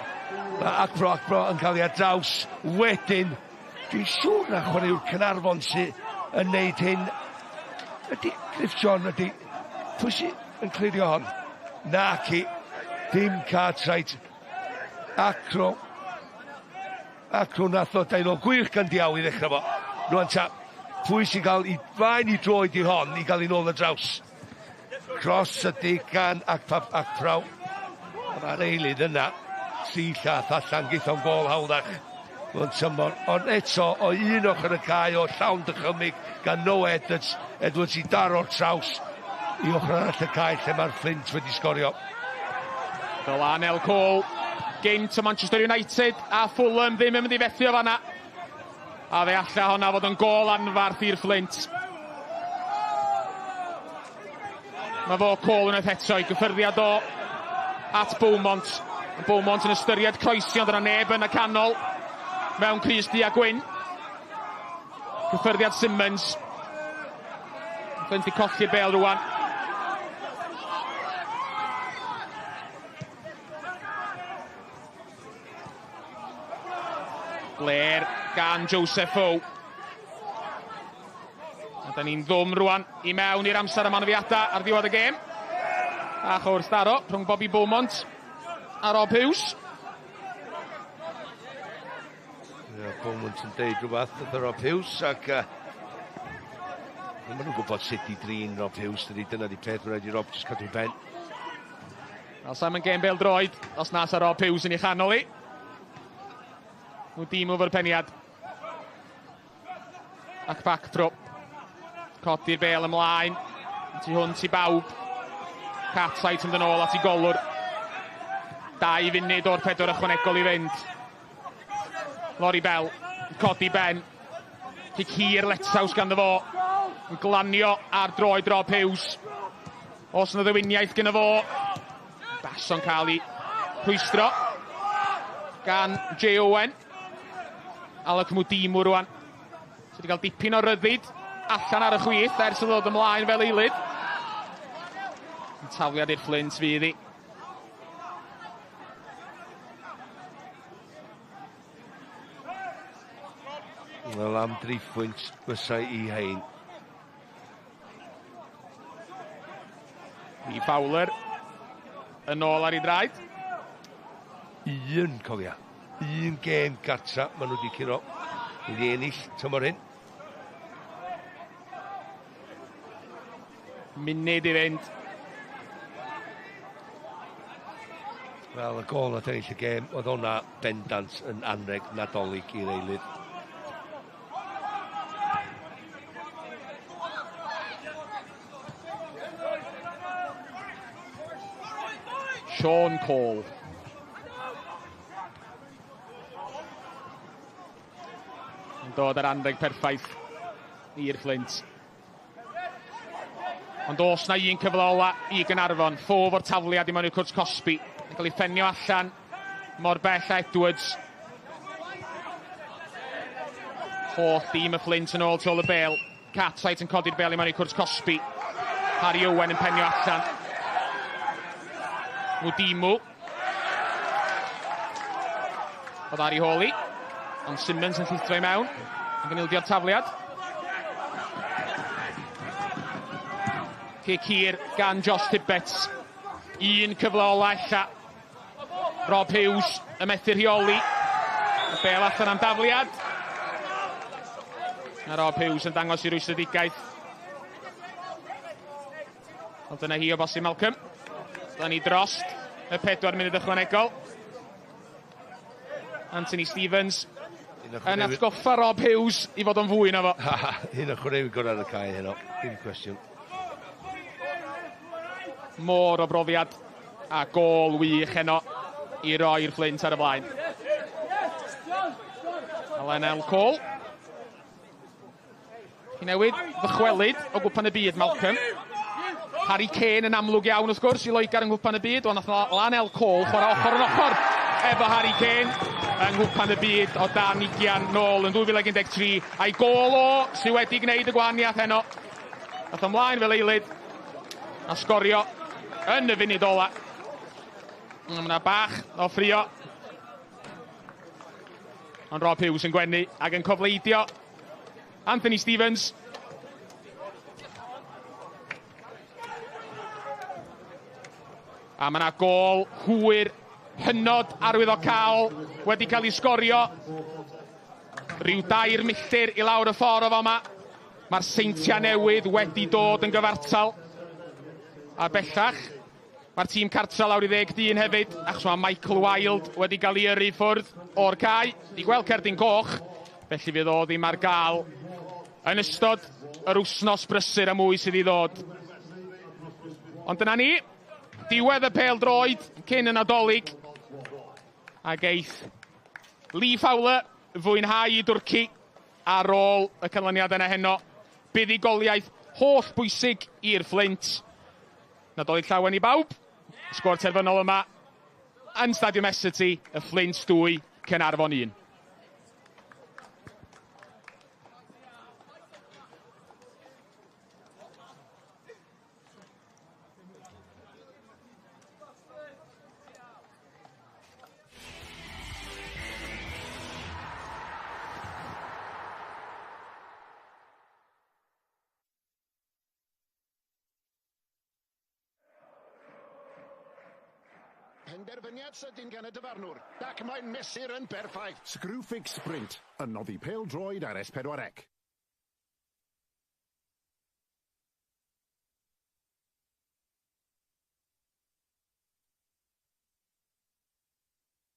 S4: Mae Akpro Akpro yn cael ei ar draws. Wedyn, dwi'n siŵr na chwaraewr Caernarfon sydd yn neud hyn. Ydy Griff John, ydy... Pwy sy'n yn clirio hon? Naci, dim Cartwright. Akpro. Akpro nath o daelo gwych gan Diaw i ddechrau fo. Rwan ta, pwy sy'n cael i faen i droed i hon i gael ei nôl ar draws? Cross ydy gan Akpap Akpraw. A mae'r eilydd yna, tri llath allan, geith o'n gôl hawddach. Mae'n tymor, ond eto o un ochr y cae o llawn dychymyg gan Noah Edwards, Edwards i daro'r traws i ochr arall y cae lle mae'r Fflint wedi sgorio.
S3: Larnell Cole, gynt o Manchester United a Fulham ddim yn mynd i fethu o fanna. A fe alla honna fod yn gôl anfarth i'r Fflint. Mae fo Cole unwaith eto i gyffyrddiad o at Beaumont. Beaumont yn ystyried croesi ond yna neb yn y canol mewn crys du a gwyn. Cyffyrddiad Simmons. Fflint i colli'r bel rwan. Blair gan Joseph Ho. A da ni'n ddwm rwan i mewn i'r amser am anafiadau ar ddiwedd y gêm. Bach o wrthdaro rhwng Bobby Beaumont a Rob Hughes.
S4: Yeah, Beaumont yn deud rhywbeth wrth Rob Hughes ac maen nhw'n gwybod sut i drin Rob Hughes, dydy, dyna di peth, mae'n rhaid i Rob jyst cadw ben.
S3: Wel, Sam yn gêm bêl droed, os nas a Rob Hughes yn ei chanol i. Nhw dîm ofer peniad. Ac back pro. Codi'r bel ymlaen. Tu hwnt i bawb. Cartwright yn dod yn ôl at ei golwr. 2 funud o'r 4 ychwanegol i fynd. Laurie Bell yn codi ben. Cic hir Lethouse ganddo fo. Yn glanio ar droed Rob Hughes. Os yna ddewiniaeth gyda fo. Baso'n cael ei rhwystro gan Jay Owen. Alec Mudimu rwan. Sy wedi cael dipyn o ryddid allan ar y chwith ers iddo ddod ymlaen fel eilydd. Yn tafliad i'r Fflint fydd hi.
S4: Wel, am 3 pwynt fysa i hein.
S3: Lee Fowler yn ôl ar ei draed.
S4: Un, cofia. Un gêm gartra maen nhw wedi curo. Wedi ennill tymor hyn.
S3: Munud i fynd.
S4: Wel, y gôl nath ennill y gêm, oedd hwnna bendant yn anreg Nadolig i'r eilydd.
S3: Sean Cole. Yn dod ar anreg perffaith i'r Fflint. Ond oes na un cyfle ola i Gaernarfon. Ffof o'r tafliad i mewn i'r cwrt cosbi. Yn cael ei ffenio allan mor bell a Edwards. Holl dîm y Fflint yn ôl tu ôl y bel. Cartwright yn codi'r bel i mewn i'r cwrt cosbi. Harry Owen yn penio allan. Mudimu. Oedd Harry Hawley. Ond Simmons yn llithro i mewn. Yn gynildio'r tafliad. Cic hir gan Josh Tibbets. Un cyfle ola ella. Rob Hughes yn methu rheoli. Y bel allan am dafliad. A Rob Hughes yn dangos i rwystredigaeth. Ond dyna hi o bosib Malcolm. Da ni drost y 4 munud ychwanegol. Anthony Stevens yn atgoffa Rob Hughes i fod yn fwy na fo.
S4: Un o chwaraewyr gorau ar y cae heno, dim cwestiwn.
S3: Môr o brofiad a gôl wych heno i roi'r Fflint ar y blaen. Alan L. Cole. Chi newid ddychwelyd o gwpan y byd, Malcolm. Harry Kane yn amlwg iawn wrth gwrs i Loegr yng nghwpan y byd. Wel, nath Alan L. Cole chwarae ochr yn ochr efo Harry Kane yng nghwpan y byd o dan ugian nôl yn 2013, a'i gôl o sydd wedi gwneud y gwahaniaeth heno. Nath ymlaen fel eilydd a sgorio yn y funud ola. Mae yna bach o ffrio. Ond Rob Hughes yn gwenu ac yn cofleidio Anthony Stevens. A mae yna gôl hwyr hynod arwyddocaol wedi cael ei sgorio rhyw 3 milltir i lawr y ffordd o fama. Mae'r Seintiau Newydd wedi dod yn gyfartal. A bellach, mae'r tîm cartra lawr i 10 dyn hefyd, achos mae Michael Wilde wedi cael ei yrru ffwrdd o'r cae. Di gweld cerdyn coch, felly fydd o ddim ar gael yn ystod yr wsnos brysur a mwy sydd i ddod. Ond dyna ni, diwedd y pêl droed cyn y Nadolig. A geith Lee Fowler fwynhau i dwrci ar ôl y canlyniad yna heno. Buddugoliaeth holl bwysig i'r Fflint. Nadolig llawen i bawb. Sgôr terfynol yma yn Stadiwm Essity, y Fflint 2, Caernarfon 1.
S1: Penderfyniad sydyn gan y dyfarnwr, ac mae'n mesur yn berffaith. Screwfix Sprint, yn noddi pêl-droed ar S4C.